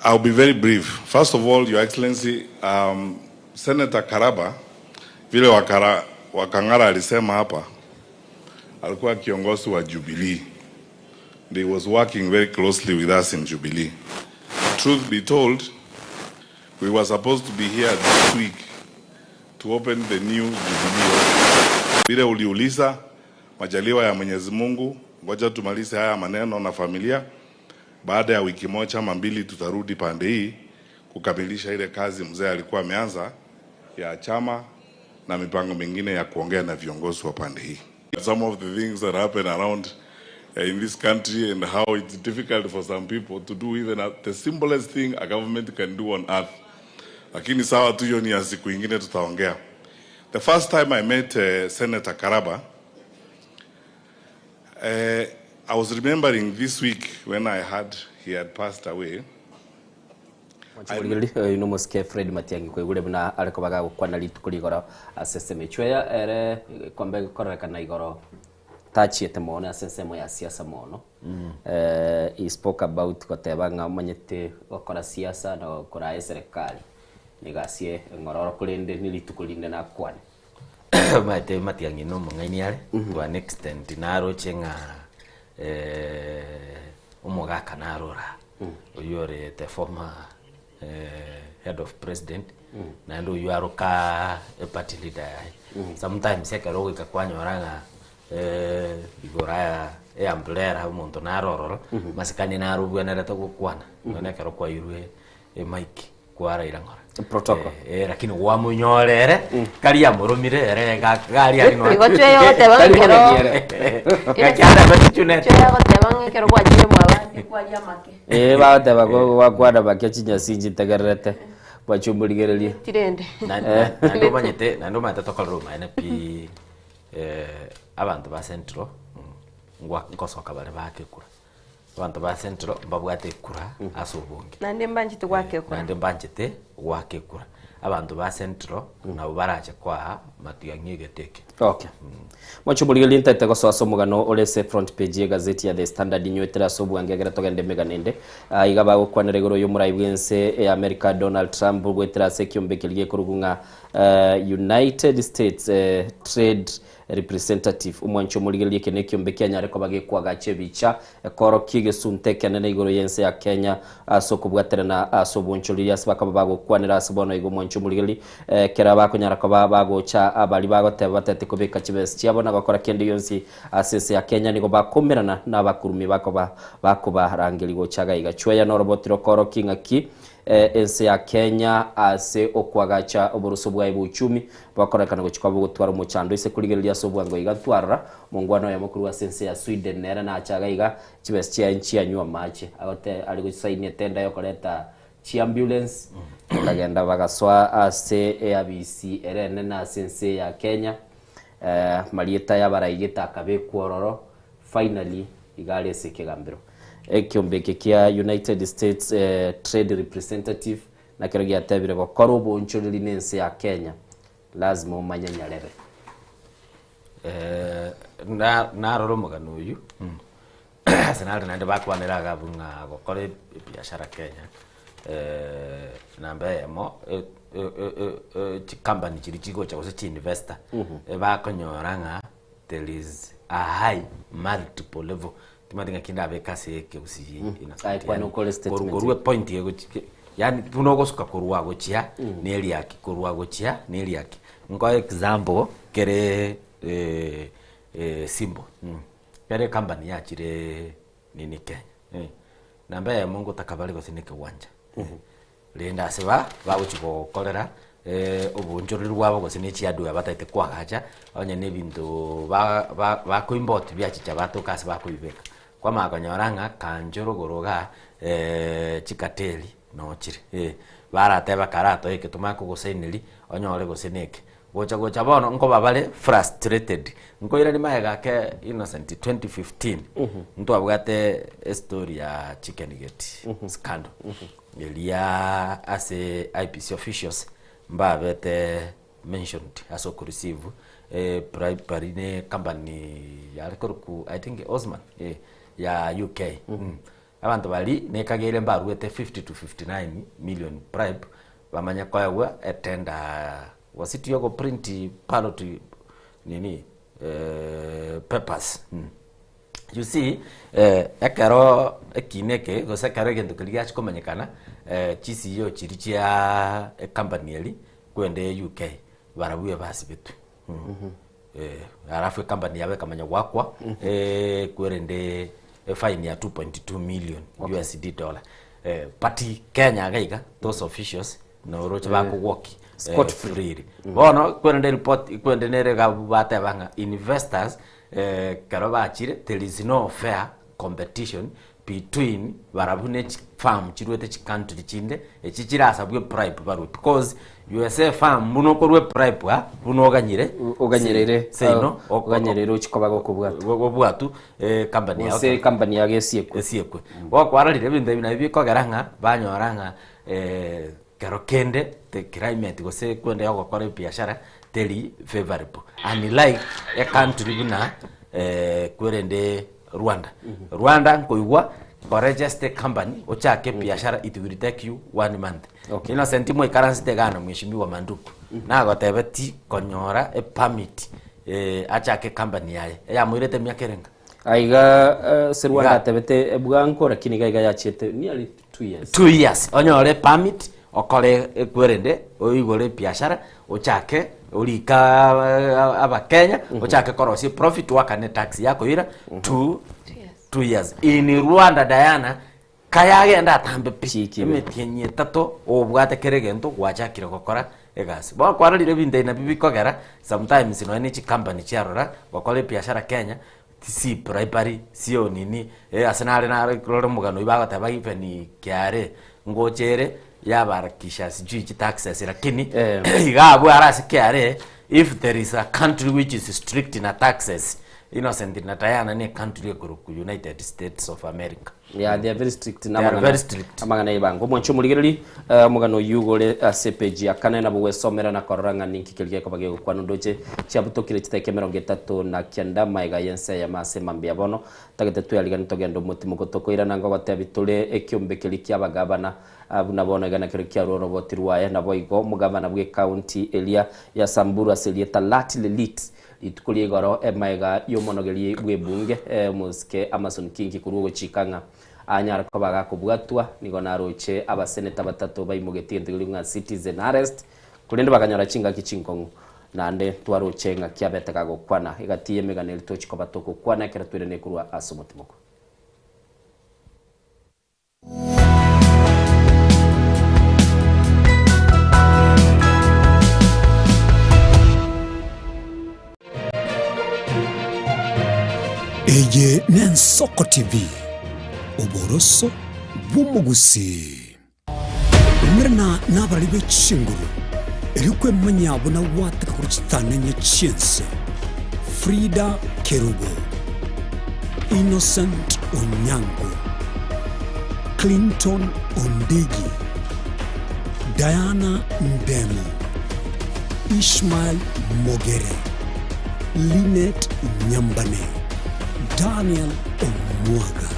I'll be very brief. First of all, Your Excellency, Senator Karaba, vile wakara, Wakangara alisema hapa, alikuwa kiongozi wa Jubilee. He was working very closely with us in Jubilee. Truth be told, we were supposed to be here this week to open the new Jubilee office. Vile uliuliza, majaliwa ya Mwenyezi Mungu, ngoja tumalize haya maneno na familia. Baada ya wiki moja ama mbili tutarudi pande hii kukamilisha ile kazi mzee alikuwa ameanza ya chama na mipango mingine ya kuongea na viongozi wa pande hii. Some of the things that happen around in this country and how it's difficult for some people to do even the simplest thing a government can do on earth. Lakini sawa tu, hiyo ni ya siku ingine tutaongea. The first time I met Senator Karaba, I was remembering this week when I heard he had passed away. Morigereri no mosike Fred Matiang'i koigure buna ariko bagagokwana rituko rigoro ase ensemo echweya ere kombe kororekana igoro tachiete mono ase ensemo ya siasa mono. He spoke about goteba ng'a omanyete gokora siasa na gokora eserikali nigasie eng'ororo korende ni rituko rinde nakwane. Maete Matiang'i na omong'aini are to an extent naroche ng'a eh, omogaka narora oyo ore the former head of president naende oyo aroka e party leader yaye. Sometimes ekero ogoika kwanyora ng'a igoro aya e umbrella omonto narororo masikani narobwenerete gokwana nonye ekero kwairwe emic kwaraira ng'ora. Protocol. Lakini gwamunyorere kari amurumire ere gari ari Igo chweyo goteba ng'ekero gakiara batichunete. Chweyo goteba ng'ekero gwachire mwabande kwaria make. Bagoteba gwakwana bake chinyasi nchitegererete bwachumurigererie. Tirende. Naende omanyete naende omanyete tokorera omaene pi abanto ba Central nkosoka bare bake kura abanto ba Central mbabwate ekura ase obonge. Naende mbanchete gwaka ekura. Naende mbanchete gwaka ekura abanto ba Central nabo barache kwa Matiang'i egete eke. Okay. Mwachumurigererie ntete gosoa ase omogano ore ase front page y'egazeti ya The Standard nywetera ase obwange egere togende emegano ende. Ah, iga bagokwanera igoro y'omorai bw'ense ya America Donald Trump gwetera ase ekiombe keria gekorokwa ng'a United States Trade Representative omwancho omorigererie eke nekiombe kianyare koba gekwagacha ebicha ekorokia egesunte ekenene igoro y'ense ya Kenya ase okobwaterana ase obonchoreri ase bakaba bagokwanera ase bono igo omwancho omorigererie kera bakonyara koba bagocha abari bagoteba batete kobeka chibesa chiabo na gokora kende gionsi ase ense ya Kenya nigo bakomerana na abakurumi bakoba bakobarangeri gochaga iga chweya norobotiro korokia ng'aki ense ya Kenya ase okwagacha oboruso bwaye bwa uchumi bakorekana gochika bogotwara omochando ase korigereria ase obwango iga twarora mongwana oyo mokuru ase ense ya Sweden nere nachaga iga chibesa chiaye nchianywa amache agote ari gosaini etenda yokoreta chiambulance bakagenda bagasoa ase eabisi ere enene ase ense ya Kenya marieta yabaraigete akabekwa ororo finally iga are ase ekegambero. Ekiombe eke kia United States Trade Representative nakero giatebire gokora oboonchoreri nense ya Kenya lazima omanye nyarebe. Narora omogano oyio ase nare naende bakwanera iga abwo ng'a gokora ebiashara Kenya namba eyemo chicompany chiria chigocha gose chiinvestor ebakonyora ng'a there is a high multiple level timanyeti ng'aki ndabeke ase ekegusii innocent Aye kwana yaani okore statement. korwa epoint egochi yaani buna ogosuka korwa gochia na eriaki korwa gochia na eriaki. Nkoe example kere simple kere ecompany yachire nini Kenya namba eyemo ngotaka bare gose na ekewanja. Rende ase ba bagochia gokorera oboonchoreri bwabo gose ne chiadware batagete koagacha, onye na ebinto ba ba bakoimport biachicha batoka ase bakoibeka. Kwamanya konyora ng'a kancho rogoro igaa chikateli noo chire eh, barateba karatoe eke tomanye kogosaineria onyore gose na eke. Gocha gocha bono nkoba bare frustrated, nkoirania magega ake Innocent 2015, ntwabwate estory ya chicken gate scandal. Eria ase IEBC officials mbabete mentioned ase okoreceive bribery ne company yare korokwa I think Osman eh, ya UK. Abanto baria nekageire mbaruete 50 to 59 million bribe bamanye koegwa etender gose tiyogoprint ballot nini papers. You see, ekero ekina eke gose ekero egento keria giachia komanyekana, chi CEO chiria chia ecompany eria kwende UK, barabwo ebasibetwe. Alafu ecompany yabo ekamanya goakwa kwerende efine ya 2.2 million USD dollar. But Kenya iga iga, those officials noroche bakogwoki Scot free. freely. Bono kwerende report kwerende nere iga bateba ng'a investors Ekero bachire there is no fair competition between barabwo ne chifarm chiruete chicountry chinde echi chirasabwe bribe barwe because USA farm buna okorwa ebribe aa buna oganyire Oganyerere seino oganyerere ochie koba gokobwatwa. gokobwatwa company yao Gose company yago esiekwe. Esiekwe. Bono kwarorire ebinto ebi nabio bikogera ng'a banyora ng'a Kero kende the climate gose kwende yogokora ebiashara teri favourable unlike e country buna kwerende Rwanda. Rwanda nkoigwa koregister ecompany ochake ebiashara it will take you one month. Okay. Innocent moikaransete iga na mheshimiwa Manduku nagotebeti konyora epermit achake ecompany yaye eyamoirete emiaka erenga? Aiga ase Rwanda Iga. atebete bwango lakini iga iga yachiete nearly 2 years. 2 years onyore permit okore ekwerende oigore ebiashara ochake orike abakenya ochake korosia eprofit oakane etax yakoira 2 years. In Rwanda Diana kayagenda atambe pi emetienyi etato obwate kera egento gwachakire gokora egasi. Bono kwarorire ebinto ebi nabio bikogera sometimes nonye ne chicompany chiarora gokora ebiashara Kenya si bribery sio nini ase nare narore omogano oyio bagoteba even KRA ngocha ere yabarakisha sijui chitaxes lakini iga abwo are ase KRA if there is a country which is strict na taxes Innocent na Diana ne country ekorokwa United States of America. Yeah, they are very strict. They are very strict. Amang'ana ebango. Omwancho omorigereri, eh, omogano oyio igore ase epeji ya kane nabo gwesomera na korora ng'a ninki keria gekoba gegokwana ndoche chiabutokire chidakika 39 maega y'ense eyemo ase mambia bono tagete twearigani togende omotimoko tokoirana ngogotebi tore ekiombe keria kia abagabana ah, buna bono iga nakero kiarwa oroboti rwaye naboigo omogabana bw'ecounty eria ya Samburu ase erieta Lati Lelit Rituko ria igoro emaega y'omonogeri bw'ebunge, omosike Amason Kingi korwa ogochika ng'a anyare koba agakobwatwa, nigo naroche abaseneta batato baimogetie egento keria ng'a citizen arrest, korende bakanyora chingaki chinkong'u. Naende twaroche ng'a kiabete gagokwana egati y'emegano eria tochi koba togokwana ekero twerene korwa ase omotimoko. Eye n'Ensoko TV, oboroso bw'omogusii. Umerana nabarari be chinguru, erio kwemanyia buna gwateka korwa chitanenye chi'ense. Frida Kerubo, Innocent Onyango. Clinton Ondigi, Diana Ndemo, Ishmael Mogere, Linet Nyambane, Daniel Omwaga.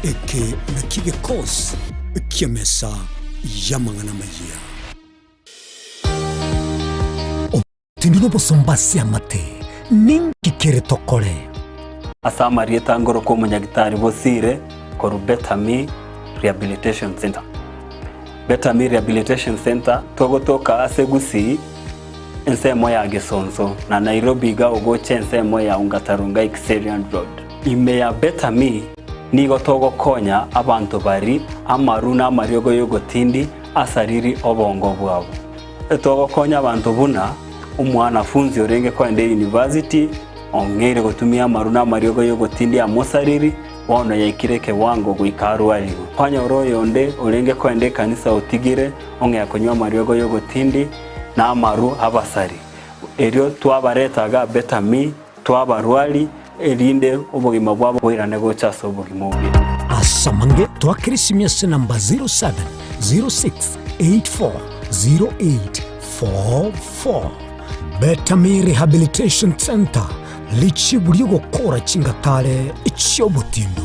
Eke nakio gekosi ki'emesa y'amang'ana amayia. Tindi nobosomba ase amate, ninki kere tokore? Ase amarieta ngoroka omonyagitari Bosire korwa Better Me Rehabilitation Centre. Better Me Rehabilitation Centre togotoka ase Gusii ensemo ya Gesonso na Nairobi iga ogocha ensemo ya Ongata Rongai Kiserian Road. Ime ya Better Me nigo togokonya abanto bari amaru na amariogo yogotindi asariri obongo bwabo. Togokonya abanto buna omwanafunzi orenge koenda eyunivasiti, ong'eire gotumia amaru na amariogo y'ogotindia amosariri, bono yaikire ekewango goika arwarigwe. Kwanyora oyonde orenge koenda ekanisa otigire, ong'ea konywa amariogo y'ogotindi na amaru abasari. Erio twabareta iga Betami, twabarwari, erinde obogima bwabo boirane gocha ase obogima obuya. Ase amange twakere esimi ase namba 0706840844. Betami Rehabilitation Centre, richibu ri'ogokora chingatare chi'obotindu.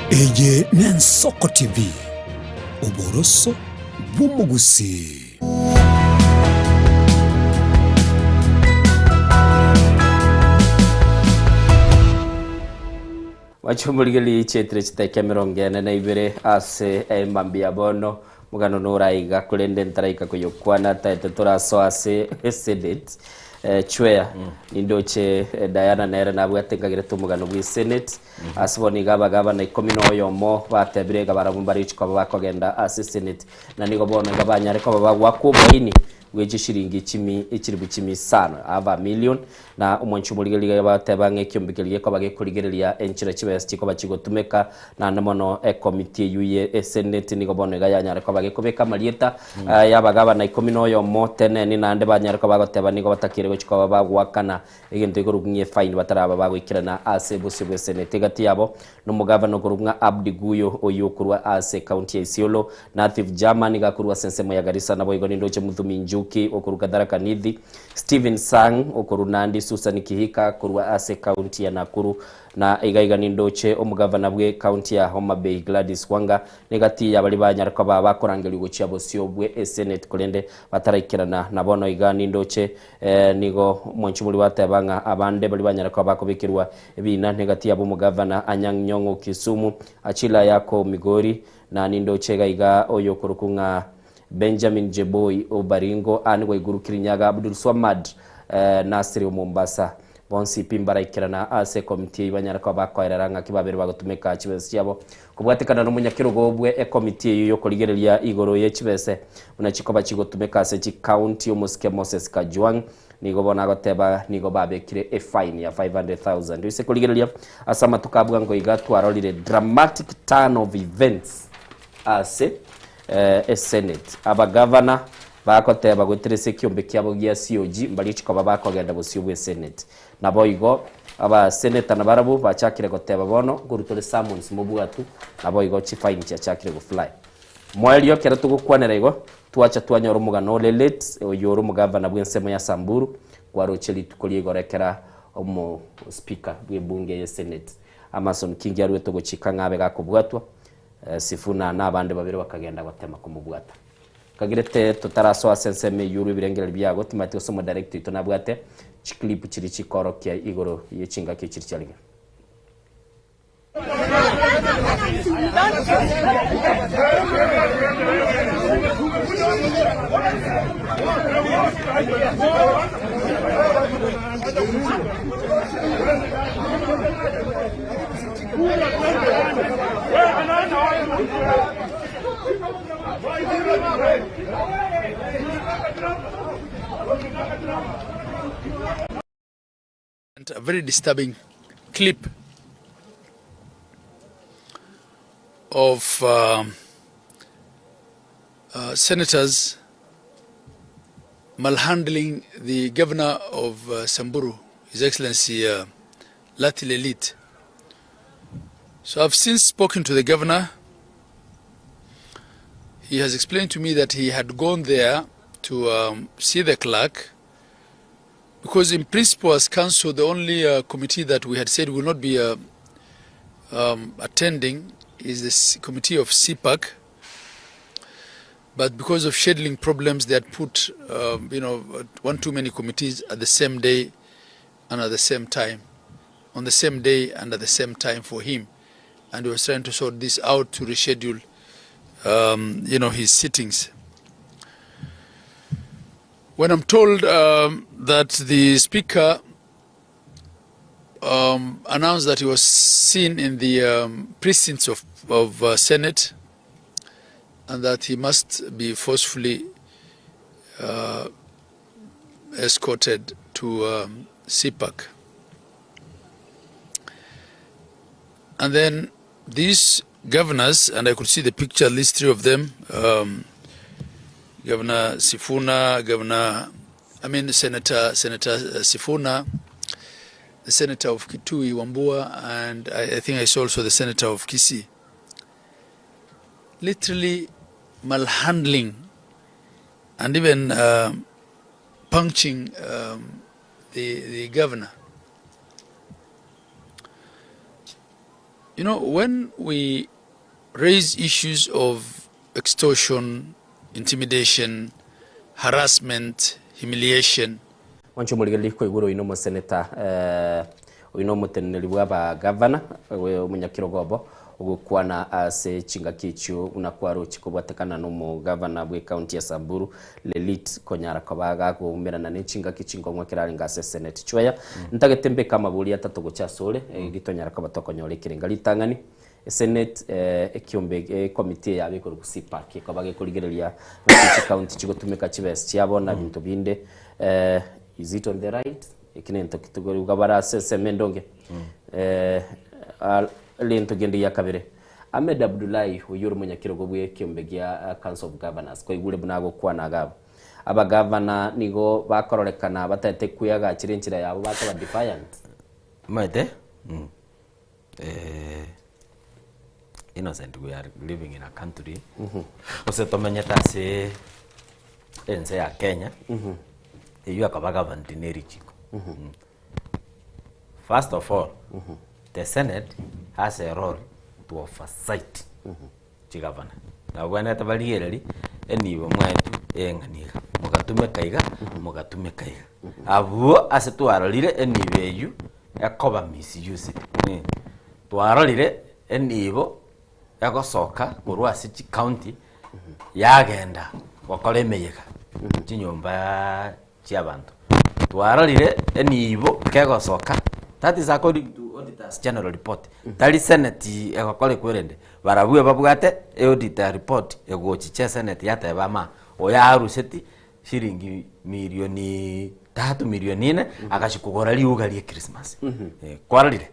Eye n'Ensoko TV, oboroso bw'omogusii. Wachomorigereria chietire chiteke emerongo ene na ibere ase emambia ya bono Omogano noraiga, korende ntaraika koyokwana taete torasoa ase esenate. Chwea, nindoche Diana nere nabwate nkagerete omogano bwa esenate. Ase bono iga abagabana ikomi na oyomo batebire iga barabwo mbare gochia koba bakogenda ase esenate. Na nigo bono iga banyare koba bagoakwa oboini bwe chishiringi chimi echilifu chimi isano, half a million, Na omwanchi omorigereria iga bateba ng'a ekiombe keria gekoba gekorigereria enchera chibesa chikoba chigotumeka, naende mono ekomiti eyio ye eseneti nigo bono iga yanyare koba gekobeka amarieta y'abagabana ikomi na oyomo teneni, naende banyare koba bagoteba nigo batakeire gochia koba bagoakana egento ekorokwa ng'a efaini bataraba bagoikerana ase bosio bw'eseneti. Egati yabo nomogavana okorokwa ng'a Abdi Guyo oyio okorwa ase ekaunti ya Isiolo, Nathif Jama nigo akorwa ase ensemo ya Garissa, naboigo nindoche Muthumi Njuki okorwa Tharaka Nithi, Stephen Sang okorwa Nandi, Susan Kihika korwa ase ekaunti ya Nakuru, na iga iga nindoche omogavana bwe ekaunti ya Homa Bay Gladys Wanga negati ya baria banyare koba bakorangerigwa gochia bosio bwe esenate korende bataraikerana. Na bono iga nindoche nigo omwanchumori bateba ng'a abande baria banyare koba bakobekerwa ebina negati yabo omogavana Anyang' Nyong'o Kisumu, Achila Ayako Migori, na nindoche iga iga oyokorokwa ng'a Benjamin Jeboi o Baringo, Anne Waiguru Kirinyaga, Abdulswamad Nasri o Mombasa. Bonsi pi mbaraikerana ase ekomiti eyio banyare koba bakoerera ng'aki babere bagotumeka chibesa chiabo. Kobwatekana nomonyakerogo bwe ekomiti eyio yokorigereria igoro ye chibese buna chikoba chigotumeka ase chikaunti omosike Moses Kajwang' nigo bono agoteba nigo babekire efine ya 500,000. Oise korigereria ase amatuko a bwango iga twarorire dramatic turn of events ase Esenate, abagavana bagoteba goetera ase ekiombe kiabo gia COG mbaria chikoba bakogenda bosio bw'Esenate. Naboigo abaseneta nabarabwo bachakire goteba bono nkorutore summons mobwatu, naboigo chifine chiachakire gofly. Moerio ekero togokwanera igo, twacha twanyora omogano ore late, oyio ore omogavana bw'ensemo ya Samburu, kwaroche rituko ria igoro ekera omo speaker bw'ebunge y'Esenate Amason Kingi aruete ogochika ng'a abe gakobwatwa, Sifuna na abande babere bakagenda gotema komobwata. Kagirete totarasoa ase ensemo eyio orwe ebirengererio biago, timanyeti gose omodirector oito nabwate chiclip chiria chikorokia igoro ye chingaki echiria chiarenge. A very disturbing clip of senators malhandling the governor of Samburu, His Excellency Lati Lelit. So I've since spoken to the governor. He has explained to me that he had gone there to see the clerk because in principle as council the only committee that we had said will not be attending is the committee of CPAC. But because of scheduling problems, they had put one too many committees at the same day and at the same time, on the same day and at the same time for him. And he was trying to sort this out to reschedule his sittings. When I'm told that the speaker announced that he was seen in the precincts of Senate and that he must be forcefully escorted to CPAC. And then these governors, and I could see the picture, at least three of them, Governor Sifuna, Governor, I mean Senator, Senator Sifuna, the Senator of Kitui, Wambua, and I think I saw also the Senator of Kisii, literally malhandling and even punching the governor. When we raise issues of extortion, intimidation, harassment, humiliation. Mwancho murigereri kwa iguru ino moseneta oino muteneneri bwa ba governor we omunyakirogobo ogokwana ase chingaki echio buna kwarochi kobwatekana no mu governor bwe county ya Samburu Lelit konyara kobaga kuumerana ne chingaki chingongwa kiraringa ase Senate chwaya. Ntagete mbeka amaburi atatu gocha sore, gitonyara kobatokonyora ekirenga ritang'ani Senate ekiombe committee ya bikuru CPAC koba gekorigereria chi county chigotumika chibes chiabo na bintu binde is it on the right ekinento kitugori ugabara sese mendonge. Lento gendi ya kabere Ahmed Abdullahi uyuru munyakirogo bwe kiombe gya Council of Governors ko igure bunago kwana gabo aba governor nigo bakororekana batete kuyaga chirenchira yabo bataba defiant Maite? Innocent, we are living in a country. Ose tomenyete ase ense ya Kenya. Eyu akaba governed ne richiko. First of all, the Senate has a role to oversight chigavana. Na bwana tabaliereri enibo mwetu eng'aniga mugatume kaiga mugatume kaiga. Abuo ase twarorire enibo eyu ekoba misused. Twarorire enibo egosoka korwa ase chi county yagenda gokora emeyega chinyomba chiabantu. Twarorire enibo kegosoka. That is according to Auditor's General Report. Tari Senate egokora ekwerende. Barabwe babwate auditor report egochicha Senate yateba ma oya aruseti shilingi milioni 3 milioni 4 akashikugora liuga lie Christmas. Kwarorire.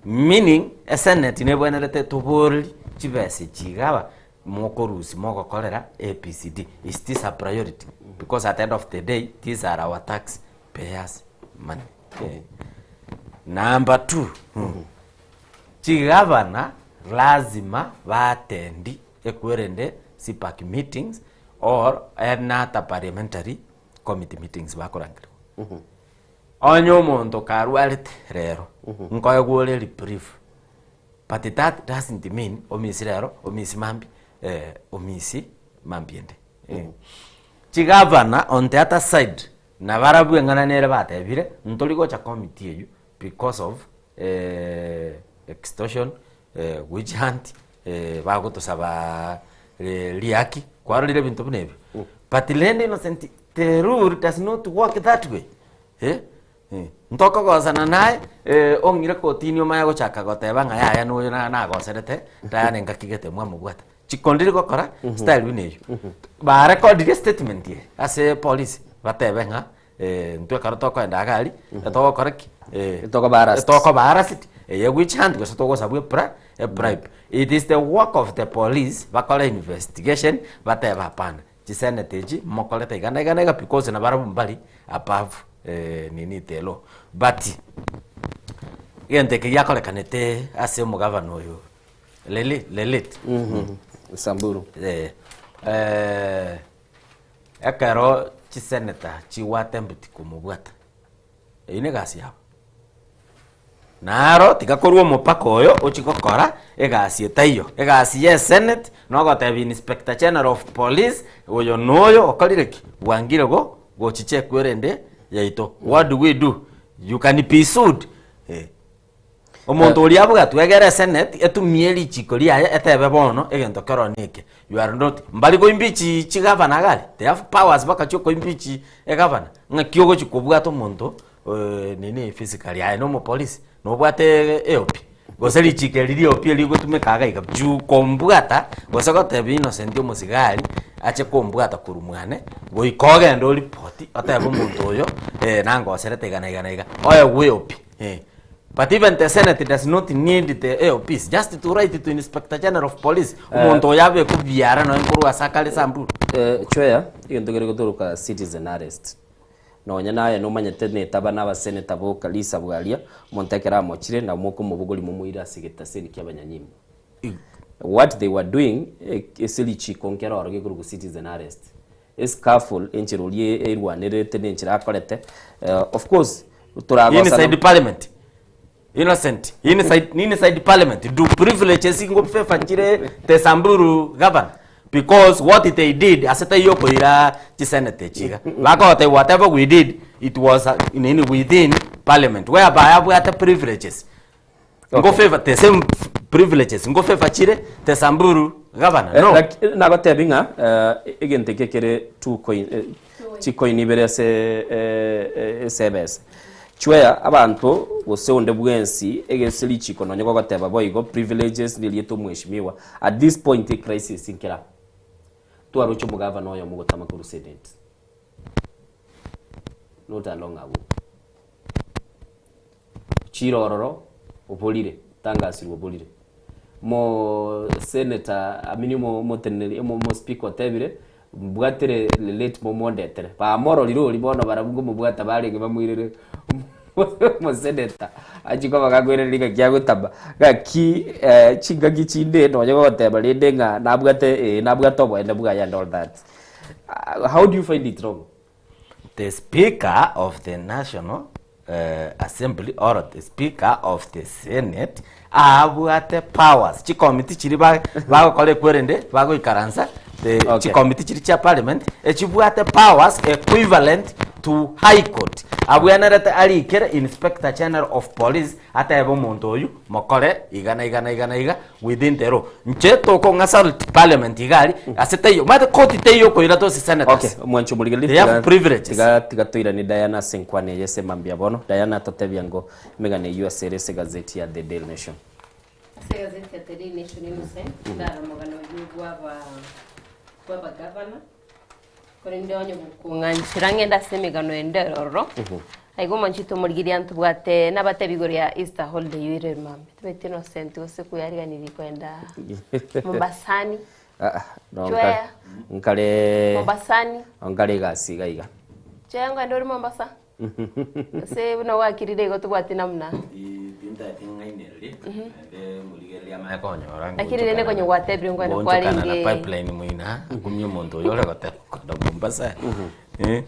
Meaning a Senate nebwenerete tobori chibese chigaba mokorusi mogokorera APCD. Is this a priority? Because at the end of the day these are our tax payers money. Number 2, chigavana lazima batendi ekwerende CPAC meetings or another parliamentary committee meetings bakorangirwa. Onye omonto karwarete rero, nkoegwore reprieve. But that doesn't mean omisi rero, omisi mambi, omisi mambiende. Chigavana on the other side, na barabwe ng'ana nere batebire, ntori gocha committee eyu because of extortion, witch hunt, bagotosaba liaki, kwarorire bintu buna ebio. But Lende Innocent, the rule does not work that way. Ntokogosana naye, eh, ong'ire kotini omanye gochaka goteba ng'a yaya noyo na- nagoserete, tayari engaki gete mwamobwata. Chikondiri gokora, style buna eywo. Barekodirie statement eye ase polisi, batebe ng'a intwe ekero tokoenda iga aria, etogokora ki? Etokoba harassed. Etokoba harassed, eye witch hunt gose togosabwa epra ebribe. It is the work of the police bakore investigation, batebe hapana, chiseneta echi mokorete iga na iga na iga because nabarabwo mbari above nini the law. But egento eke giakorekanete ase omogavana oyo Lele Lelet Samburu. Eh, ekero chiseneta chigwatembuti komobwata, eyio negasi yabo. Naro tiga korwa omopaka oyo ochie gokora egasi etaiyo. Egasi ya esenate nogotebia inspector general of police oyo na oyo okorire ki? Bwangire go gochicha ekwerende yaito. What do we do? You can be sued eh. Omonto oria abwatwe egere esenate etumie richiko riaye etebe bono egento kero neke. You are not mbari goimpeach chigavana iga aria, they have powers bakachia koimpeach egavana ng'aki ogochi kobwata omonto nini physically aye na omopolisi nobwate AOP gose richiko eri ria AOP rigotumeka iga iga juu kombwata gose gotebia Innocent omosigari ache kombwata korwa mwane goika ogende oripoti otebe omonto oyo nangoserete iga na iga na iga oegwe AOP eh. But even the senate does not need the AOPs just to write to inspector general of police omonto oyo abekwe biara nonya nkorwa ase akare Samburu. Chweya, egento kere gotoroka citizen arrest. Nonya naye nomanyete netaba na abaseneta boka risabu aria, omonto ekero amochire nabo mokomobogoria momoire ase egetaseni kia abanyanyimbo. What they were doing, ase richiko nkere oro gekorokwa citizen arrest. Escaffold, enchera oria erwanererete na enchera akorete, of course toragosana. Inside parliament. Innocent. Inside, inside parliament. Do privileges ingo favor chire the Samburu governor. Because what they did, ase taiyo koira chisenate echi iga. Bakogotebia whatever we did, it was nini within parliament. Whereby abwate privileges. Ngo favor the same privileges ngo favor chire the Samburu governor. No. Laki- nagotebi ng'a egento eke kere two coin chicoin ibere ase ase ebesa. Chweya abanto gose onde bwensi egese richiko nonye gogoteba boigo privileges nerieta omweshimiwa at this point ecrisis nkera twaroche omogavana oyomo gotama korwa senate not a long ago. Chire ororo oborire, tangasirwe oborire. Mo senator I mean omo omoteneneri omo omo speaker otebire, mbwatire late momondetere. Bamororire oria bono barabwo nkomobwata barenge bamoirere omo senator achie koba gakoiraneria ng'aki agotama. Ng'aki chingaki chinde nonye gogoteba rende ng'a nabwate eh nabwate oboene bwaye and all that. How do you find it wrong? The speaker of the national Assembly or the speaker of the senate abwate powers chikomiti chiria ba- bagokora ekwerende bagoikaransa the Okay. chikomiti chiria chia parliament echibwate powers equivalent to high court abwenerete arikere inspector general of police atebe omonto oywo mokore iga na iga na iga na iga within the law nche tokong'asult parliament iga aria ase teiyo omanyete koti teiyo okoira tose senators Okay, omwancho omorigereria They have tiga- privileges. tiga tiga toiranie Diana ase enkwana eye ase mambia bono. Diana totebia ngo emegano eyio ase ere ase egazeti ya The Daily Nation. Ase egazeti ya The Daily Nation Innocent, ndaro omogano oyio bw'aba bw'abagavana. Korende onye gokong'anchera ng'ende ase emegano ende ororo, aiga omonchete omorigereria ntobwate nabatebi igoro ya Easter holiday oire mambia. Tobeti Innocent gose kweyariganirie koenda Mombasani, Ah, ah, no, Chwea. nkare Mombasani. nkare egasi iga iga. Chwea nkoenda ore Mombasa? Gose buna gwakirire igo tobwati namna. Tintageti ng'ainererie, naende morigereria amanye konyora Lakini rende konya gwatebire nkoenda ngoonchokana na kwarenge pipeline moina, akumie omonto oyo ore goteba kogenda Mombasa. Eh.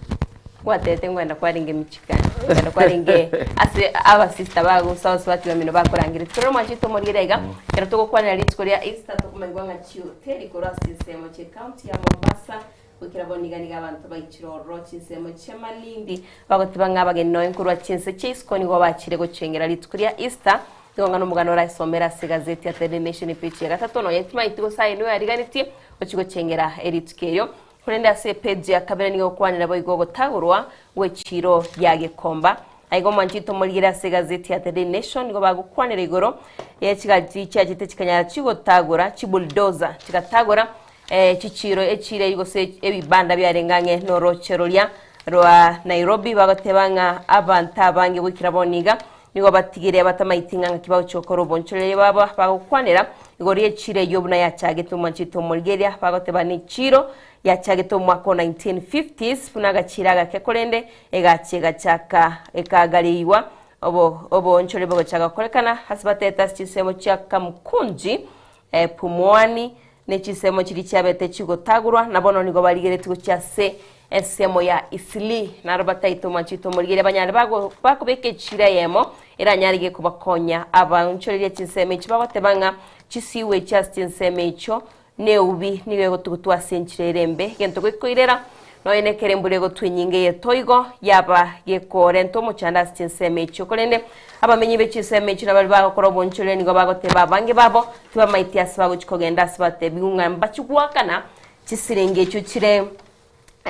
Gwatebete nkoenda kwarenge Michigan, nkoenda kwarenge ase abasista bago abasubati bamino bakorangeretie. Korende omwanchete omorigereria iga, ekero togokwanera rituko ria Easter tokomanyigwa ng'a chihoteli korwa ase ensemo chie county ya Mombasa, Goikera bono niga nigo abanto baichire ororo chinsemo chia Malindi, bagoteba ng'a abageni nonya nkorwa chinse chia isiko nigo bachire gochengera rituko ria Easter. Nigo ng'a nomogano oraesomere ase egazeti ya Daily Nation epeji ya gatato nonya timaeti gose aye noyariganetie ochie gochengera erituko erio. Korende ase epeji ya kabere nigo egokwanera boigo ogotagorwa gwe chiiro ya Gikomba. Aiga omwanchete omorigere ase egazeti ya The Daily Nation nigo bagokwanera igoro ye chigari chiria chiachete chikanyara chigotagora chibulldozer chigatagora eh, chichiro echire eyio gose ebibanda biarenge ang'e noroche roria rwa Nairobi bagoteba ng'a abanto abange goikera bono iga nigo batigire batamaeti ng'a ng'aki bagochia gokora obonchoreria babo bagokwanera igoro y'echiro eyio buna yachagete omwanchete omorigeria bagoteba nechiro Yachagete omwaka o 1950s buna agachira agake korende egacha egachaka ekagareigwa obo oboonchore bogochaka gokorekana ase batete ase chinsemo chia Kamukunji, eh, Pumwani ne chinsemo chiria chiabete chigotagorwa na bono nigo barigeretie gochia ase ensemo ya Eastleigh. Naro bataete omwanchete omorigereria banyare bago bakobeka echira eyemo eranyare gekobakonya abaonchoreria chinsemo echi bagoteba ng'a chisiwe echi ase chinsemo echio Neubi nigo egotugutwa ase enchera ere embe, egento gekoirera, nonya nekero embura egotwa enyinge y'etoigo, yaba gekorenta omochando ase chinsemo echio. Korende abamenyi be chinsemo echio nabaria bagokora obonchoreri nigo bagoteba abange babo tibamaeti ase bagochia kogenda ase batebigwe ng'a mbachie goakana chisiringi echio chire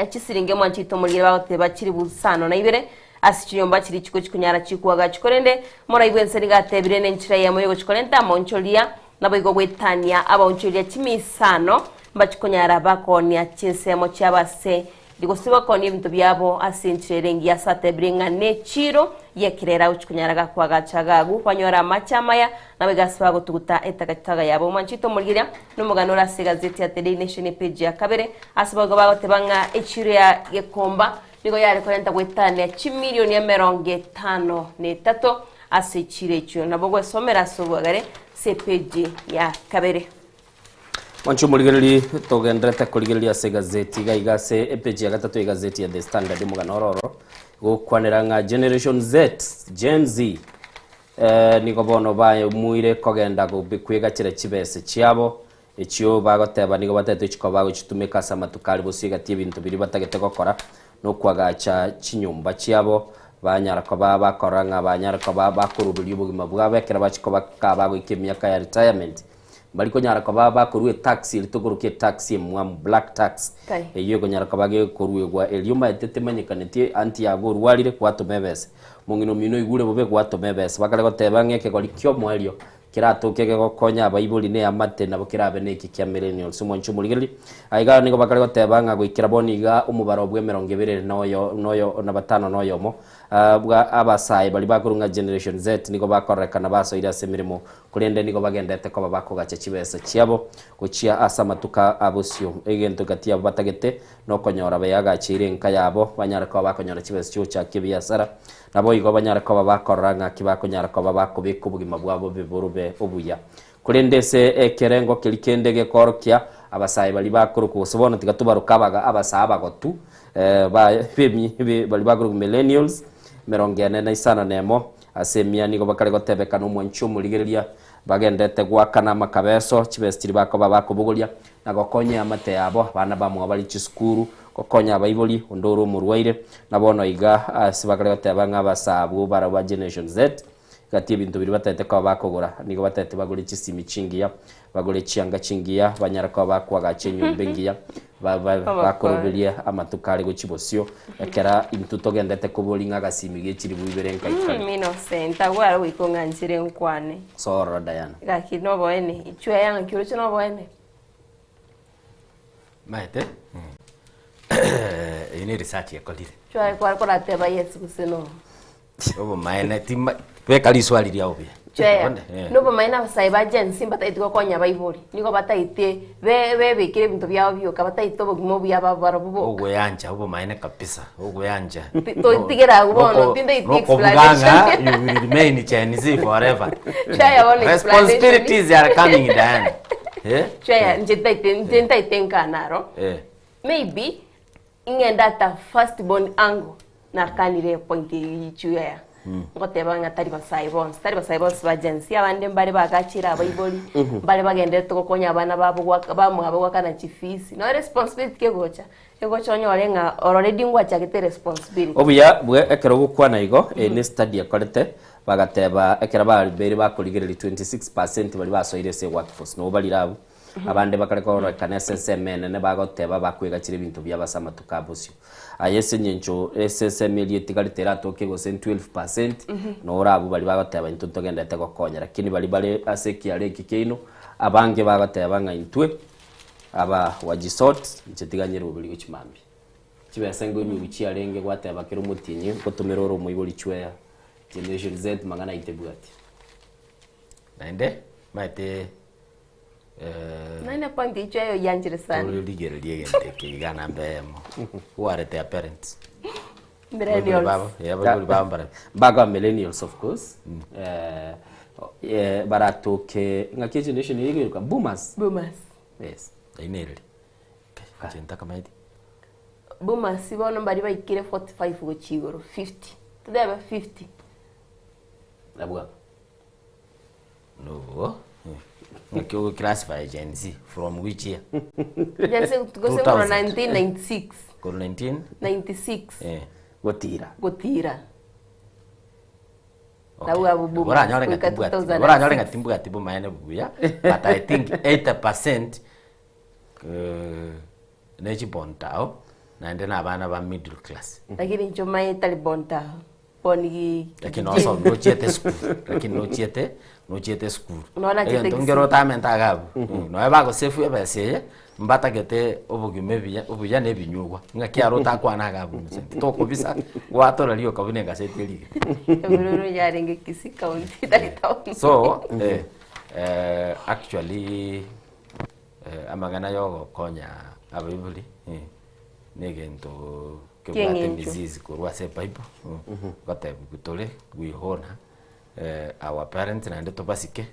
chisiringi omwanchete omorigere bagoteba chilifu isano na ibere ase chinyomba chiria chikochi konyara chikoagachwa. Korende morai bw'ense nigo atebire nenchera eyemo y'ogochi korenta amaonchoria, naboigo goetania abaonchoria chimisano mbachi konyara bakoonia chinsemo chiabo ase gose bakoonia ebinto biabo ase enchera ere engiya ase atebire ng'a nechiiro y'ekerera agochi konyara gakoagacha agagu banyore amache amaya naboigo ase bagotuguta etagataga yabo. Omwanchete omorigeria nomogano ore ase egazeti ya The Daily Nation epage ya kabere Ase boigo bagoteba ng'a echiro ya gekomba nigo yare korenta goetania chimilioni emerongo etano na etato ase echiro echio. Nabo gwesomera ase obwagare ase epeji ya kabere. Mwanche omorigereri togenderete korigereria ase egazeti iga iga ase epeji ya gatato y'egazeti ya The Standard omogano oro oro gokwanera ng'a Generation Z, Gen Z, eh, nigo bono baemuire kogenda gobe kwegachera chibese chiabo Echio bagoteba nigo batagete gochikoba bagochitumeka ase amatuko aria bosio egati y'ebinto biria batagete gokora, na okoagacha chinyomba chiabo, banyara koba bakorora ng'a banyare koba bakoroberia obogima bwabo ekero bachia koba ka bagoika emiaka ya retirement. Mbari konyara koba bakorua etax eria tokoroka etax emwamu, black tax, Kai. eyio ekonyara koba gekoruegwa erio omanyete temanyekaneti anti yago orwarire gwatoma ebesa, omong'ina omino oigure bobe gwatoma ebesa, bakare goteba ng'a ekegori kia omoerio Keratoke gegokonya abaibori na eamate nabo kerabe neki kia millennials. Omwanchi omorigereria, aiga nigo bakare goteba ng'a goikera bono iga omobaro bw'emerongo ebere na oyo na oyo na batano na oyomo bwa abasae baria bakorwa ng'a Generation Z nigo bakororekana basoire ase emeremo korende nigo bagenderete koba bakogacha chibesa chiabo gochia ase amatuko a bosio. Egento gati yabo batagete nokonyora beagacheire enka yabo banyare koba bakonyora chibesa chiogochakia ebiasara Naboigo banyare koba bakorora ng'aki bakonyara koba bakobeka obogima bwabo bobe borobe obuya. Korende ase ekerengo keria kende gekoorokia abasae baria bakorokwa gose bono tiga tobaroke abaga abasae abagotu ba bemi baria bakorokwa millennials, emerongo ene na isano na emo, ase emia nigo bakare gotebekana omwanchi omorigereria bagendete goakana amakabeso, chibesa chiria bakoba bakobogoria, na gokonya eamate yabo, abana bamwabo bare chisukuru, gokonya abaibori, onde ore omorwaire, na bono iga ase bakare goteba ng'a abasaa abwo barabwo ba Generation Z, gati ebinto biria batagete koba bakogora, nigo batagete bagore chisimi chingiya, bagore chianga chingiya, banyare koba bakoagacha enyomba engiya, ba- ba- bakoroberia amatuko are gochia bosio, ekera intwe togendete koboria ng'a agasimi ge chiribu ibere nkaikare. Innocent, agwo are goika ong'anchire nkwane. Soa ororo Diana. Gaki noboene, ichwe yang'a nki oroche noboene? Maete, eyio ne research ekorire. Chwaye kware korateba yes gose no. Obomaene tima beka riswali riao buya. Chweya, Bonde, eh. nobomaene abasae ba Gen Z mbataeti gokonya abaibori, nigo bataete be bebekire ebinto biabo bioka, bataete obogima obuya babo barobwo boka. Ogoyancha obomaene kabisa, ogoyancha. Ti- totigera agwo bono, Noko- tindaiti nokobugang'a, explanation. you will remain Gen Z forever. Chweya bono explanation. Responsibilities are coming Diana. Eh? Chweya, inche ntaete inche ntaete nkana aro, Eh. maybe Ing'ende ata first born ango nakanire epoint eyio yichuya ngoteba ng'a tari basae bonsi tari basae bonsi ba Gen Z abande mbare bagachire abaibori mbare bagenderete gokonya abana babo goaka bamwabo goakana chifees nonya responsibility kegocha egocha onyore ng'a already ngwachagete responsibility. Obuya bwe ekero ogokwana igo, eye ne study ekorete, bagateba ekero babeire bakorigereria 26 percent baria basoire ase eworkforce nabo barire abwo. Abande bakare kororekana ase ensemo enene bagoteba bakwegachire ebinto biabo ase amatuko a bosio. Aye ase eng'encho ase ensemo eria etigarete eratoke gose 12%, noro abwo baria bagoteba intwe ntogenderete gokonya. Lakini baria bare ase ekiara eki kiaino, abange bagoteba ng'a intwe aba wajisort, inche tiga nyeroberi gochia mambia. Chibesa nkoinyigwa chiarenge gwateba kera omotienyi ngotomera ore omoibori chweya Generation Z mang'ana aye tebwati. Naende maete Naende point eyio eyo oyianchire sana. Torigereria egento eke iga namba eyemo. Who are their parents? Millennials. Babo, yeah, abaibori babo mbarabwo. Mbaga millennials of course. Baratoke ng'aki egeneration eye egoiroka boomers. Boomers. Yes. Eyio nereri? Inche ntakamaeti. Boomers bono mbaria baikire 45 gochia igoro, 50, totebe 50. Abwo abwo. No. Ng'aki ogo classify Gen Z from which year? Gen Z gose korwa 1996. Korwa 19? 96. Eh. Gotira. Gotira. Nabwo abwo boomers Oranyore ng'a goika timbwati, 2006. oranyore ng'a timbwati bomaene buya, but I think 80% eh, ne chibontao naende na abana ba middle class. Lakini inche omanye tari bontao. Bono gi Lakini noso nochiete esukuru, lakini nochiete nochiete esukuru. Nonya nachete Egento Kisii. nkere otamente iga abwo, nonya bagosefu ebesa eye, mbatagete obogima ebiya obuya na ebinyugwa. Ng'aki aro otakwana iga abwo Innocent, tokobisa gwatora rioka buna egaseti erigete. Ebururu yarenge Kisii county tari town. So, actually amang'ana ya ogokonya abaibori negento kebwate Kieng'encho. emizizi korwa ase ebible, ngotebiwa tore we honour our parents naende tobasike,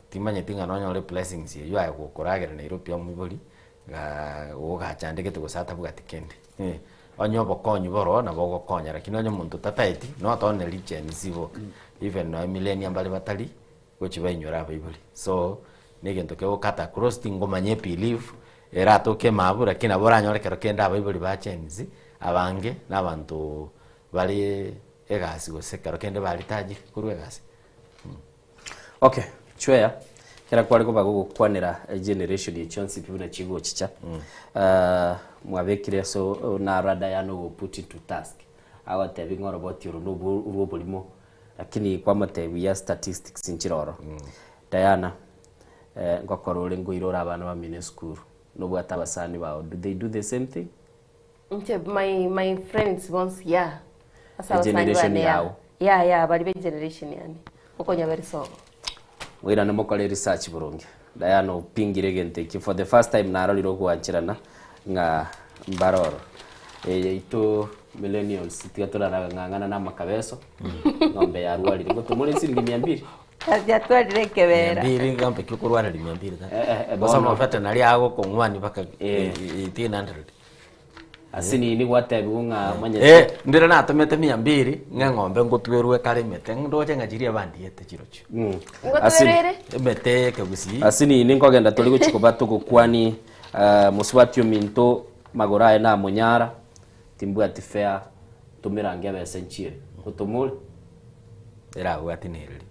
timanyeti ng'a nonyore blessings eywo aye gokoragera Nairobi omoibori, gochandegete gose atabwati kende. Onye obokonyi boro nabo ogokonya lakini onye omonto tataeti, not only Gen Z boka, even nonye millennium baria batari gochia bainyore abaibori. So, negento kegokata across tingomanya ebelief eratoke emabu lakini nabo oranyore ekero kende abaibori ba Gen Z abange na abanto bare egasi gose ekero kende baritagire korwa egasi. Okay, chweya kera kware koba gogokwanera generation eye chionsi pi buna chigochicha mwabekire ase naro Diana ogo put into task agotebi ng'a oroboti oro nobo orwa oborimo lakini kwamotebia statistics nchire oro. Diana ngokora ore ngoira ore abana bamino esukuru nobwate abasani bao do they do the same thing? Inche my my friends bonsi yeah ase abasani Egeneration bane yeah yao. yeah yeah baria be generation yane okonya bari sobo. Moirane mokore research boronge. Diana opingire egento ekio for the first time narorire ogwancherana ng'a mbare oro. Eye yaito millennials tiga torarang'ang'ana na amakabeso, ng'ombe yarwarire ngotomore esiringi mia mbili. Yatwarire ekebera. Mia mbili ng'ombe ki okorwareria mia mbili Eh, eh, eh, Gose bono. omoveterinary agokong'wania mpaka 1800. Ase nini gwatebigwa ng'a manyete. Eh, ndire natomete mia mbili ng'a eng'ombe ngotwerwe kare emete ndoche ng'a chiria bandiete chirochio. Ase- Emete ekegusii. Ase nini nkogenda tori gochia koba togokwani mosubati ominto magoro aye namonyara timbwati fare ntomerange ebesa nchiere otomore Erabwati nereri.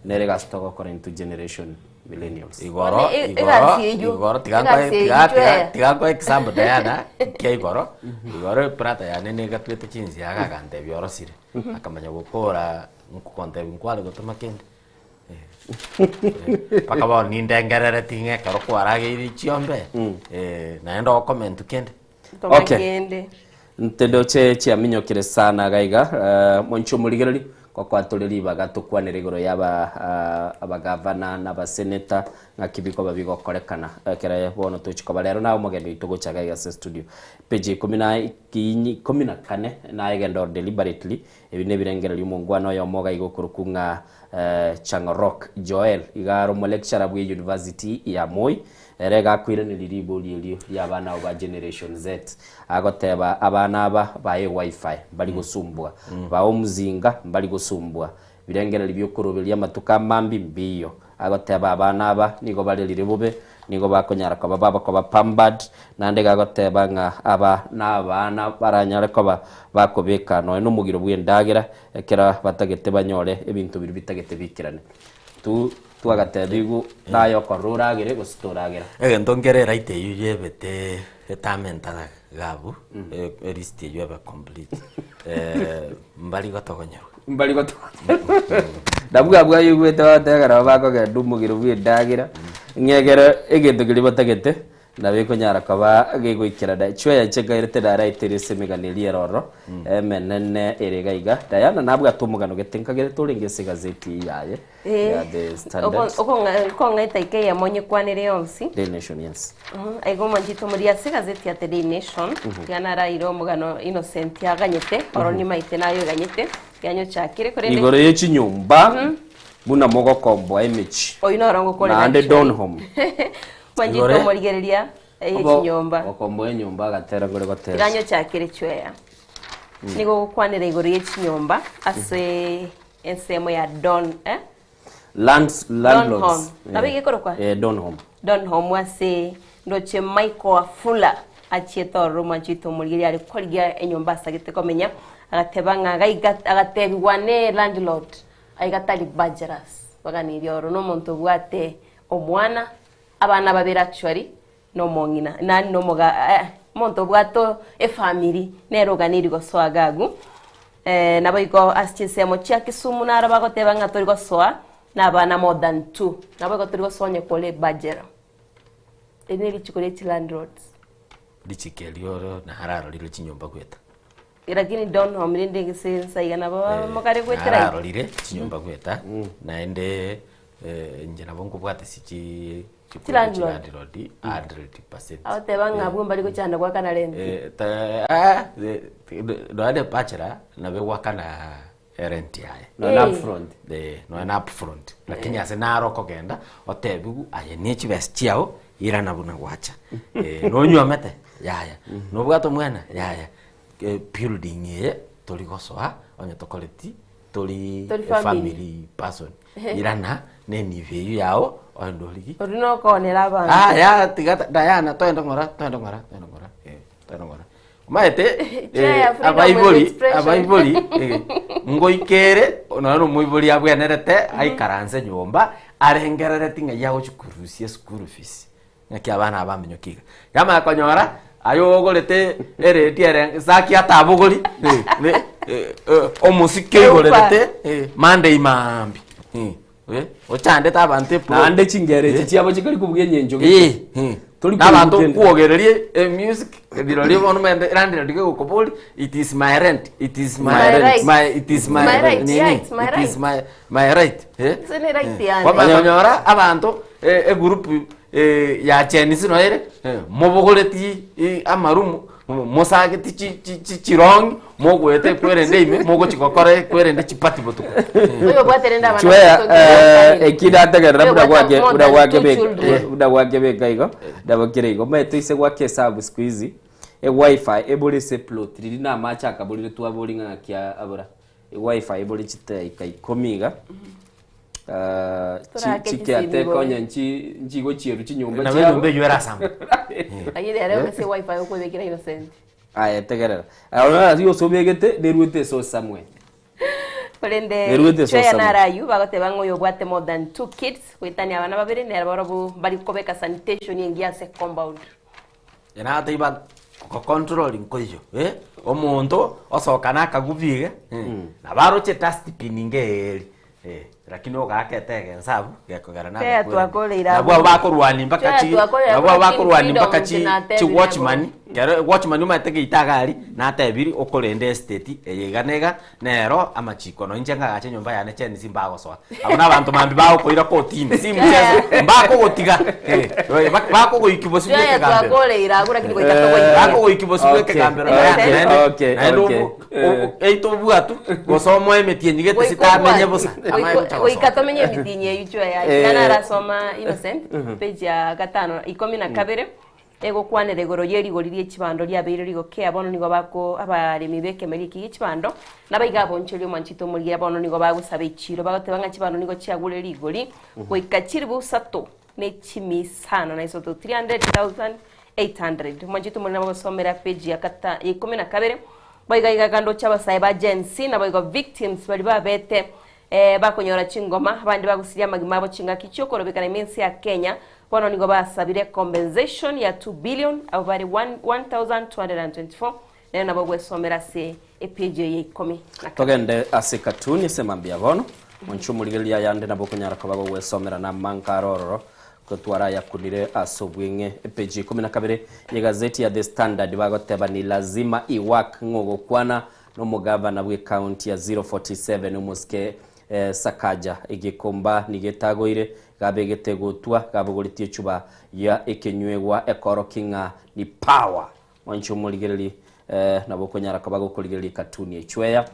Nere egasi togokora intwe generation millennials. Igoro, Bono e- igoro, egasi eywo, igoro, tiga egasi nkoe, eywo tiga, tiga, chwea. tiga nkoe example Diana, kia igoro, igoro ebrother yane niga twete chinsiaga agantebia orosire, akamanya gokora nkogontebia nkware gotoma kende. Mpaka bono nindengerereti ng'a ekero kwarageire chiombe, naende okomentu kende. Toma Okay. kende. Ntendoche chiaminyokire sana iga iga, monche omorigereria, gokoa tore ribaga tokwanere igoro ya aba abagavana na abaseneta ng'aki bikoba bigokorekana ekere bono tochi koba rero naye omogeni oito gocha iga iga ase studio. Page ikomi na ikinyi ikomi na kane nayegenda oro deliberately, ebi nebirengererio omongwana oyomo iga iga okorokwa ng'a Chang'orok Joel, iga are omolecturer bwe university ya Moi, Ere iga akoiraneria ribori erio ri'abana abo ba Generation Z, agoteba abana aba bae wifi mbari gosumbua, bae omuzinga mbari gosumbua, birengererio bi'okoroberia amatuko amambi mbiyo. Agoteba abana aba nigo barerire bobe, nigo bakonyara koba babakoba pampered, naende iga agoteba ng'a aba nabana baranyare koba bakobeka nonya nomogiro bw'endagera ekero batagete banyore ebinto biria bitagete bikerane. Tu. Twagatebigu naye okorora oragere gose toragera. Egento nkere right eywo yebete etamenta gabu elist eywo ebe complete mbari gotogonyerwa. Mbari gotogonyerwa. Nabwo abwo aigwete bagoteba ekero bakogenda omogiro bwa endagera, ng'a ekero egento keria batagete Nabo ekonyara koba gegoikerana. Chweya chenkairete naraetere ase emegano eria ere ororo, emenene ere iga iga. Diana nabwate omogano gete nkagerete orenge ase egazeti eye yaye ya The Standard. Okong'aita ike eyemo nyekwanere yonsi. Daily Nation, yes. Aiga omonchete omoria ase egazeti ya The Daily Nation, tiga naraire omogano Innocent aganyete, oro nimaete naye oiganyete, tiga nyochakire korende. Igoro ye chinyomba buna mogokomboa emechie. Oyio noro ngokorera Naende actually. Donholm. Mwanchete Igore. omorigereria eye chinyomba. Gokomboa enyomba agatera ngore gotesa. Tiga nyochakere chweya. Nigo ogokwanera igoro ye chinyomba ase ensemo ya Don eh? Lands, landlords. Donholm. Nabo iga ekorokwa? Eh, Donholm. Donholm ase ndoche Michael Wafula achiete ororo omwanchete omorigereria are korigia enyomba asagete komenya agateba ng'a gaiga agatebigwa ne landlord aiga tari budgerous baganirie oro nomonto obwate Omwana, abana babere actually, na omong'ina, nani na omoga eh, omonto obwate efamiri nere oganeiri gosoa iga agwo. Naboigo ase chinsemo chia Kisumu naro bagoteba ng'a tori gosoa na abana more than two, naboigo tori gosoa onye kore bachelor. Eri ne richiko ria chilandlords. Richiko erio oro nararorire chinyomba goeta. Lakini Donholm rende gese nsa iga nabo mokare goetera iga. Nararorire chinyomba goeta naende inche nabo nkobwate ase chi Chilandlord. chilandlord 100%. Agoteba ng'a abwo mbari gochanda goakana rent. Nonya ne bachelor nabo egoakana erent yaye. Nonya na upfront. Nonya na upfront. Lakini ase naro okogenda otebiwu aye ne chibesa chiao irana buna gwacha. Nonywomete? Yaya. Nobwate omwana? Yaya. Building eye tori gosoa onye tokoreti tori Tori family. family person. Irana ne enibo eywo yao ogende origie. Oria nokoonera abanto. Yaya tiga Diana toende ng'ora toende ng'ora toende ng'ora toende ng'ora. Omanyete Chair, freedom of abaibori expression. abaibori ngoikere nonya na omoibori abwenerete aikaranse nyomba arengerereti ng'ai agochi korusia eschool fees ng'aki abana aba bamenyokia iga. Yamanya konyora aye ogorete eredi ere saki atabogori omosike oigorerete Monday maambia. Eh, ochandete abanto eplot. Naende chingero echi chiabo chikari kobugia enyencho Eh, gete. eh. Tori Nabanto koigwa kende. okwogereria emusic rirorio bono omanyete landlord gegokoboria it is my rent it is my, My right. my it is my, My right, nini, yeah, it's my it is right. my, my right eh? Ase ne right yane. Kwamanya konyora abanto eh, egroup eh, ya Gen Z noere eh, mobogoretie eh, amarumu Mosageti chirongi mogoeta ekwerende ime mogochi gokora ekwerende chipati botuko. Oyobwate rende abana Chweya bato ngira eki nategerera Oyobwate buna gwake more buna than gwake two beka children. buna gwake beka igo nabo kere igo omanyete ase gwake esabu siku hizi ewifi ebore ase eplot riria na amache akaborire twabori ng'a ng'aki abora ewifi ebore chidaika ikomi iga Torake chikiateka chisimi bobe. onye nchi nchigochierwa chinyomba Nabo chiabo. enyomba eywo erasamba. Lakini rero ase wifi okoebekera Innocent. Aye tegerera. Oro ase ose obegete neruete ase osamwe. Korende Neruete ase Chweya osamwe. naro aywo bagoteba ng'a oyo obwate more than two kids goetania abana babere nere barobwo mbari kobeka sanitation engiya ase compound. Nagateba gocontrol nkoiyo eh, omonto osoka na akagubi iga nabo aroche dustbin ngeeri eh, lakini ogaaka etege nse abwo gekogera Chweya nagakwera. twakoreire Nabwo abwo. abo bakorwania mpaka Chweya chi twakoreire nabwo abo abwo, lakini bakorwania mpaka freedom chi tinatebire chi abwo. watchman kero watchman omanyete geita iga aria natebiri okorenda estate eye iga na iga Nero amachiko no inche ngagacha enyomba yane chenisi mbagosoa. Abwo nabanto mambia bagokoira kotini, si mchezo, mbakogotiga eh, bakogoikia bosio bwa Chweya ekegambero. twakoreire abwo lakini goika togoikia. Bakogoikia bosio bwa ekegambero Okay, naende okay, naende okay. obo- obo- eito obwatu gose omoe emetienyi gete Goika sitamenye obwate. bosa amaye Goika- gocha goika gosoa. tomenye emitienyi eyio chweya. Eh. Nana arasoma Innocent page ya gatano ikomi na kabere. Egokwanera igoro ye rigori rie chibando riabeire rigokea, bono nigo bako abaremi b'ekemeri eke gie chibando, nabaiga abonchoria omwanchete omorigia, bono nigo bagosaba echiiro, bagoteba ng'a chibando nigo chiagure rigori goika chilifu isato ne chimia isano na isato, 300,800. Omwanchete omorigia nabo agosomera page ya kata ya ikomi na kabere, boigo iga iga ndoche abasae ba Gen Z naboigo victims baria babete. Eh, bakonyora chingoma, abande bagusirie amagima abo chingaki chi'okorobekana ime ense ya Kenya, bono nigo basabire compensation ya 2 billion, abwo bare 1224, nere nabo ogwesomera ase epeji eye ya ikomi na kabere. Togende ase cartoon ase mambia bono, monche omorigereria ayande nabo okonyara koba gogwesomera namanka are ororo, gotwara ayakunire ase obweng'e. Epeji ya ikomi na kabere yegazeti ya The Standard bagoteba ni lazima iwork ng'o ogokwana Nomogavana bw'ecounty ya 047 omosike Sakaja egekomba nigo etagoire gabegete gotwa gabogoretie echuba ya ekenywegwa ekorokia ng'a ni power. Mwanche omorigereri nabo okonyara koba gokorigereria ekatuni echweya.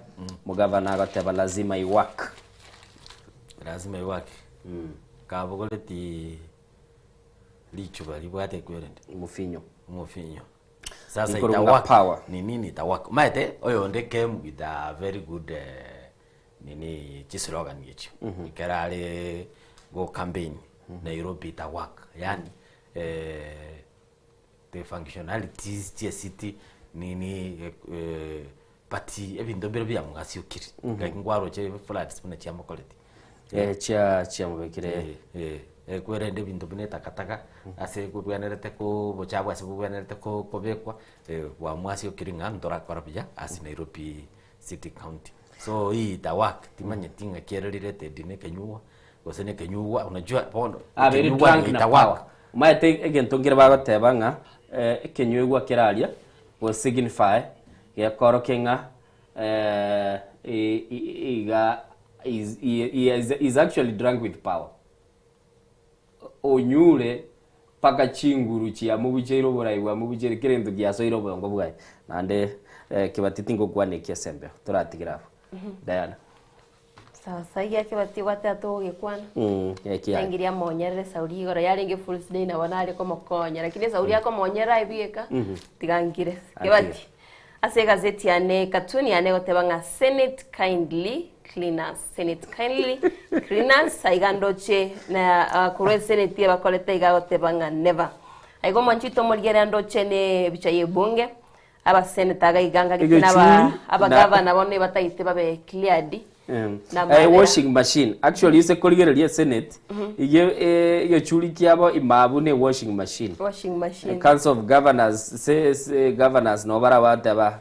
Omogavana agoteba lazima iwork. Lazima iwork. Kabogoretie richuba ribwate ekwerende. Omofinyo. Omofinyo. Sasa Nikorwa buna itawaka power. ni nini itawaka omanyete oyonde came with a very good eh, nini chislogan echio ekero are go campaign Nairobi itawaka yaani eh, the functionalities chia city nini eh, but ebinto mbire biamogasiokire like nkwaroche floods buna chiamokoreti Eh, chia chiamobekire Eh, eh, kwerende ebinto buna etakataka ase bobwenerete ko obochafu ase bobwenerete ko kobekwa eh, bwamwasiokire ng'a ntorakora buya ase Nairobi City County. So hii ita work timanyeti ng'aki ere related na ekenyugwa gose na ekenyugwa unajua bono Abeire ekenyugwa drunk nigo na ita work. power. Omanyete egento nkere bagoteba ng'a eh, ekenywegwa kere aria go signify gekorokia ng'a eh, i- i- iga is, he, he is, is actually drunk with power. Onyure mpaka chinguru chiamobucheire oborai bwamobucheire kera egento giasoire obongo bwaye. Naende eh, kebati tingokwana eki ase embeo, toratigere abwo. Diana. Sawa sawa iga kebati gwateba togogekwana. Mm, eki yaye. Nengiri amonyerere Sauli igoro yarenge Fools Day nabo nare komokonya lakini Sauli akomonyerera aye bieka tiga nkire Kebati ase egazeti yane cartoon yane egoteba ng'a Senate kindly clean us Senate kindly clean us aiga ndoche na ah, korwa esenate ebakorete iga agoteba ng'a never aiga omwanchi oito omorigereria ndoche ne ebicha ya ebunge Abaseneta iga iga ngagete na Egechuri abagavana bono ebatagete babe cleared. Na Eh, amarera. washing machine actually ase korigereria esenate iga eh, egechuri kiabo imabu ne washing machine Washing machine. council of governors se, se governors nabo barabateba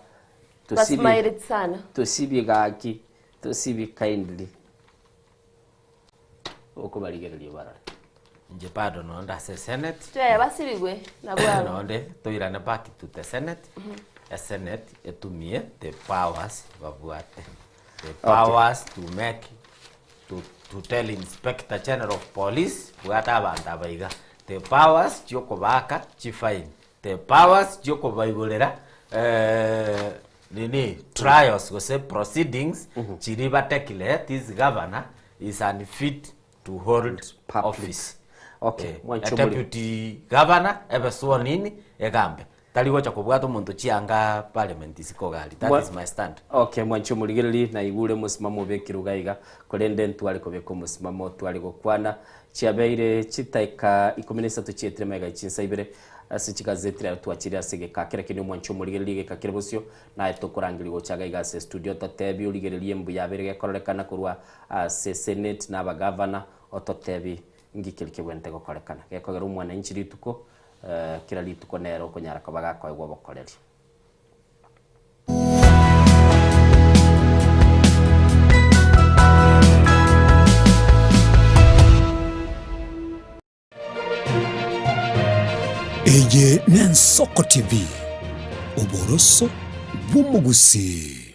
tosibie Basmiled sana. tosibie gaki tosibie kindly Okobarigereria obarore. Inche bado nonde ase senate. Twaya basibigwe nabwo aba. Nonde toirane back to the senate, esenate etumie the powers babwate. The powers to make to, to tell inspector general of police bwata abanto aba iga. The powers chiokobaaka chifine. The powers chiokobaigorera nini trials gose proceedings chiria batekire this governor is unfit to hold office. Okay, mwanche A omorimo. deputy governor ebe sworn in egambe tari gocha kobwata omonto chianga parliament isiko gari that is my stand. Okay, mwanche omorigereria naigure omosimamo obekirwe iga iga, korende ntware kobeka omosimamo tware gokwana chiabeire chitaika ikomi na isato chietire magega chinsa ibere Ase chigazeti rero twachire ase egeka kera kende omwanche omorigererie egeka kere bosio, naye tokorangeria gocha iga iga ase estudio ototebi origererie mbuya abere gekororekana korwa ase senate na abagavana ototebi nki keri kebwenerete gokorekana. Gekogera omwananchi rituko kera rituko nere okonyara koba gakoegwa obokoreri. Eye n'Ensoko TV, oboroso bw'omogusii.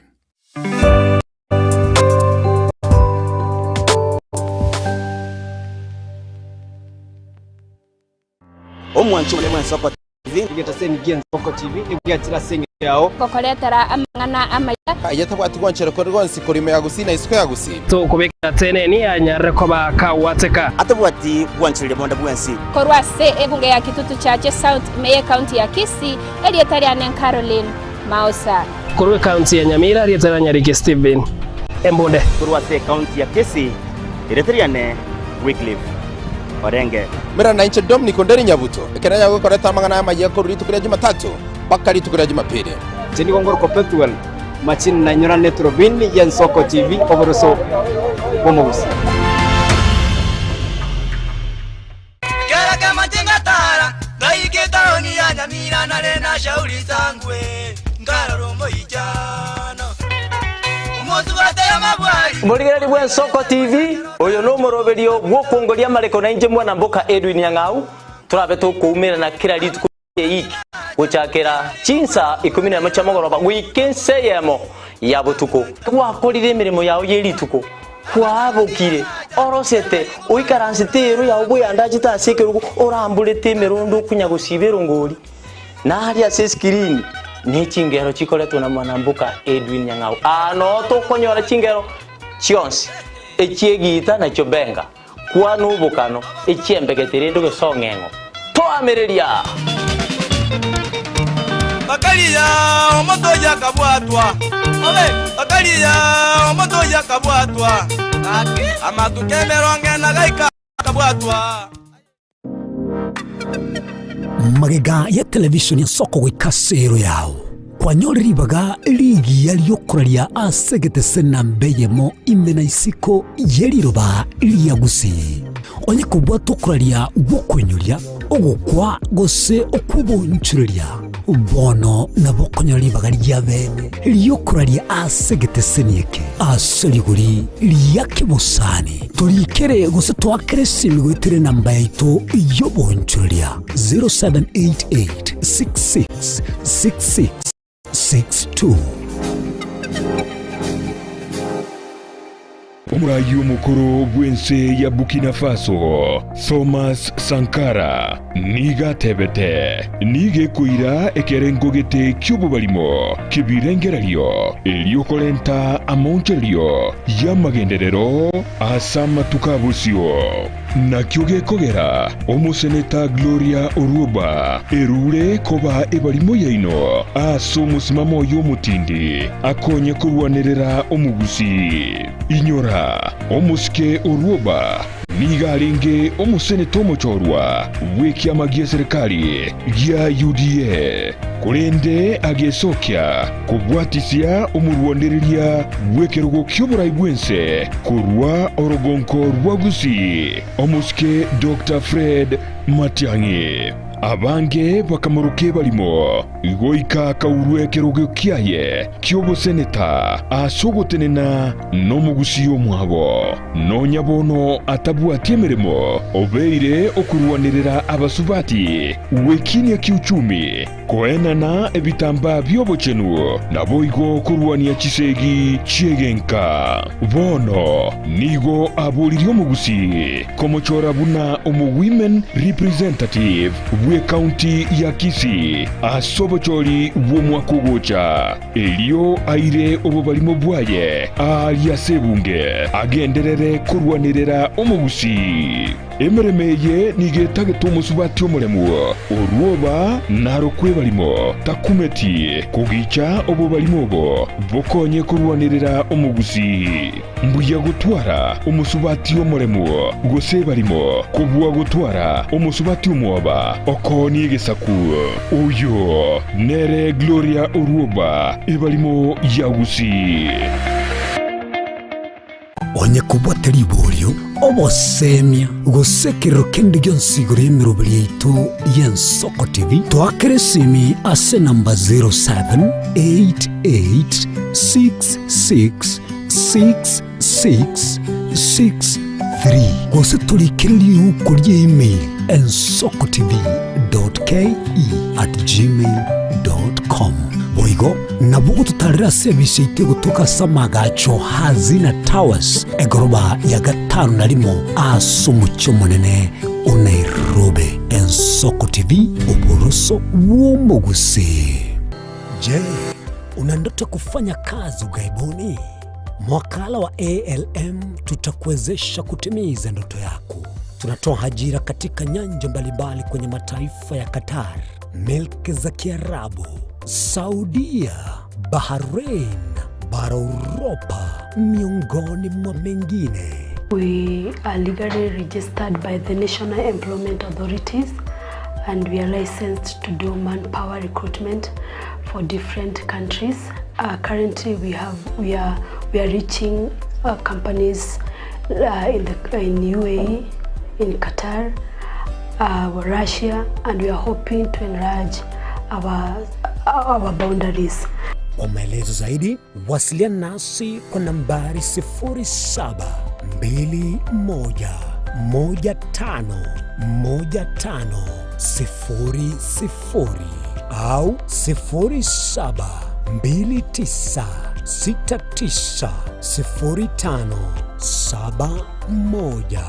Omwancho one bw'Ensoko TV. Egetaseni gi'Ensoko TV egiachire ase engencho yao. Gokoretera amang'ana amaya. Aye tabwati gwanchera kore gwonsi korwa ime ya Gusii na isiko ya Gusii. Tokobekera teneni anyarire koba kagwateka. Atabwati gwanchereria bonde bwensi. Korwa ase ebunge ya Kitutu Chache South ime y'ecounty ya Kisii, erieta riane Caroline Maosa. Korwa ecounty ya Nyamira, erieta ria Nyariki Stephen Embunde. Korwa ase ecounty ya Kisii, erieta riane Wycliffe Orenge. Mera nainche Dominic Onderi Nyabuto, ekero nyagokoreta amang'ana aya amayia korwa rituko ria Jumatatu mpaka rituko ria Jumapili. Inche nigo ngorokwa Pethuel. Machini nainyora neturubini y'Ensoko TV oboroso bw'omogusii. Kera kemache ngatara, ngaika etaoni ya Nyamira nare na Shauri Sangwe, nkarora omoichano. Omosubate y'amabwari. Morigereri bw'Ensoko TV, oyo nomoroberio bw'okwongoria amareko nainche mwana mboka Edwin Nyang'au, torabe tokoumerana kera rituko ri'eiki gochakera chinsa ikomi nemo chia mogoroba goika ensa eyemo ya botuko. Gwakorire emeremo yao ye rituko, kwabokire, orosete, oikaransete eero yao bweyandachete ase ekerogo, oramborete emerondo okonya gosiba erongori, na aria ase esikirini ne chingero chikoretwe na mwanamboka Edwin Nyang'au. Aa noo tokonyora chingero chionsi, echi'egiita na chiobenga. Kwana obokano, echiembegete rende ogesong'eng'o. Toamereria! Bakaria omonto oyio akabwatwa, bakaria omonto oyio akabwatwa, amatuko emerongo ena gaika akabwatwa. Magega ya television ya soko goika ase ero yao kwanyorire ribaga rigiya riokoraria ase egetese namba eyemo ime na isiko ye riroba ria Gusii. Onye kobwata okoraria gw'okoinyoria, ogokwa gose okw'obonchoreria, bono nabo okonyora ribaga ria bene riokoraria ase egeteseni eke ase rigori ria kebosani. Torikere gose toakere esimi goetera enamba yaito y'obonchoreria 0788 66 66 62. Omoraia omokoro bw'ense ya Burkina Faso, Thomas Sankara, nigo atebete, Nigo ekoira ekerengo gete ki'obobarimo ki'ebirengererio erio korenta amaonchorerio y'amagenderero ase amatuko a bosio. Nakio gekogera omoseneta Gloria Orwoba erure koba ebarimo yaino ase omosimamo oye omotindi akonye korwanerera omogusii. Inyora, omosike Orwoba nigo arenge omoseneta omochorwa bw'ekiama gi'eserekari gia UDA, korende agesokia kobwatisia omorwanereria bw'ekerogo ki'oborai bw'ense korwa orogonko rwa Gusii, omosike Doctor Fred Matiang'i. Abange bakamoroka ebarimo goika akaurwa ekerogo kiaye ki'oboseneta ase ogotenena nomogusii omwabo. Nonya bono atabwati emeremo, obeire okorwanerera abasubati gwekinia kiuchumi, koenana ebitambaa bi'obochenu, naboigo korwania chisegi chi'egenka. Bono nigo aboririe omogusii komochora buna omo-women representative bw'ecounty ya Kisii ase obochori bw'omwaka ogocha. Erio aire obobarimo bwaye aaria ase ebunge, agenderere korwanerera omogusii. Emeremo eye nigo etagete omosubati omoremu, orwoba narokwe ebarimo, takumeti kogicha obobarimo obo bokonye korwanerera omogusii. Mbuya gotwara omosubati omoremu gose ebarimo, kobua gotwara omosubati omwoba okoonia egesaku. Oyo nere Gloria Orwoba, ebarimo ya Gusii. Onye kobwate riborio, obosemia, gose ekerero kende gionsi igoro y'emeroberi yaito y'Ensoko TV, toakere esimi ase enamba 0788666663 gose torikere riuko ria email ensokotv.ke@gmail.com. Boigo nabo ogototarera ase ebise yaito egotoka ase amagacho Hazina Towers, egoroba ya gatano na rimo ase omochie omonene o Nairobi. Ensoko TV, oboroso bw'omogusii. Je, una ndoto kufanya kazi ughaibuni? Mwakala wa ALM tutakuwezesha kutimiza ndoto yako. Tunatoa ajira katika nyanja mbalimbali kwenye mataifa ya Qatar, milki za Kiarabu, Saudia, Bahrain, bara Uropa, miongoni mwa mengine. We are legally registered by the National Employment Authorities and we are licensed to do manpower recruitment for different countries. Currently we have we are we are reaching companies in the in UAE, in Qatar, Russia and we are hoping to enlarge our our boundaries. Kwa maelezo zaidi wasiliana nasi kwa nambari 0721151500 au 0729690571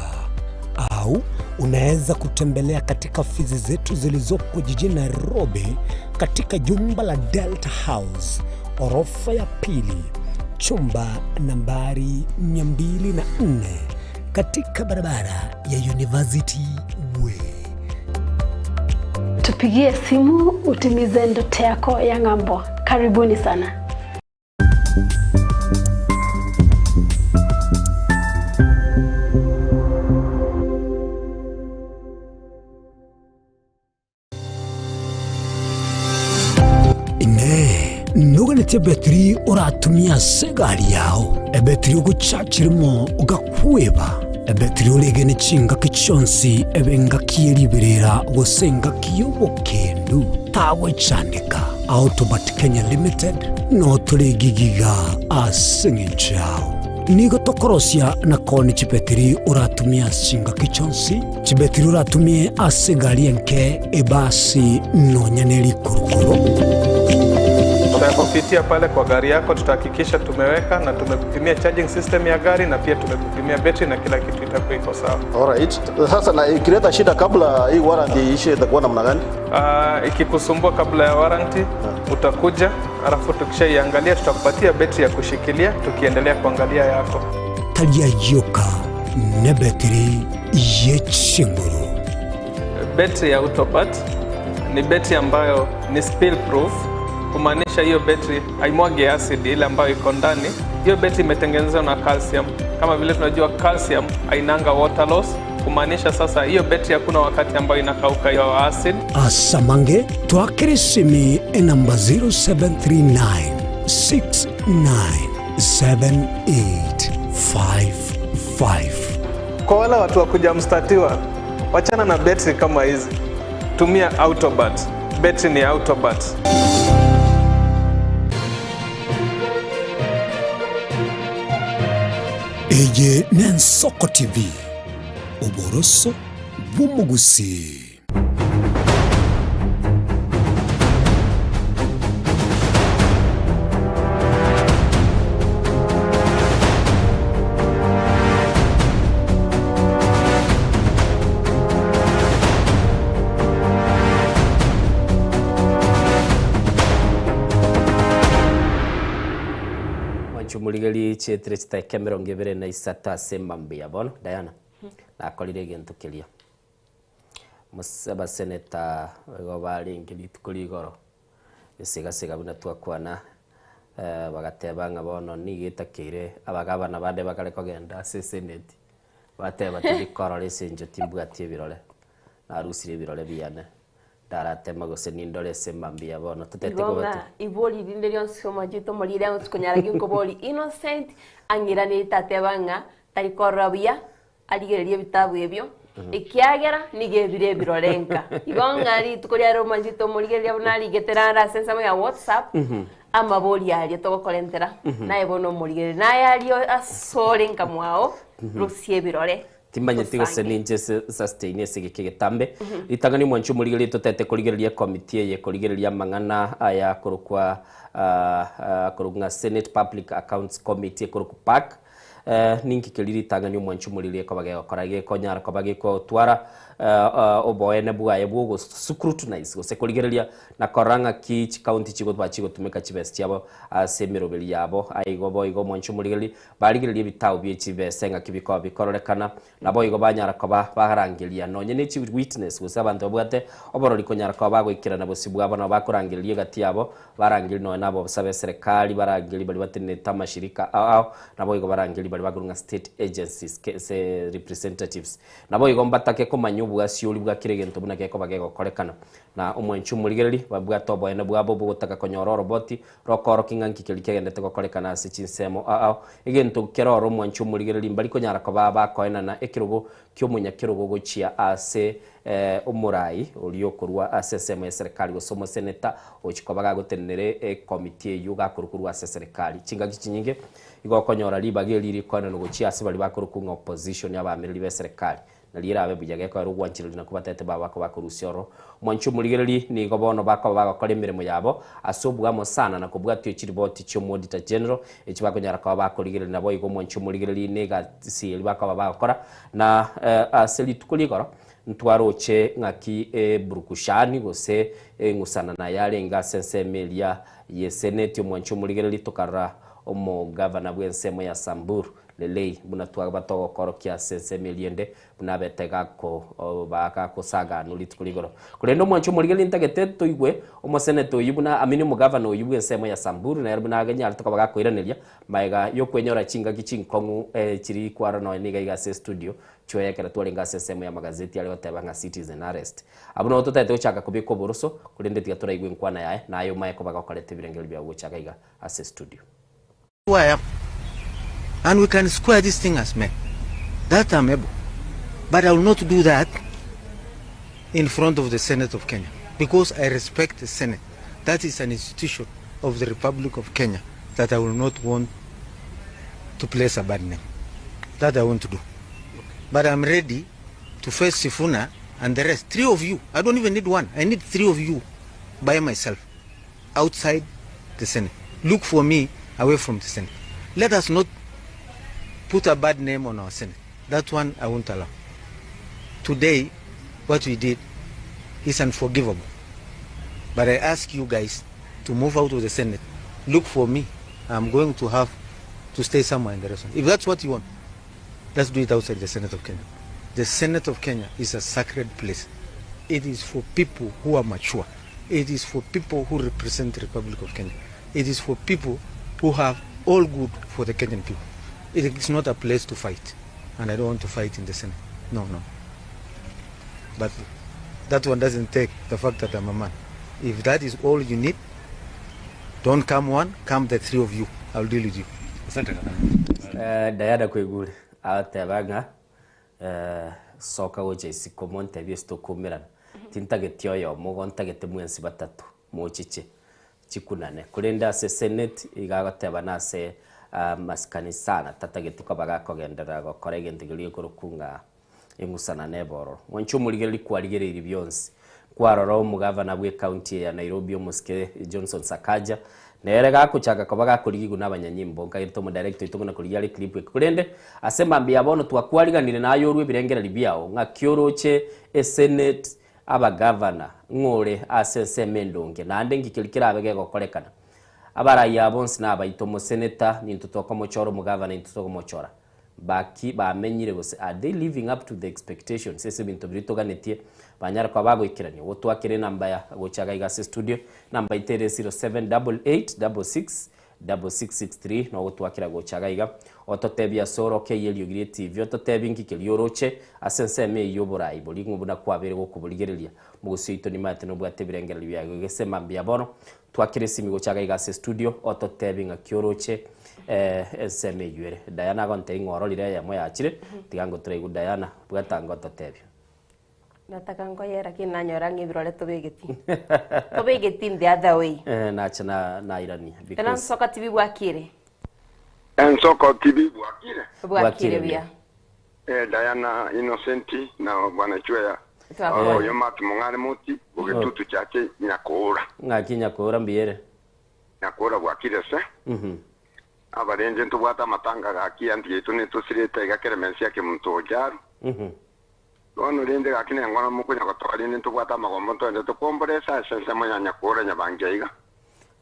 au unaweza kutembelea katika ofisi zetu zilizopo jijini Nairobi katika jumba la Delta House orofa ya pili chumba nambari 204 katika barabara ya University Way. Tupigie simu utimize ndoto yako ya ng'ambo. Karibuni sana. Inee! Noganetie ebetiri oratumie ase egari yao, ebetiri ogochachirimo ogakweba, ebetiri oregene chingaki chionsi ebe engaki ye riberera gose engaki y'obokendu? Tagwechandeka. Autobat Kenya Limited noo tore gigiga ase eng'encho yao. Nigo tokorosia na koonia chibetiri oratumie ase chingaki chionsi, chibetiri oratumie ase egari enke, ebasi, nonya ne rikurukuru. Tutakupitia pale kwa gari yako, tutahakikisha tumeweka na tumekupimia charging system ya gari na pia tumekupimia betri na kila kitu itakuwa iko sawa. Alright. Sasa na ikileta shida kabla hii warranty iishe itakuwa namna gani? Ikikusumbua kabla ya warranty utakuja, alafu tukishaiangalia tutakupatia betri ya kushikilia tukiendelea kuangalia yako. Tari ayio ka nebetiri ye chinguru. Betri ya Autobat ni betri ambayo ni spill proof, kumaanisha hiyo betri haimwagi acid ile ambayo iko ndani. Hiyo betri imetengenezwa na calcium. Kama vile tunajua calcium hainanga water loss, kumaanisha sasa hiyo betri hakuna wakati ambayo inakauka hiyo acid. Asamange twakere esimi enamba 0739 697855. Kwa wale watu wa kuja mstatiwa, wachana na betri kama hizi, tumia Autobat. Betri ni Autobat. Eye n'Ensoko TV, oboroso bw'omogusii. Mwancho morigeri chietire chitaeka emerongo ebere na isato ase emambia bono Diana nakorire egento keria Mos- abaseneta igo barenge rituko rigoro esigasega buna twakwana eh, bagateba ng'a bono nigo etakeire abagabana bande bakare kogenda ase eseneti bateba tindi korora ase inche timbwati ebirore narusire ebirore biane ndaratema gose nindore ase mambia bono totete Igo kobati ng'a ibori rinde rionsi omachete omorire ang'o tikonyara ginkobori innocent ang'iraneri tateba ng'a tari korora buya arigererie ebitabu ebio ekiagera nigo ebire ebirore nka. Igo ng'a rituko riare omachete omorigereria buna arigete nare ase ensemo ya whatsapp amabori aria togokorentera naye bono omorigereria naye aria asore nka mwao rusie ebirore Timanyeti gose ninche sustain ase geke getambe. Ritang'ani mwanche omorigereria totete korigereria ekomiti eye korigereria amang'ana aya korokwa korokwa ng'a Senate Public Accounts Committee ekorokwa PAC. Ninki keria ritang'ani omwanche omorigereria ekoba gegokora gekonyara koba gekotwara oboene bwaye bwa ogoscrutinize gose korigereria na korora ng'aki chikaunti chigoba chigotumeka chibesa chiabo ase emeroberi yabo. Aigo boigo omwanche omorigereria barigereria ebitao bie chibesa eng'aki bikoba bikororekana, naboigo banyara koba barangeria nonye ne chiwitness gose abanto babwate oborori konyara koba bagoikerana bosio bwabo nabo bakorangereria egati yabo, barangeria nonye na abaofisa ba eserekari, barangeria baria batenenete amashirika ao ao, naboigo barangeria baria bakorwa ng'a state agencies ke se representatives. Naboigo mbatake komanya Obwasiori bwa kera egento buna gekoba gegokorekana. Na omwanchi omorigereria, babwate oboene bwabo bogotaka konyora oroboti rokoorokia ng'a nki keria kegendete gokorekana ase chinsemo ao. Egento keroro omwanchi omorigereria mbari konyara koba bakoenana ekerogo ki'omonyakerogo gochia ase omorai oria okorwa ase ensemo y'eserekari gose omoseneta ochia koba gagotenenera ekomiti eyio gakorwa korwa ase eserekari. Chingaki chinyinge igo okonyora ribaga eri rikoenanwa gochia ase baria bakorokwa ng'a opposition abaamereri b'eserekari. Nario erabe buya gekoera ogwanchereria nakwo batete babo bakoba bakorusia oro. Omwanchi omorigereria nigo bono bakoba bagokora emeremo yabo ase oboamo sana na kobwatia chiripoti chi'Omoauditor General echi bakonyara koba bakorigereria naboigo omwanchi omorigereria negasi eria bakoba bagokora na ase rituko rigoro ntwaroche ng'aki eburukushani gose eng'usanana yarenge ase ensemo eria y'eseneti omwanchi omorigereria tokarora omogavana bw'ensemo ya Samburu Lelei, buna twaba togokorokia ase ensemo eria ende, buna abete gakosagaanwa rituko rigoro. Korende omwancho omorigereria ntagete toigwe omoseneta oyio buna amini omogavana oyio bw'ensemo ya Samburu, nere buna agenyarete koba gakoiraneria magega y'okwenyora chingaki chinkong'u chiria kwarora nonya niga iga ase estudio chioye ekero twarenge ase ensemo y'amagazeti are goteba ng'a Citizen Arrest. Abwo nabo totagete gochaka kobeka oboroso, korende tiga toraigwe enkwana yaye, naye omaye koba gokoreta ebirengererio biago gochaka iga ase estudio. Who I am and we can square this thing as men that I'm able but I will not do that in front of the Senate of Kenya because I respect the Senate that is an institution of the Republic of Kenya that I will not want to place a bad name that I want to do but I'm ready to face Sifuna and the rest three of you I don't even need one I need three of you by myself outside the Senate. Look for me away from the Senate. Let us not put a bad name on our Senate. That one I won't allow. Today, what we did is unforgivable. But I ask you guys to move out of the Senate. Look for me. I'm going to have to stay somewhere in the restaurant. If that's what you want, let's do it outside the Senate of Kenya. The Senate of Kenya is a sacred place. It is for people who are mature. It is for people who represent the Republic of Kenya. It is for people who have all good for the Kenyan people. It is not a place to fight. And I don't want to fight in the Senate. No, no. But that one doesn't take the fact that I'm a man. If that is all you need, don't come one, come the three of you. I'll deal with you. Eh, Diana kwaigure agoteba ng'a eh, soka gocha isiko montebie ase tokoumerana tintageti oyomo igo ntagete mwensi batato mochiche chikunane korende ase senate iga agoteba nase amasikani sana tatageti koba gakogenderera gokora egento keria gekorokwa ng'a Eng'usana nebe ororo. Mwanche omorigereria kwarigereirie bionsi. Kwarora omogavana bw'ecounty eye ya Nairobi omosike Johnson Sakaja, nere gakochaka koba gakorigigwa nabanyanyimbo. Nkagerete omodirector oito buna korigia are clip eke. Korende ase mambia ya bono twakwariganire naye orwe ebirengererio biao ng'aki oroche esenate, abagavana, ng'o ore ase ensemo endonge naende nki keria kerabe gegokorekana. Abarai aba bonsi nabaito, omoseneta nintwe tokomochora, omogavana intwe tokomochora. Baki bamenyire gose are they living up to the expectations ase ebinto biria toganetie banyare koba bagoikerania. Gotwakera enamba ya gocha iga iga ase studio enamba yaito ere 078866 6663 nogotwakera gocha iga iga ototebie ase oroke eyio eriogi rie TV ototebie nki keria oroche ase ensemo eyio yoborai boria ng'o buna kwabeire gokoborigereria mogosio oito nimaete nobwate ebirengererio biago gese mambia bono Twakire esimi gocha iga iga ase estudio ototebi ng'aki oroche ensemo eywo ere. Diana agontebia ng'a ororire eyemo yachire, tiga ngotoraigwe Diana, bwata ango ototebie. Nataka nkoye lakini nanyora ng'a ebirore tobegeti. Tobegeti in the other way. Eh, nacha na nairania Tena because nsoka tibi bwakire. Ensoko tibi bwakire. Bwakire buya. Eh, Diana Innocent na Bwana Chweya. Twakora. Oyo Mark Mong'are Moti, bogetutu chiache Nyakoora. Ng'aki Nyakoora mbuya ere. Nyakoora bwakire se. Abarenge ntobwate amatanga gaki anti yaito netosirete iga Clemency Akemunto Ojaru. Bono rende gaki nengono mokonya gotoa rende ntobwate amagombo ntoendete kombora ase ase ensemo ya Nyakoora Nyabange iga.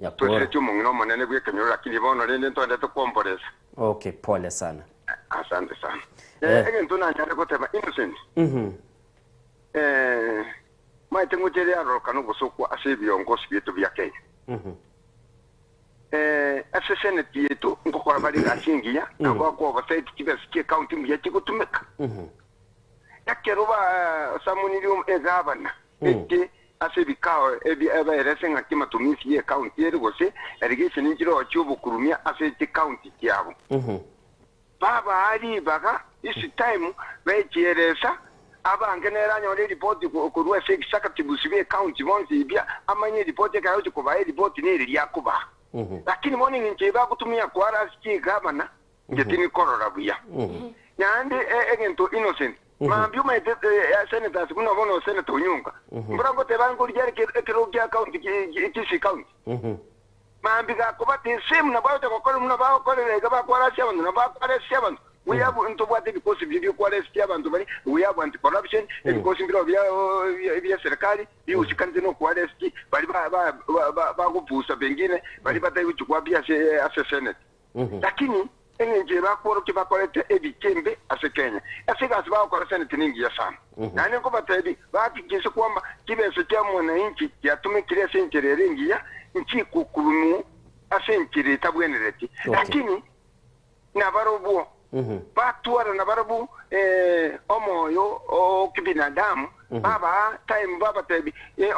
Nyakoora. Tosireti omong'ina omonene bw'ekenyoro lakini bono rende ntoendete kombora ase. Okay, pole sana. Asante sana. Eh. Egento nanyare goteba Innocent. Eh, maete ngocha ere yarorokana obosokwa ase ebiongosi biaito bia Kenya. Eh, ase senate yaito nkokora bare egasi engiya, na goakwa oversight chibesa chie county mbuya chigotumeka. Ekero basamunirie egavana eke ase ebikao ebi ebaerese ng'aki amatumisi y'ecounty ere gose irrigation nchiroo chi'obokurumia ase chicounty chiabo. Babaa ribaga this time bechieresa abange nere anyore eripoti korwa ase executives be county bonsi ibia amanye eripoti ekero agochia kobaa eripoti nere riakobaa. Lakini bono eng'encho eye bagotumia koara ase chigavana inche tinikorora buya. Naende egento Innocent, mambia omanyete senators buna bono Senator Onyonka, mbora ngoteba nkorigia are ekerogo kia county Kisii county. Mambia gakoba the same nabo agocha gokora buna bagokorera iga bakoarasia abanto nabo bakoaresia abanto. We have ntobwate ebikosi biria biokoarestia abanto baria, we have anti corruption, ebikosi mbirobio bia bia serikali biusikanete na okoaresti baria bagopusa pengine baria batari gochia koapia ase ase senate. Lakini eng'encho eye bakworokia bakorete ebichembe ase Kenya. Ase egasi bagokora senate nengiya sana. Naende nkobatebia bahakikishe kwamba chibesa chia mwananchi chiatumekire ase enchera ere engiya nchikokurumu ase enchera etabwenereti. Lakini nabarobwo batwara nabarobwo omoyo o kibinadamu babaa time babatebia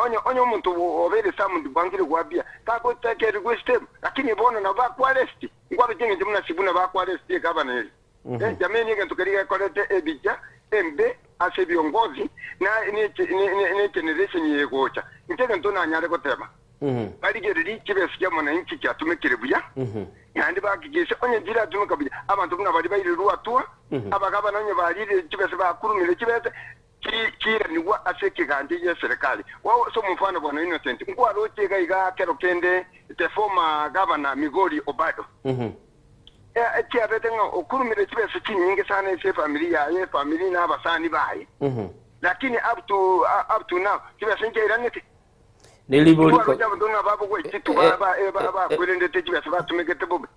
onye onye omonto obeire summoned bwangire gwabia tagotekerigwa estep lakini bono nabo bakwaresti nkwaroche eng'encho buna Sifuna bakwaresti egavana eri. Jameni egento keria gekorete ebicha embe ase ebiongozi na ne generation eye egocha. Inche egento nanyare goteba barigererie chibesa chia mwananchi chiatumekire buya, naende bahakikishe onye chiratumeka buya, abanto buna baria bairirwe atua, abagabana onye barire chibesa bakurumire chibesa, chiiranigwe ase ekegancha gi'eserekari. Ase omofano bwana Innocent, nkwaroche iga iga kero kende the former governor Migori Obado, echiabete ng'a okurumire chibesa chinyinge sana ase efamiri yaye, efamiri na abasani baye, lakini up to up to now chibesa nchiairanete. Neribori ko- Nkwaroche abanto ng'a babogwechitwe bakwerendete chibesa batumegete bobe.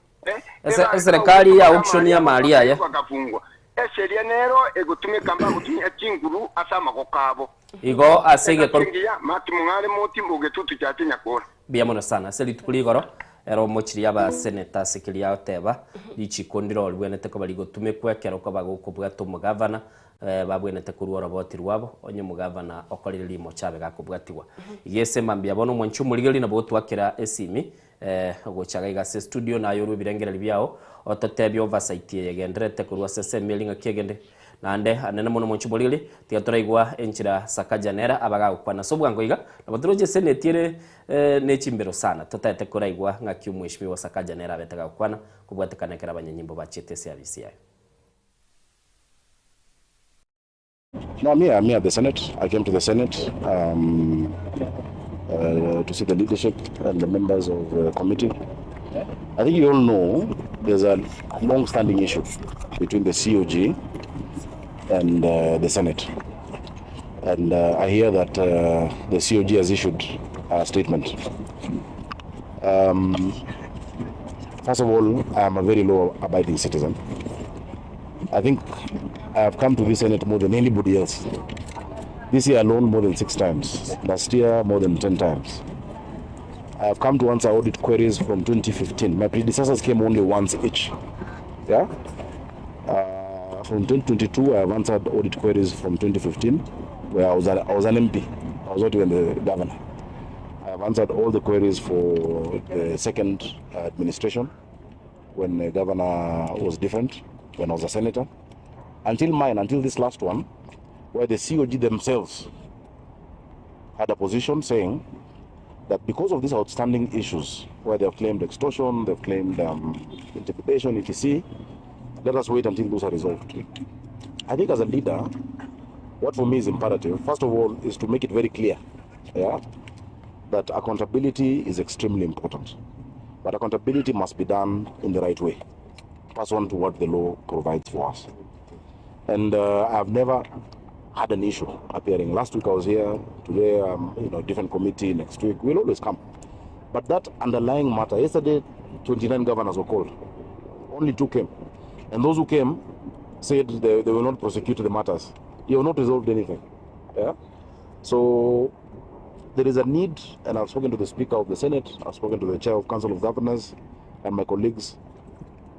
Eserekari ya auction y'amari aya. Bagafungwa. Esheria nero egotumeka mbagotumia chinguru ase amagoko abo. Igo ase egekoro. Egasi engiya, Mark Mong'are moti ogetutu chiache nyakora. Mbuya mono sana ase rituko rigoro ero omochiria aba seneta ase keria agoteba richiko ndiro ribwenerete koba rigotumekwa ekero koba gokobwata omogavana Babwenerete korua oroboti rwabo, onye omogavana okorire rimocha abe gakobwatigwa. Iga ase mambia bono omwanchi omorigereria nabo gotwakera esimi gocha iga iga ase estudio naye orue ebirengererio biao ototebie oversight eye egendererete korwa ase ensemo eria ng'aki egende. Naende anene mono omwanchi omorigereria tiga toraigwa enchera Sakaja nere abe gagokwana ase obwango iga nabo toroche eseneti ere ne chimbero sana totaete koraigwa ng'aki omweshimiwa Sakaja nere abete gagokwana kobwatekana ekero abanyanyimbo bachiete ase abisi yaye. No, I'm here. I'm here at the Senate. I came to the Senate um, uh, to see the leadership and the members of the committee. I think you all know there's a long-standing issue between the COG and uh, the Senate. And uh, I hear that uh, the COG has issued a statement. Um, first of all, I am a very law-abiding citizen. I think I have come to this Senate more than anybody else. This year alone, more than six times. Last year, more than 10 times. I have come to answer audit queries from 2015. My predecessors came only once each. Yeah? Uh, from 2022, I have answered audit queries from 2015, where I was, a, I was an MP. I was not even the governor. I have answered all the queries for the second administration when the governor was different, when I was a senator, until mine, until this last one, where the COG themselves had a position saying that because of these outstanding issues, where they have claimed extortion, they've claimed um, intimidation, etc., let us wait until those are resolved. I think as a leader, what for me is imperative, first of all, is to make it very clear yeah, that accountability is extremely important. But accountability must be done in the right way, pursuant to what the law provides for us. And uh, I've never had an issue appearing. Last week I was here, today, um, you know, different committee, next week, we'll always come. But that underlying matter, yesterday, 29 governors were called. Only two came. And those who came said they, they will not prosecute the matters. You have not resolved anything. Yeah? So there is a need, and I've spoken to the Speaker of the Senate, I've spoken to the Chair of Council of Governors, and my colleagues.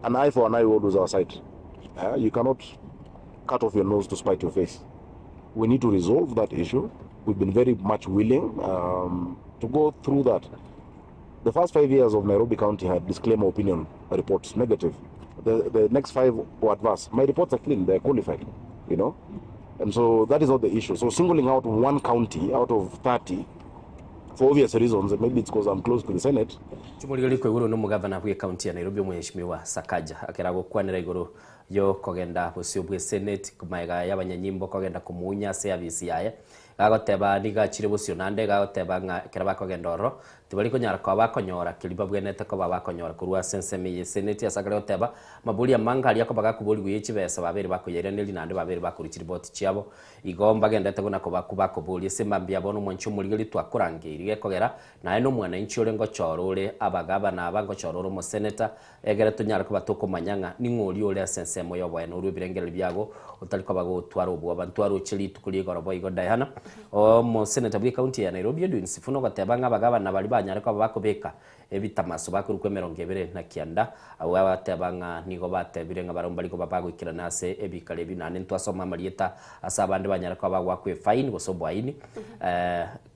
An eye for an eye will lose our sight. Uh, you cannot cut off your nose to spite your face. We need to resolve that issue. We've been very much willing um, to go through that. The first five years of Nairobi County had disclaimer opinion reports, negative. The, the next five were adverse. My reports are clean, they're qualified, you know. And so that is not the issue. So singling out one county out of 30 for obvious reasons, and maybe it's because I'm close to the Senate, Chimorigori kwa igoro nomogavana bwe county ya Nairobi omweshimiwa Sakaja akera gokwanera igoro yokogenda bosio bwe Senate maega y'abanyanyimbo kogenda komunya ase abisi yaye gagoteba nigachire bosio nande gagoteba ng'a ekero bakogenda ororo tibari konyara koba bakonyora keri babwenete koba bakonyora korwa ase ensemo eye Senate ase akare goteba mabori amange aria akoba gakoborigwa ye chibesa babere bakoyairaneri naende babere bakorwa chiripoti chiabo igo mbagendete buna koba kobakoboria ase mambia bono omwanchi omorigeri twakorangeirie gekogera naye na omwananchi ore ngochora ore abagavana aba ngochora ore omoseneta egere tonyare koba tokomanya ng'a ning'o oria ore ase ensemo y'oboene orwe ebirengererio biago otari koba gotwara obwoba. Ntwaroche rituko ria igoro boigo Diana, omoseneta bw'ecounty ya Nairobi Edwin Sifuna ogoteba ng'a abagavana baria banyare koba bakobeka ebitamaso bakorokwa 29, abwo abateba ng'a nigo batebire ng'a barabwo mbari koba bagoikerana ase ebikaro ebio naende ntwasoma amarieta ase abande banyare koba bagoakwa efaini gose oboaini.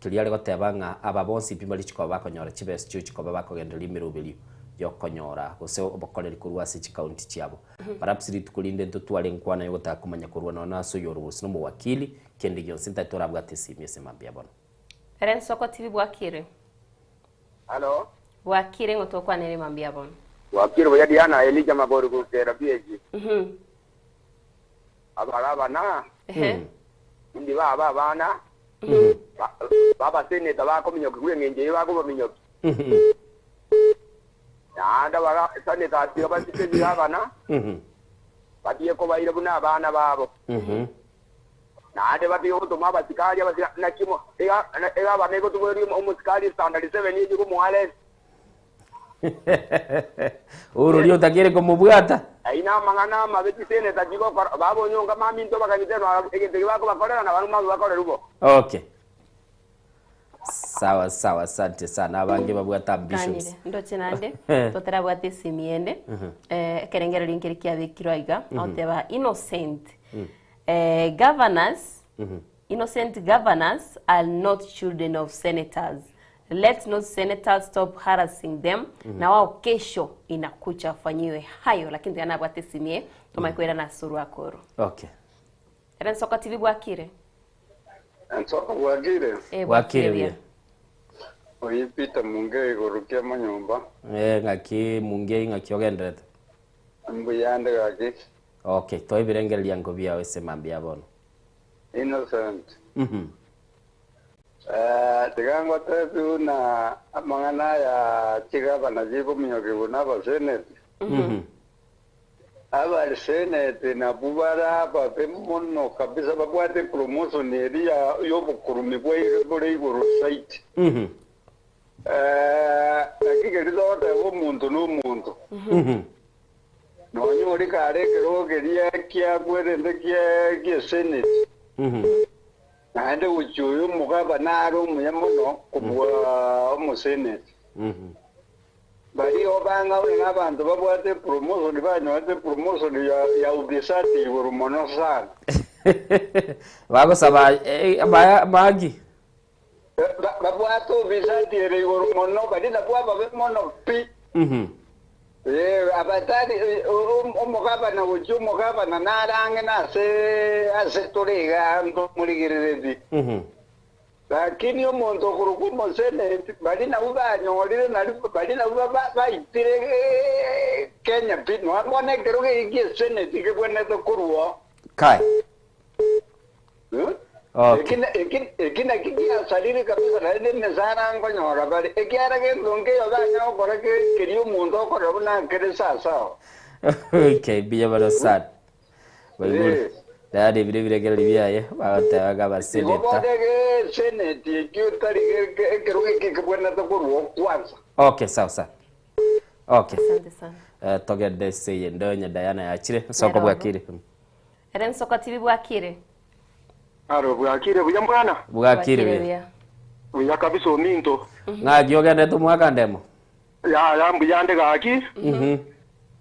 Keria are goteba ng'a aba bonsi pi mbari chikoba bakonyora chibesa chiochi koba bakogendereria emeroberio yokonyora gose obokoreri korwa ase chikaunti chiabo. Perhaps rituko rinde ntotware enkwana yogotaka komanya korwa nonya ase oyore gose nomowakili, kende gionsi ntari torabwate esimi ase mambia bono. Ere nsoko tibi bwakire. Halo. Bwakire ng'o tokwanere mambia bono. Bwakire buya Diana Elijah Magori gokera PhD. Abare abana indi baba abana baba senator bakominyoki eng'encho eye bakobaminyoki. Naende abara senators tiga basike chigavana batige kobaira buna abana babo. Naende batige gotoma abasikari abasira naki mo iga egavana egotuboria omosikari standard 7 echi komoarest. Ororia otakere komobwata. Ayio namang'ana amabe chiseneta chigokora, babonyonka maminto bakanyete nonya egento eke bakobakorera na barabwo mabakorerwe bo. Okay. Sawa sawa asante sana abange babwate ambitions. Kanyire ndoche naende totarabwate esimi ende eh, ekerengererio nkeri kiabekirwe aiga agoteba innocent eh, governors innocent governors are not children of senators Let not senators stop harassing them na wao kesho inakucha wafanyiwe hayo lakini tiga nabwate esimi eye tomanye koirana ase orwako oro. Okay. Ere Nsoko TV bwakire? Nsoko bwakire? Eh, Bwakire bwakire buya. buya. Oyi Peter Mungei igoro kia manyomba. Eh, ng'aki Mungei ng'aki ogenderete? Mbuyande gaki. Okay, toe ebirengererio ango biao ase mambia bono. Innocent. Eh, tiga ngotebie buna amang'ana aya chigavana chikominyokigwa na abaseneti. Abaseneti nabwo bare ababe mono kabisa babwate promotion eria y'obokorumi bwaire bore igoro zaidi. Eh, naki keria togoteba omonto na omonto. Nonya oria kare ekerogo keria kiagwerente kia gi'eseneti. Naende gochia oyo omogabana are omuya mono kobua omoseneti. Baria obang'aure nabanto babwate epromotion banyorete epromotion ya ya ufisadi igoro mono sana. Bagosaba amagi. Babwate ufisadi ere igoro mono baria nabwo ababe mono pi. Ee, abatari omogabana gochia omogabana nare ang'e nase ase tore iga ntomorigereretie. Lakini omonto okorokwa omoseneti, baria nabwo banyorire nario baria nabwo baitire Kenya pi. Nonya bono ekerogo eke gi'eseneti kebwenerete korwa oo. Kai. Okay. Eki eki naki giasarire kabisa naende emesara nkonyora bare, ekiagera gento nkeiyo banya gokora keria omonto okorora buna nkere sasawa. Okay, mbuya mono sana. Baigure. Yaani bire ebirengererio biaye bagoteba ng'a Igo abaseneta. bono egeseneti ekio tari ekerogo eke kebwenerete korwa oo kwanza. Okay, sawa sawa. Okay. Asante sana. Eh, togende ase eyende onye Diana yachire. Nsoko Nero. bwakire. Ere Nsoko TV bwakire? Aro bwakire buya mwana? Bwakire buya. Buya kabisa ominto. Ng'aki ogendete omwaka ndemo? Yaya mbuya nde gaki.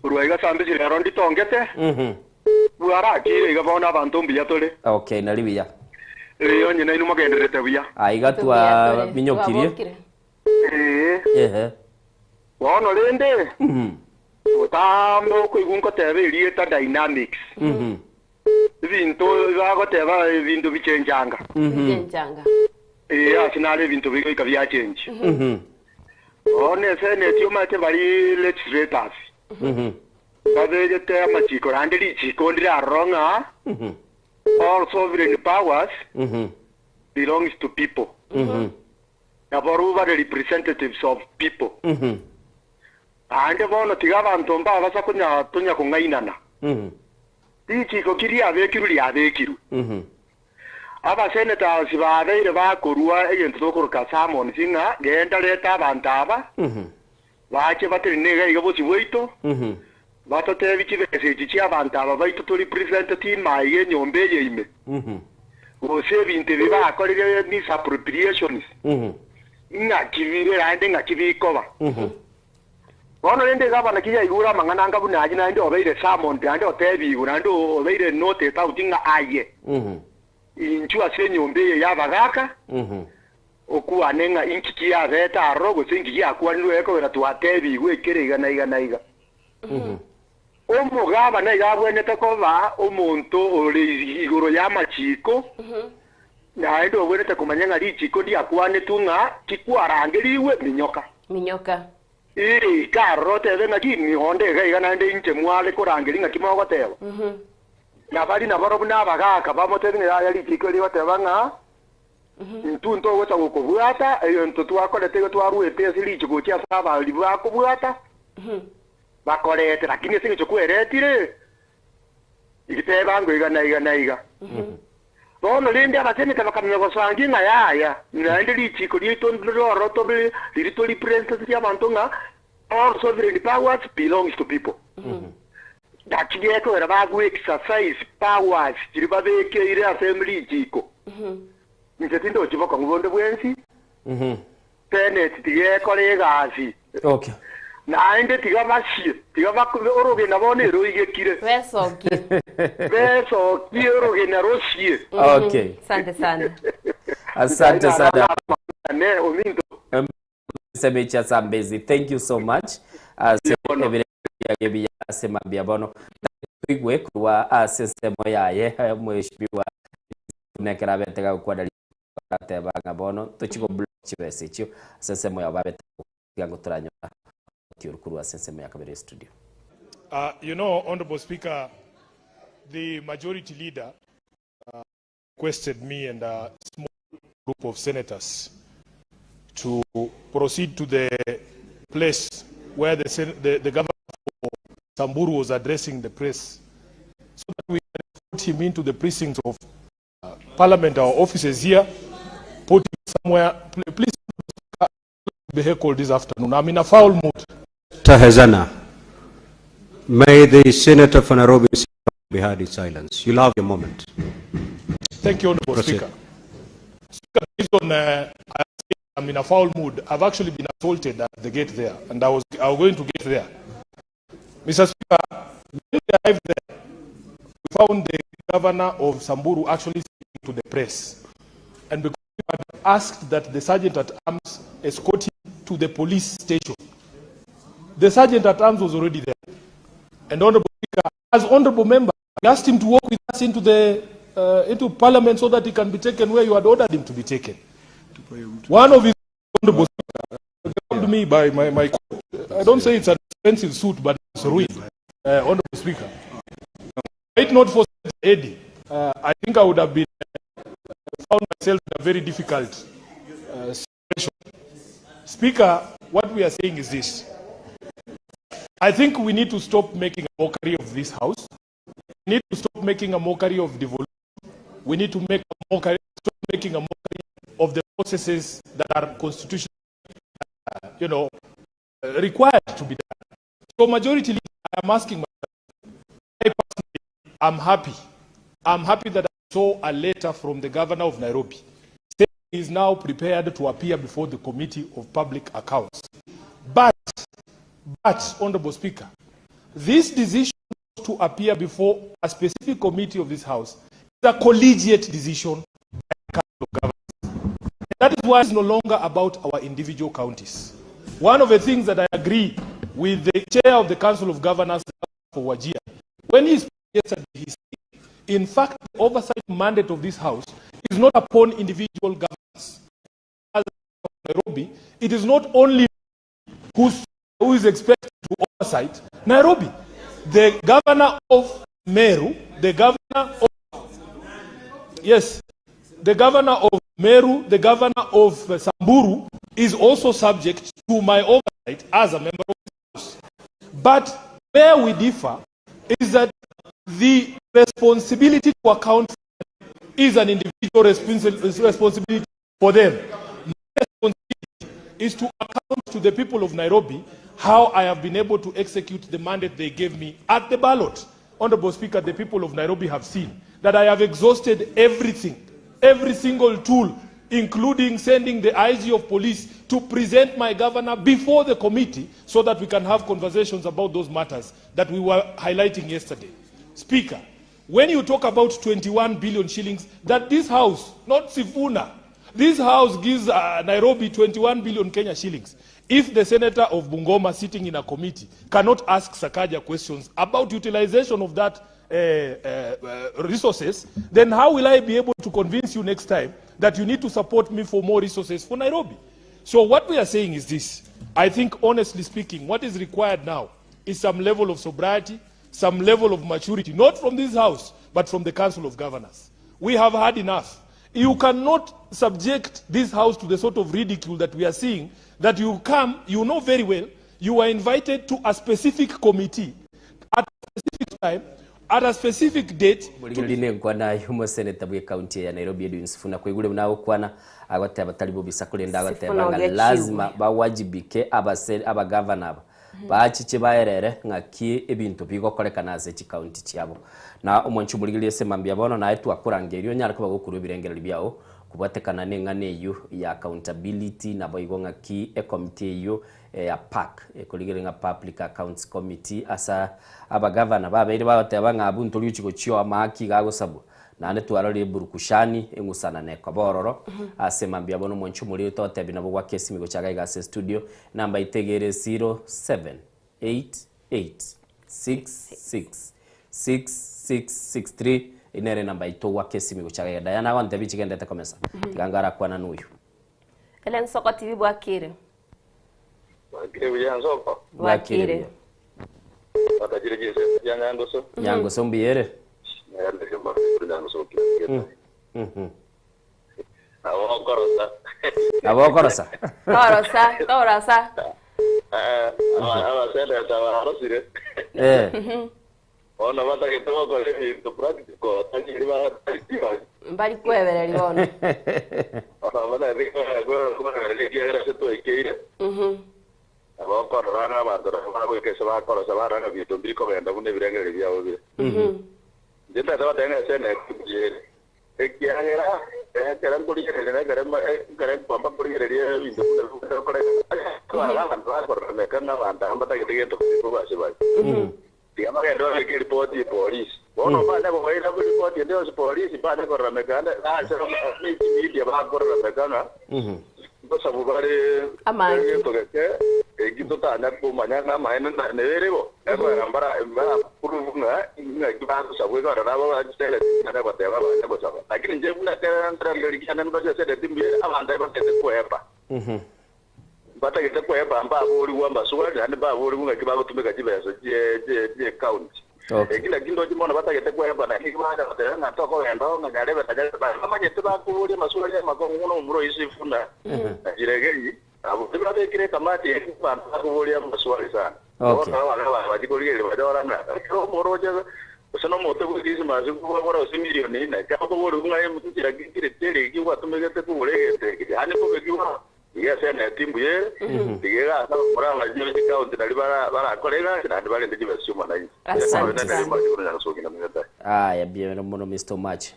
Korwa iga sambisi rero nditongete. Bwarakire iga bono abanto mbuya tore. Okay, nari buya. Ee, onye nainwe mogendererete buya. Aiga twaminyokirie. Ee. Ehe. Bono rende, Mhm. botambe okoigwa nkoteba erieta dynamics. Mhm. Ebinto bagoteba ebinto bichenchanga. Mhm. Bichenchanga. Ee, ase naro ebinto bigoika biachenchia. Mhm. Bono eseneti omanyete bari legislators. Mhm. Babegete amachiko naende richiko ndire aroro ng'a Mhm. all sovereign powers Mhm. belongs to people. Mhm. Nabarobwo bare representatives of people. Mhm. Naende bono tiga abanto mbabasa konya tonya kong'ainana. Mhm. Richiko ki riabekirwe riabekirwe. Mhm. Abasenators babeire bakorua egento tokoroka summons ng'a genda reta abanto aba Mhm. bache batenene iga iga bosio bwaito Mhm. batotebi chibesa echi chi'abanto aba baito to represent ime iga enyomba eye ime Mhm. gose ebinto ebi bakorire misappropriations Mhm. ng'aki bire naende ng'aki bikoba. Mhm. Bono rende gavana ki yaigure amang'ana anga buna ayio naende obeire summoned naende otebigwe naende obeire noted out ng'a aye Mhm. inchwe ase enyomba eye y'abagaaka Mhm. okwane ng'a inki kiabete aroro gose inki giakwanirwe ekogera twatebigwe ekere iga na iga na iga. Mhm. Omogabana iga abwenerete koba omonto ore igoro y'amachiiko, naende obwenerete komanya ng'a richiiko ndiakwanetwe ng'a tikwarangerigwe minyoka. Minyoka. Ee, ika aroro otebe ng'aki nihonde iga iga naende inche mware korangeria ng'aki mogoteba. Na baria nabarobwo nabagaaka bamotebie ng'a yaya richiiko eri rigoteba ng'a intwe ntogocha gokobwata, egento twakorete iga twaruete ase richiiko gochia ase abaria bakobwata. Bakorete, lakini ase engencho kweretire, igiteba ngo iga na iga na iga. Bono rende abaseneta bakamanya gosangia ng'a yaya, naende richiiko riaito ndororo tobe riria tori representative abanto ng'a all sovereign powers belongs to people. Naki gekogera bago exercise powers chiria babekeire ase richiiko. Inche tindochi bokong'u bonde bwensi, Seneti tiga ekore egasi. Okay. Naende tiga basie, tiga bakube orogena bono eroigekire. Besokie. Besokie orogena rosie. Okay. Asante sana. Asante sana. Ne ominto. Semecha Zambezi. Thank you so much. Ase ebire ebiya ase mambia bono. Twigwe korwa ase ensemo yaye mheshimiwa nekero abete gagokwana Bagateba ng'a bono tochie go-block chibesa echio ase ensemo yabo babete tiga ngo toranyora otioro korwa ase ensemo ya kabere studio. Uh, you know, Honorable Speaker, the majority leader uh, requested me and a small group of senators to proceed to the place where the, the, the governor for Samburu was addressing the press so that we can put him into the precincts of Parliament, our offices here, put him somewhere. Please be heckled this afternoon. I'm in a foul mood. Tahezana. May the Senator for Nairobi be heard in silence. You'll have your moment. Thank you, Honorable Proceed. Speaker. Speaker, based on, I I'm in a foul mood. I've actually been assaulted at the gate there, and I was, I was going to get there. Mr. Speaker, when we arrived there, we found the governor of Samburu actually speaking to the press. And because we had asked that the sergeant at arms escort him to the police station, the sergeant at arms was already there. And Honorable Speaker, as honorable member, we asked him to walk with us into the uh, into parliament so that he can be taken where you had ordered him to be taken. One of his honorable speaker me by my, my I don't say it's an expensive suit, but it's ruined. Uh, honorable speaker. It not for Eddie, uh, I think I would have been uh, found myself in a very difficult uh, situation. Speaker, what we are saying is this. I think we need to stop making a mockery of this house. We need to stop making a mockery of devolution. We need to make a mockery, stop making a mockery of the processes that are constitutionally, uh, you know, uh, required to be done. So, majority leader, I am asking myself, I personally, I'm happy. I'm happy that I saw a letter from the governor of Nairobi saying he is now prepared to appear before the Committee of Public Accounts. But, but, Honorable Speaker, this decision to appear before a specific committee of this House is a collegiate decision by the That is why it's no longer about our individual counties. One of the things that I agree with the chair of the Council of Governors for Wajir, when he spoke yesterday, he said, in fact, the oversight mandate of this house is not upon individual governors. As Nairobi, it is not only who's, who is expected to oversight Nairobi. The governor of Meru, the governor of, yes, the governor of Meru, the governor of uh, Samburu is also subject to my oversight as a member of this house. But where we differ is that the responsibility to account is an individual responsibility for them. My responsibility is to account to the people of Nairobi how I have been able to execute the mandate they gave me at the ballot. Honorable Speaker, the people of Nairobi have seen that I have exhausted everything, every single tool, including sending the IG of police to present my governor before the committee so that we can have conversations about those matters that we were highlighting yesterday. Speaker, when you talk about 21 billion shillings, that this house, not Sifuna, this house gives Nairobi 21 billion Kenya shillings. If the senator of Bungoma sitting in a committee cannot ask Sakaja questions about utilization of that resources, then how will I be able to convince you next time that you need to support me for more resources for Nairobi? So what we are saying is this. I think, honestly speaking, what is required now is some level of sobriety, some level of maturity, not from this house, but from the Council of Governors. We have had enough. You cannot subject this house to the sort of ridicule that we are seeing, that you come, you know very well, you were invited to a specific committee at a specific time, at a specific date. Morigereri nenkwana y'omoseneta bwe county ya Nairobi Edwin Sifuna kwaigure buna agokwana agoteba tari bobisa korende agoteba Sifuna ng'a ogechiwe. lazima bawajibike abase abagavana aba bachiche baerere ng'aki ebinto bigokorekana ase chikaunti chiabo na omonchi omorigereria ase mambia bono naye twakorangeria onyare koba gokorwa ebirengereri biago kobwatekana na eng'ana eywo ya accountability nabo igo ng'aki ecommittee eywo ya PAC ekorigereria ng'a Public Accounts Committee asa abagavana babeire bagoteba ng'a abwo ntori gochi gochioa amahaki iga agosabwa naende twarorire eburukushani eng'usana na ekoba ororo ase mambia bono omonchi omoriri togotebi nabo gwaka esimi gochaka iga ase studio namba itegere 0788 66 6663 inere namba ito gwaka esimi gochaka iga Diana agontebi chigendete komesa tiga ngarakwana na oyo Ele Nsoko TV bwakire. Bwakire buya Nsoko. Bwakire. Batajire jese ya Nyangoso. Nyangoso mbiyere. Nyangoso. Abo korosa. Abo korosa. Torosa, torosa. Eh, aba sende tabarosire. Eh. Ona batagete bakore ebinto practical tanyiri batarikiba. Mbari kwebereri bono. Ona batagete kwebereri kiagera se twekeire. Abo korora n'abantu bagwekesa bakorosa baranga bintu mbiri kogenda buna ebirengereri biabo bire. Njete batenge sene kujere. Ekiagera ekera nkorigereria ekere ekere kwamba nkorigereria ebinto buna kore abantu bakorora n'abantu aba batagete gento kubase bari. Tiga bagenda babika eripoti polisi. Bono bane bobaira ripoti ende yonsi polisi bane korora mekanda ase media bakorora mekanga gosabu bare egento geke egito tanya kumanya ng'amaene neberebo ekwera mbara mbara prove ng'a ng'a bagosabu ekora nabo bagisele nane goteba bane gosaba lakini nje buna tera ntrangerikiana nibasesere timbire abanto batete kwepa batagete kwepa mbaboriwa mbaswali naende mbaboriwa ng'aki bagotumika chibeso chie chie chie county ekila kindu chimono batagete kwepa naki bacha goteba ng'a tokogenda ng'a nyarebe na bamanyete bakoboria amaswali amakong'u buna omuro isifuna chiregei abo tibabekire kamati bantu bakoboria amaswali sana Okay. bachikorigeri bachorana ekero omoro oche gose na omote bwa Christmas kubagora gose milioni ine kyakobori ng'a emutuchira kire tereki gwatumegete kogora egete eke yaani kobekiwa iga seneti mbuyere iga egasa gokora abanyene chikaunti nari barakora egasi naende barende chibesa chia omwananchi. Asante Nari sana. mbache Aya bien mono Mr. Omache.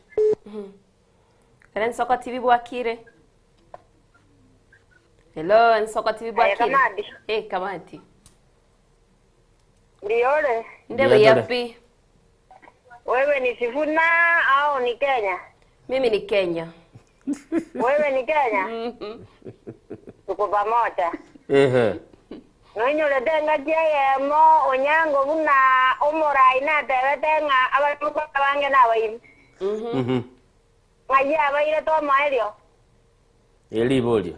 Ele Nsoko TV bwakire. Hello Nsoko TV Aya, bwakire. Kamadi. Eh, Kamati. Ndiore. Ndewe yapi? Wewe ni Sifuna au ni Kenya? Mimi ni Kenya. Wewe ni Kenya? Tuko pamoja. Ehe. Noinyorete engaki eyemo Onyango buna omorai natebete ng'a abarimokwa abange nabaibi. Ng'ai abairete omoerio? Eriborio.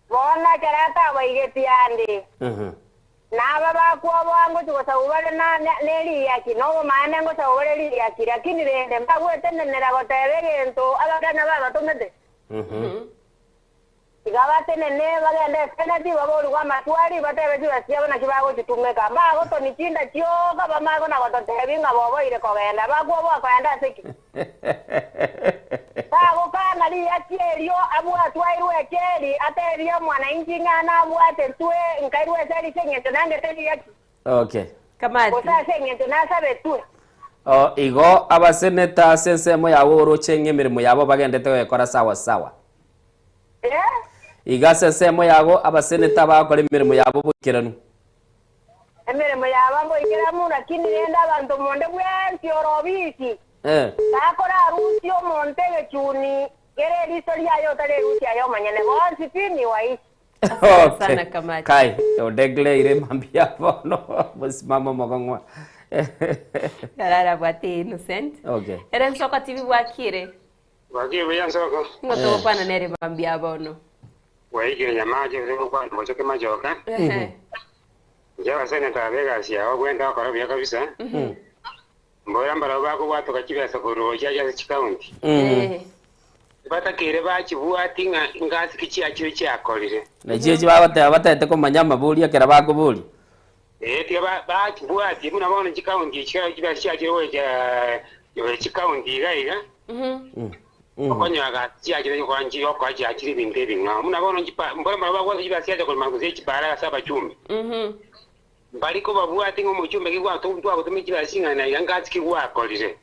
Bono ekero atabaigeti ande, na aba bakwoboa ngochia gosabwa bare neriyaki, na obomaene ngosabwa bare riyaki, lakini rende mbagwetenenera goteba egento Abakenya babatomete. Tiga batenene, bagende eseneti, baborigwe amaswali, batebe chibesa chiabo naki bagochitumeka. Mbagotoni chinda chioka, bamanye kona-gototebia ng'a boboire kogenda. Bakwoboa kogenda ase ki? Tagokana riaki erio abwatwe airwe echeli, atebie omwananchi ng'a nabwatetwe, nkairwa echeli ase engencho nangete riaki, Okay. gose ase engencho nasabetwe. O, igo abaseneta ase ensemo yabo oroche ng'a emeremo yabo bagendete goyekora sawa sawa. Igo ase ensemo yago abaseneta bagokora emeremo yabo boikeranu. Emeremo yabo mboikeranu, lakini rende abanto monde bwensi ore obisi takorarusie omonto egechuni kere eriso riaye otarerusia aye omonyene, bonsi pi ni waichi. Okay. Kai, odegleire mambia bono mosimamo omokong'wa. Karara bwate innocent. Okay. Ere nsoko tibi bwakire. Bwakire buya nsoko. Ng'o togokwana nere mambia bono. Bwaikire Nyamache gose gokwana bochoke machoka. Inche abaseneta aba egasi yabo bwente gokora buya kabisa. Mbora mbarabwo bakobwatoka chibesa korwa gochia ase chikaunti. Batakeire bachibwati ng'a ngasi ki chiachire chiakorire. Nachio echi bagoteba batagete komanya amabori ekero bakoboria. Ee, tiga bachibwatie buna bono chikaunti echi chibesa chiachire gocha chikaunti iga iga. Okonyora gasi chiachire gokoa gokoa chiachire ebinto ebing'ao. Buna bono chipa mbora mbarabwo bagwasa chibesa chiacha korema gose echipara ase abachumbe. Mbari kobabwati ng'a omochumbe ki twagotomire chibesa ching'ana iga ngasi ki gwakorire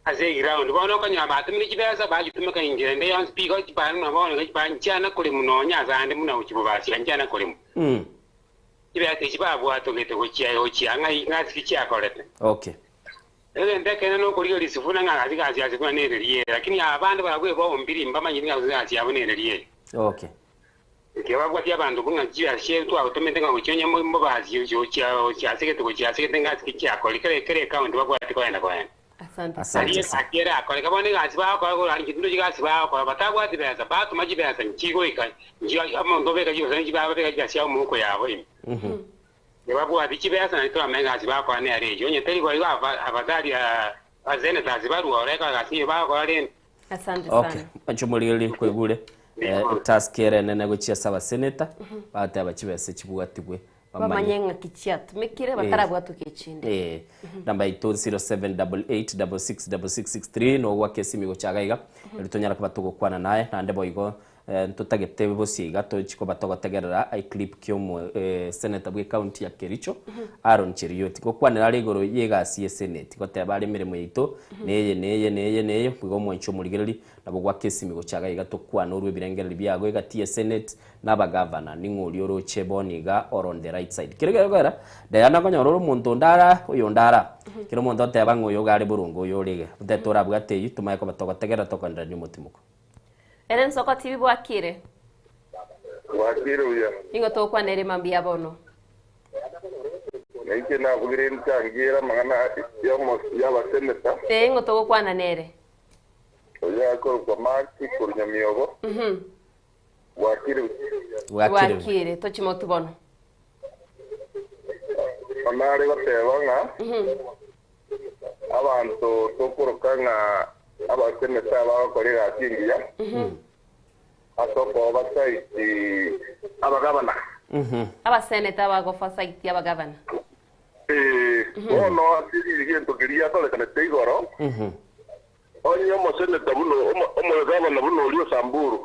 ase eground. Bono okonyora batomire chibesa bachitumeka enchera ende yonsi pi igo chipara buna bono iga chipara nchiana koremwa nonya ase ande buna gochibobasia nchiana koremwa. Chibesa echi babwatogete gochia gochia ng'ai ng'asi ki chiakorete. Okay. Egento ekenene nokorigia risifuna ng'a gasi gasi ya sifuna nere riere, lakini abande barabwo ebombiri mbamanyeti ng'a gose gasi yabo nere riere. Okay. Ekero babwatia abanto buna chibesa chiaye twagotomete ng'a gochia onye mobasi gochia gochia asegete gochia asegete ng'a asike chiakori kera kera ekaunti babwati koenda koenda. Asante Asante Aria sana. egasi erakoreka bono egasi bagokora korwa inche tindochi gasi bagokora batabwati besa batoma chibesa nchigoika nchi omonto obeka chibesa nchi babeka chibesa chiabo mouko yabo ime. Tibabwati chibesa naende toramanye egasi bagokora nere eyio. Onye teri boigo afadhali abasenators barue ororo ekero egasi eyio bagokora rende. Asante Okay, sana. anche omorigereria kwaigure eh, etask ere enene gochia ase abaseneta bagateba chibesa chibwatigwe Bamanye ng'aki chiatumekire batarabwatoka echinde. Eh, namba yaito 0788666663 nogwaka esimi gocha iga iga erio tonyara koba togokwana naye naende boigo Ntotagete bosie iga tochi koba togotegerera eclip kiomo senator bwe county ya Kericho Aaron Cheruiyot gokwanera are igoro yegasi ye senate goteba are emeremo yaito neye neye neye neye igo omwanchi omorigereri nabo gwaka esimi gocha iga iga tokwane orwe ebirengereri biago egati ye senate na abagavana ning'o oria oroche bono iga or on the right side kere gekogera Diana okonyora ore omonto onde ara oyonde ara kera omonto oteba ng'a oyo iga are boronge oyo ore iga otete orabwate eyio tomanye koba togotegerera tokoenderania omotimoko. Ere nsoko tibi bwakire. Bwakire buya. Ning'o togokwana ere mambia bono? Nainche nabugire nchangiere amang'ana y'abaseneta. Ee, ing'o togokwana nere? Oyo akorokwa Mark korwa Nyamiobo. Bwakire buya. Bwakire. Tochie motwe bono. Nare goteba ng'a abanto tokoroka ng'a abaseneta bagokora egasi engiya ase okobasaiti abagavana. Abaseneta bagofasaiti abagavana. Ee, bono ase egento keria giakorekanete igoro, onye omoseneta buna omogavana buna oria o Samburu,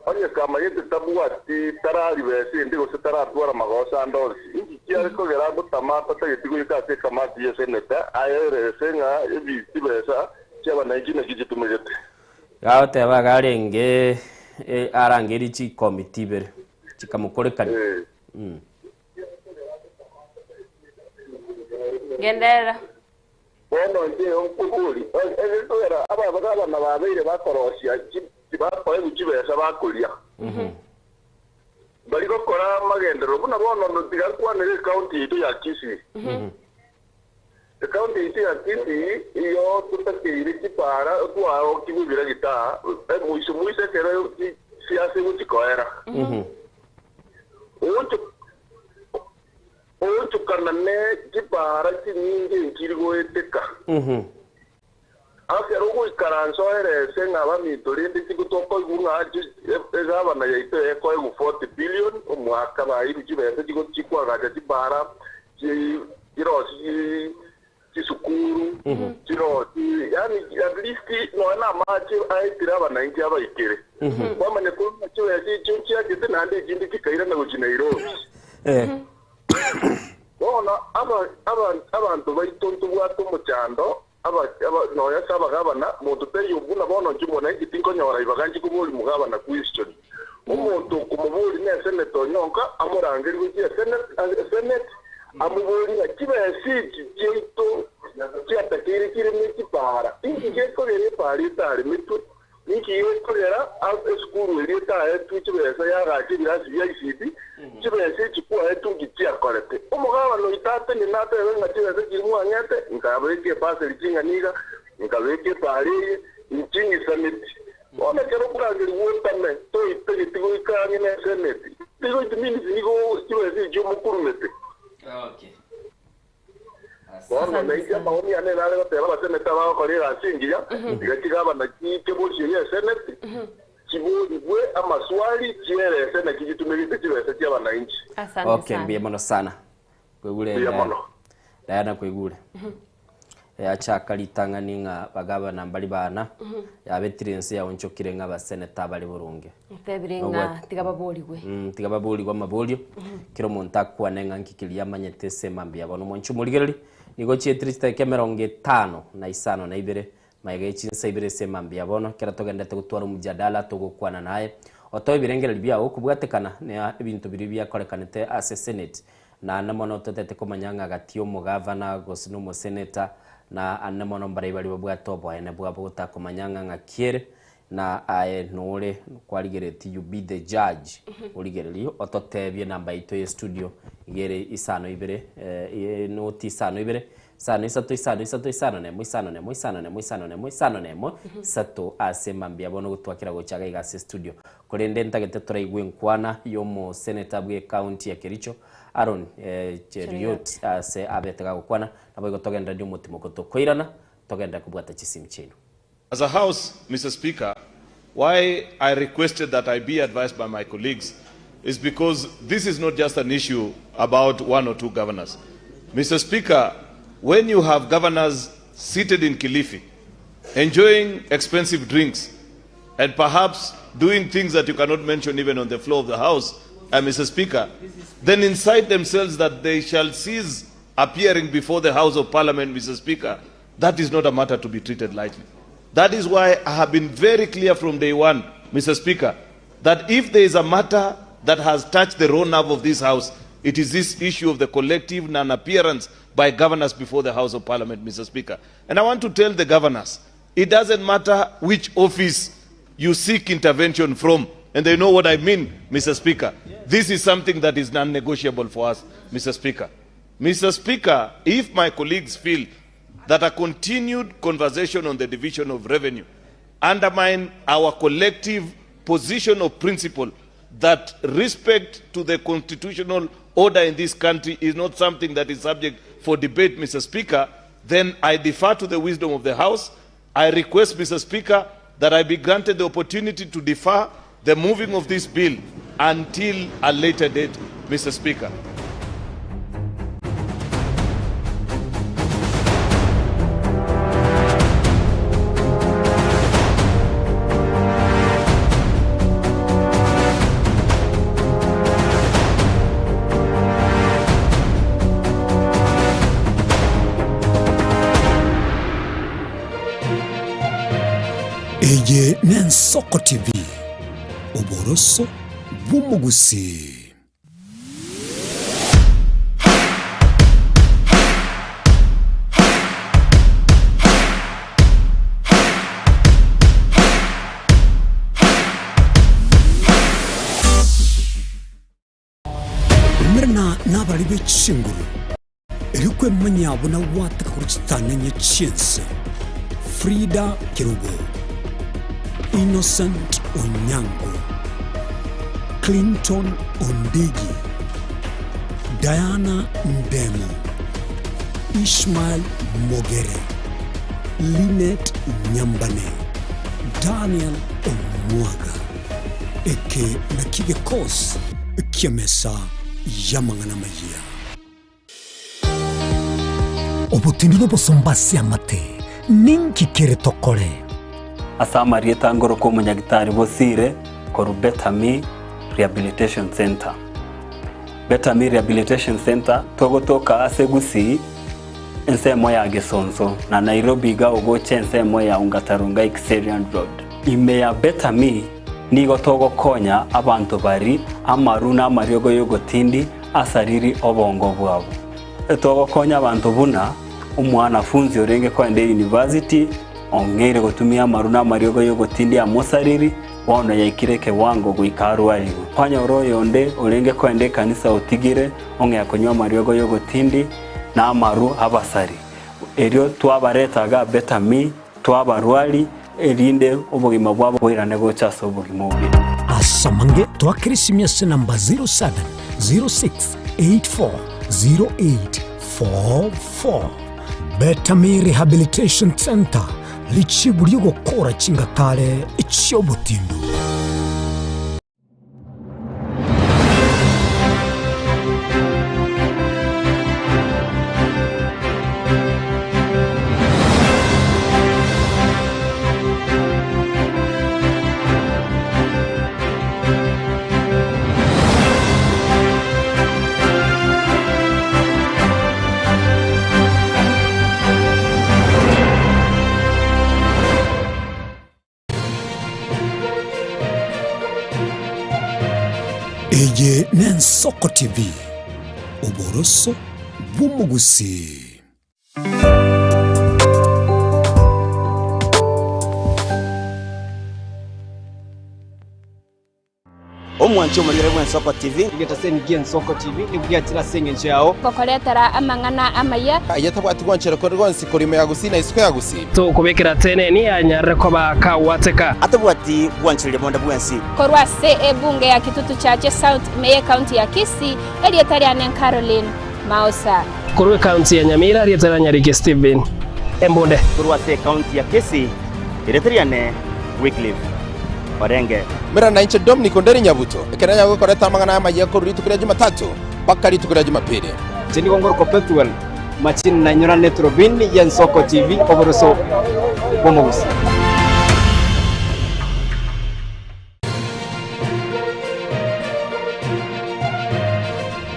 Onye kamanyete tabwati, tarari besa ende gose taratwara magoso ande onsi, inki kiare kogera agotama atatageti goika ase ekamati y'eseneta aerese ng'a ebi chibesa chi'abananchi naki chitumegete? Gagoteba iga arenge arangerie chikomiti ibere chikamokorekania. Genderera. Bono inche nkoboria, egekoera abagabana babeire bakorosia bakoegwa chibesa bakoria, mbari gokora amagenderero buna bono tiga nkwanere ecounty yaito ya Kisii. Ecounty yaito ya Kisii iyo totakeire chipara twaokigwe ebiragita moiso moiso ekero siasa egochi koera. Oonchokana ne chipaara chinyinge nchiri goeteka. Ekero ogoikaransa oerese ng'a abaminto rende chigotokoigwa ng'a egavana yaito ekoegwa 40 billion omwaka bairwe chibesa chikwagacha chipaara chirosie chisukuru chirosie yaani at least nonya na amache aetire abananchi abaikere. Kwamanya korwa ng'a chibesa echio nchiachete naende echinde chikairana gochia Nairobi. Bono aba aba abanto baito ntobwate omochando aba aba nonya ase abagabana, monto taiyo buna bono inche omwananchi tinkonyora ibaga nche koboria omogabana question. Omonto okomoboria ne eseneta onyonka amorangerie gochia esenate amoborie ng'a chibesa echi chiaito chiatakeire chireme chipara, inki gekogera epara etaremetwe? Ninki gekogera esukuru eria etaetwe chibesa yagacha ebirasi bia ICT? Chibesa echi kwaetwe nki chiakorete? Omogabana oito atenene atebe ng'a chibesa chiria mwang'ete nkabeka ebasari ching'ana iga, nkabeka epara eye, inching'isaneti. Bono ekero okorangerigwa otame, toitageti goika ang'e ne seneti, nigo it means nigo chibesa echio omokurumete. Bono nainche amaoni ane nare goteba abaseneta bagokora egasi engiya, tiga chigabana chiike bosio y'eseneti, chiborigwe amaswali, chierese naki chitumegete chibesa chi'abanainchi. Okay, mbuya mono sana. Kwaigure Mbuya mono. Diana kwaigure. Yachaka ritang'ani ng'a bagabana mbari bana, yabetire ense yaonchokire ng'a abaseneta bare boronge. Otebire ng'a tiga baborigwe. Tiga baborigwe amaborio, kera omonto akwane ng'a nki keria amanyete ase mambia bono. Omonche omorigereria, nigo chietire chidakika emerongo etano na isano na ibere, magega ye chinsa ibere ase mambia bono, ekero togenderete gotwara omojadala togokwana naye, otoe ebirengererio biao kobwatekana na ebinto biria biakorekanete ase senate. Naende mono totete komanya ng'a gati y'omogavana gose nomoseneta, na ande mono mbaria baria babwate oboene bwabo gotakomanya ng'a ng'aki ere, na aye nore kwarigeretie you be the judge, origererie ototebie enamba yaito ye studio iga ere isano ibere noti isano ibere, isano isato isano isato isano nemo isano nemo isano nemo isano nemo isano nemo isato ase mambia bono gotwakera gocha iga iga ase studio. Korende ntagete toraigwe enkwana y'omoseneta bw'ecounty ya Kericho, Aaron Cheruiyot ase abete gagokwana, naboigo togenderanie omotimoko tokoirana, togenderere kobwata chisimi chiaino. As a House, Mister Speaker, why I requested that I be advised by my colleagues is because this is not just an issue about one or two governors. Mister Speaker, when you have governors seated in Kilifi, enjoying expensive drinks, and perhaps doing things that you cannot mention even on the floor of the House, Mr. Speaker, then incite themselves that they shall cease appearing before the House of Parliament, Mr. Speaker, that is not a matter to be treated lightly. That is why I have been very clear from day one, Mr. Speaker, that if there is a matter that has touched the raw nerve of this House, it is this issue of the collective non-appearance by governors before the House of Parliament, Mr. Speaker. And I want to tell the governors, it doesn't matter which office you seek intervention from, and they know what I mean, Mr. Speaker. This is something that is non-negotiable for us, Mr. Speaker. Mr. Speaker, if my colleagues feel that a continued conversation on the division of revenue undermine our collective position of principle that respect to the constitutional order in this country is not something that is subject for debate, Mr. Speaker, then I defer to the wisdom of the House. I request, Mr. Speaker, that I be granted the opportunity to defer the moving of this bill until a later date, Mr. Speaker. Eye n'Ensoko TV, oboroso bw'omogusii. Nabari be chinguru, erio kwemanyia buna gwateka korwa chitang'ani chi'ense, Frida Kerubo, Innocent Onyango, Clinton Ondigi, Diana Ndemo, Ishmael Mogere, Linet Nyambane, Daniel Omwaga. Eke nakio gekosi ki'emesa y'amang'ana amayia. Obotindi n'obosomba ase amate, ninki kere tokore? Ase amarieta ngoroka omonyagitari Bosire korwa Betami Rehabilitation Centre. Betami Rehabilitation Centre togotoka ase Gusii ensemo ya Gesonso na Nairobi iga ogocha ensemo ya Ongata Rongai Kiserian Road. Ime ya Betami nigo togokonya abanto bari amaru na amariogo y'ogotindi asariri obongo bwabo. Togokonya abanto buna omwanafunzi orenge koenda eyunivasiti ong'eire gotumia amaru na amariogo y'ogotindi amosariri, bono yaikire ekewango goika arwarigwe. Kwanyora oyonde orenge koenda ekanisa otigire ong'ea konywa amariogo y'ogotindi na amaru abasari. Erio twabareta iga Betami, twabarwari, erinde obogima bwabo boirane gocha ase obogima obuya. Ase amange twakera esimi ase namba 0706840844. Betami Rehabilitation Centre, richibu ri'ogokora chingatare chi'obotindu. Eye n'Ensoko TV, oboroso bw'omogusii. Omwanchi omorigere bw'Ensoko TV. Egetaseni gi'Ensoko TV nigo giachire ase engencho yao. Gokoretera amang'ana amaya. Aye tabwati gwanchera kore gwonsi korwa ime ya Gusii na isiko ya Gusii. Tokobekera teneni anyarire koba kagwateka. Atabwati gwanchereria bonde bwensi. Korwa ase ebunge ya Kitutu Chache South ime y'Ekaunti ya Kisii, erieta riane Caroline Maosa. Korwa ekaunti ya Nyamira, erieta ria Nyariki Stephen Embunde. Korwa ase ekaunti ya Kisii, erieta riane Wycliffe Orenge. Mera nainche Dominic Onderi Nyabuto, ekero nanyare gokoreta amang'ana aya amayia korwa rituko ria Jumatatu mpaka rituko ria Jumapili. Inche nigo ngorokwa Pethuel Machini na inyorane eturubini y'Ensoko TV oboroso bw'omogusii.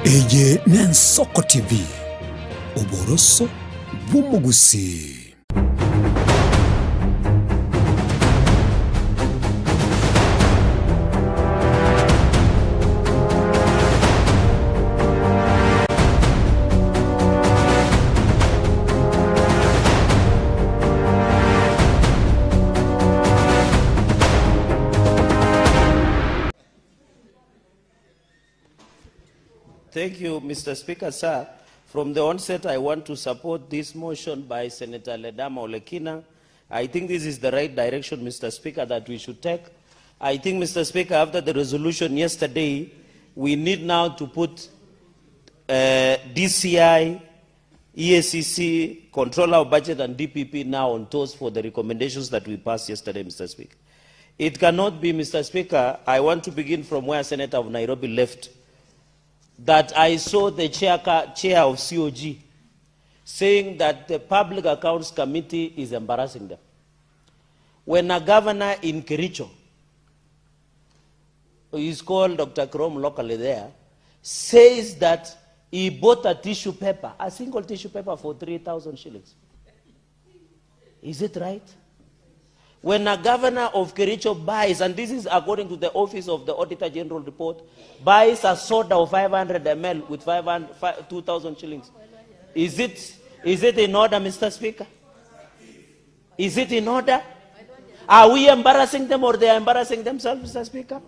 Eye n'Ensoko TV, oboroso bw'omogusii. Thank you, Mr. Speaker, sir. From the onset, I want to support this motion by Senator Ledama Olekina. I think this is the right direction, Mr. Speaker, that we should take. I think, Mr. Speaker, after the resolution yesterday, we need now to put uh, DCI, EACC, Controller of Budget and DPP now on toes for the recommendations that we passed yesterday, Mr. Speaker. It cannot be, Mr. Speaker, I want to begin from where Senator of Nairobi left, that I saw the chair, chair of COG saying that the Public Accounts Committee is embarrassing them. When a governor in Kericho, who is called Dr. Krom locally there, says that he bought a tissue paper, a single tissue paper for 3,000 shillings. Is it right? When a governor of Kericho buys, and this is according to the Office of the Auditor General report, buys a soda of 500 ml with 500, 2,000 shillings, is it, is it in order, Mr. Speaker? Is it in order? Are we embarrassing them or they are embarrassing themselves, Mr. Speaker?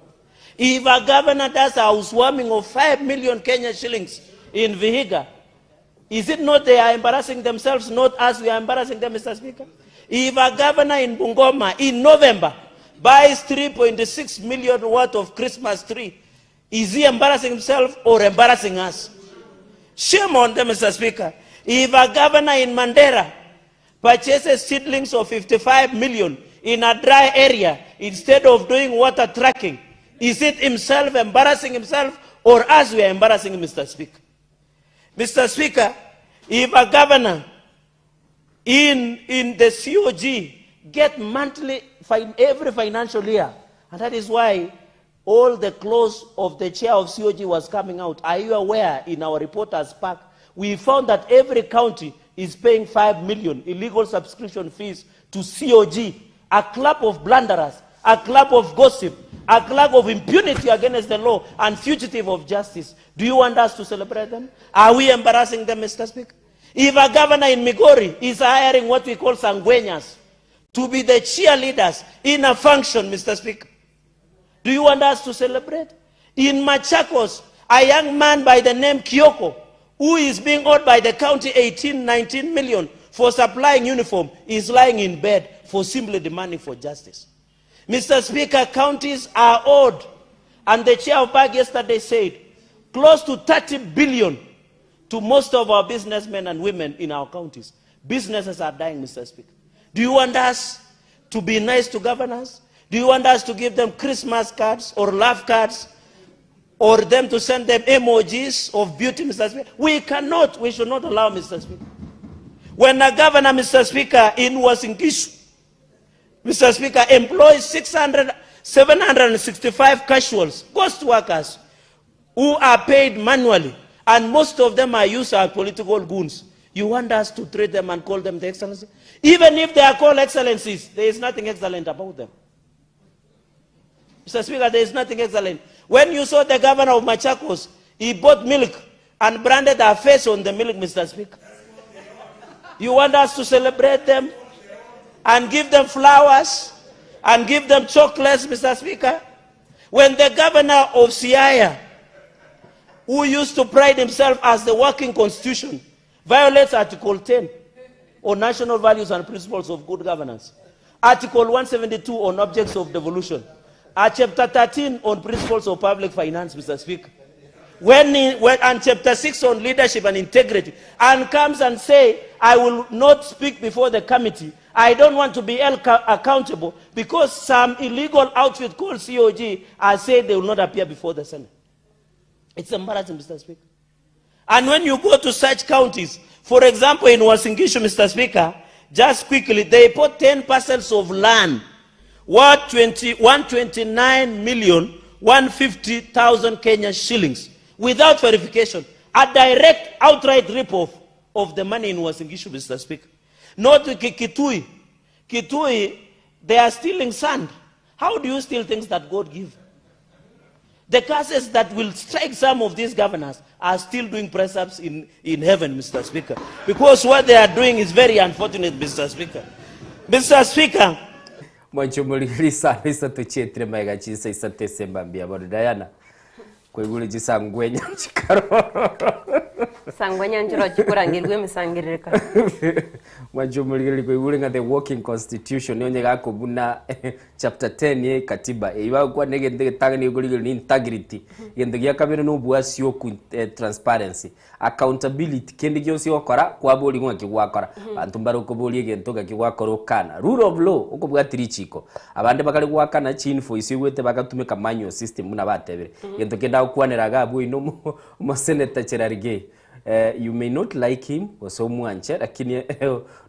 If a governor does a housewarming of 5 million Kenya shillings, in Vihiga, is it not they are embarrassing themselves, not us, we are embarrassing them, Mr. Speaker? If a governor in Bungoma in November buys 3.6 million worth of Christmas tree, is he embarrassing himself or embarrassing us? Shame on them, Mr. Speaker. If a governor in Mandera purchases seedlings of 55 million in a dry area instead of doing water tracking, is it himself embarrassing himself or us we are embarrassing him, Mr. Speaker? Mr. Speaker, if a governor in, in the COG get monthly every financial year, and that is why all the clause of the chair of COG was coming out. Are you aware in our reporters pack, we found that every county is paying 5 million illegal subscription fees to COG, a club of blunderers, a club of gossip, a club of impunity against the law and fugitive of justice. Do you want us to celebrate them? Are we embarrassing them, Mr. Speaker? If a governor in Migori is hiring what we call sangwenyas to be the cheerleaders in a function, Mr. Speaker, do you want us to celebrate? In Machakos, a young man by the name Kioko, who is being owed by the county 18, 19 million for supplying uniform, is lying in bed for simply demanding for justice. Mr. Speaker, counties are owed, and the chair of BAG yesterday said, close to 30 billion to most of our businessmen and women in our counties. Businesses are dying, Mr. Speaker. Do you want us to be nice to governors? Do you want us to give them Christmas cards or love cards or them to send them emojis of beauty, Mr. Speaker? We cannot, we should not allow, Mr. Speaker. When a governor, Mr. Speaker, in Uasin Gishu, Mr. Speaker, employs 600, 765 casuals, ghost workers, who are paid manually, and most of them are used as political goons. You want us to treat them and call them the excellency? Even if they are called excellencies, there is nothing excellent about them. Mr. Speaker, there is nothing excellent. When you saw the governor of Machakos, he bought milk and branded our face on the milk, Mr. Speaker. You want us to celebrate them and give them flowers and give them chocolates, Mr. Speaker? When the governor of Siaya, who used to pride himself as the working constitution, violates Article 10 on national values and principles of good governance, Article 172 on objects of devolution, Chapter 13 on principles of public finance, Mr. Speaker, when he, when, and chapter 6 on leadership and integrity, and comes and say, I will not speak before the committee. I don't want to be held accountable because some illegal outfit called COG has said they will not appear before the Senate. It's embarrassing, Mr. Speaker. And when you go to such counties, for example, in Uasin Gishu, Mr. Speaker, just quickly, they put 10 parcels of land worth 20, 129 million 150,000 Kenya shillings without verification. A direct, outright rip-off of the money in Uasin Gishu, Mr. Speaker. Not Kitui. Kitui, they are stealing sand. How do you steal things that God gives? The curses that will strike some of these governors are still doing press-ups in, in heaven, Mr. Speaker. Because what they are doing is very unfortunate, Mr. Speaker. Mr. Speaker, Mwancho morigeri isano isato chietire magega chinsa isato ase embambi ya bono Diana kwaigure chisangwenya chikarororo Sangwenya nchiro chikorangerwa emisangererekano. Mwancho morigereri kwaigure ng'a the walking constitution onye gakobuna chapter 10 ye katiba eyio bagokwana egento egetang'ani gekorigereria ni integrity egento gia kabere na oboasi oku transparency Accountability, kende gionsi ogokora kwaborigwa ng'aki gwakora. Abanto mbare okoboria egento ng'aki gwakora okana. Rule of law, okobwatia richiko. Abande bakare goakana chiinvoice oigwete bagatumeka manual system buna batebire. Egento kende agokwanera iga abwo oino omo omosenator Cherargei you may not like him gose omwanche lakini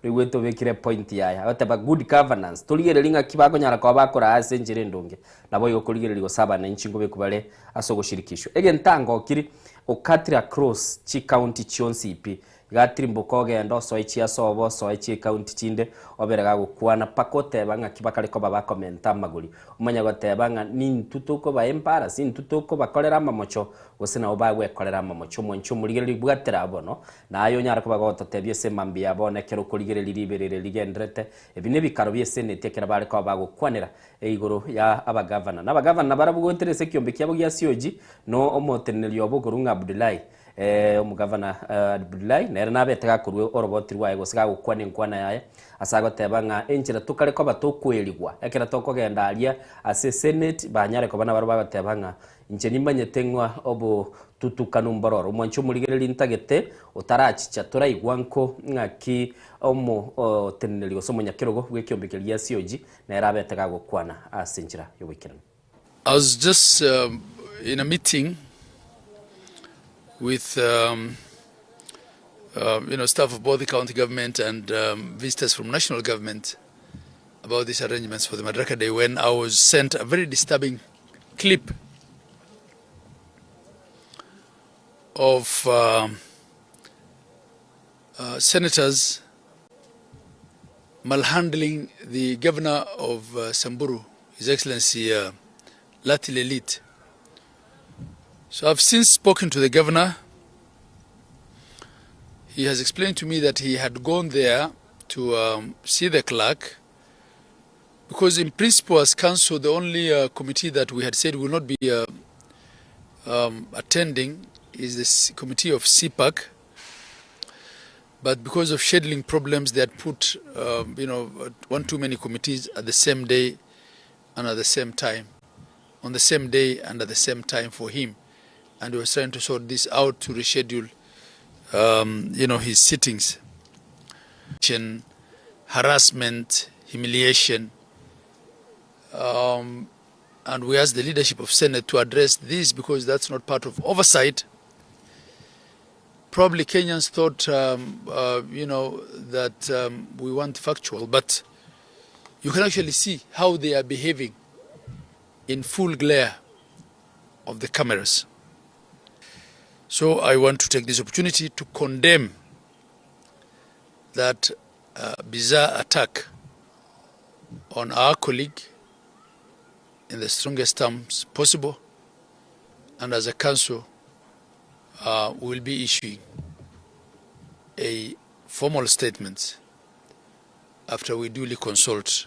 noigwete obekire epoint yaye. Agoteba good governance, torigereria ng'aki bakonyara koba bakoraa ase enchera endonge. Naboigo okorigereria gose abananchi nkobekwa bare ase ogoshirikishwa. Egento angokiri Okatire across chicounty chionsi pi, iga tirimboka ogende osoe chiasobo osoe chicounty chinde obere gagokwana mpaka oteba ng'aki bakare koba bakomenta amagori omanye goteba ng'a nintwe tokoba embarrass intwe tokobakorera amamocho gose nabo bagwekorera amamocho omonche omorigereria bwatera abwo bono naye onyare koba gogototebia ase mambia ya bono ekero okorigereria ribero ere rigendererete ebi nebikaro bie seneti ekero bare koba bagokwanera Igoro ya abagavana. Na abagavana barabwo goetera ase ekiombe kiabo gia Sioji, na omoteneneri obo okorwa ng'a Abdulai. Omogavana Abdullahi nere nabete gakorua oroboti rwaye gose gagokwana enkwana yaye ase agoteba ng'a enchera tokare koba tokoerigwa ekero tokogenda aria ase esenate banyare koba nabarabwo bagoteba ng'a inche nimanyete ng'a obotutukanu mbororo. Omwanchi omorigereria ntagete otarachicha toraigwa nko ng'aki omoteneneri gose omonyakerogo bw'ekiombe keria gia COG nere abete gagokwana ase enchera y'oboikeranu. I was just in a meeting with um, uh, you know, staff of both the county government and um, visitors from national government about these arrangements for the Madaraka Day when I was sent a very disturbing clip of um, uh, senators malhandling the governor of uh, Samburu, His Excellency uh, Lati Lelit. So I've since spoken to the governor. He has explained to me that he had gone there to um, see the clerk because in principle as council the only uh, committee that we had said will not be uh, um, attending is the C committee of CPAC but because of scheduling problems they had put um, you know one too many committees at the same day and at the same time on the same day and at the same time for him and he was trying to sort this out to reschedule um, you know his sittings harassment humiliation um, and we asked the leadership of Senate to address this because that's not part of oversight. Probably Kenyans thought, um, uh, you know, that um, we want factual, but you can actually see how they are behaving in full glare of the cameras. So I want to take this opportunity to condemn that uh, bizarre attack on our colleague in the strongest terms possible. And as a council, uh, we will be issuing a formal statement after we duly consult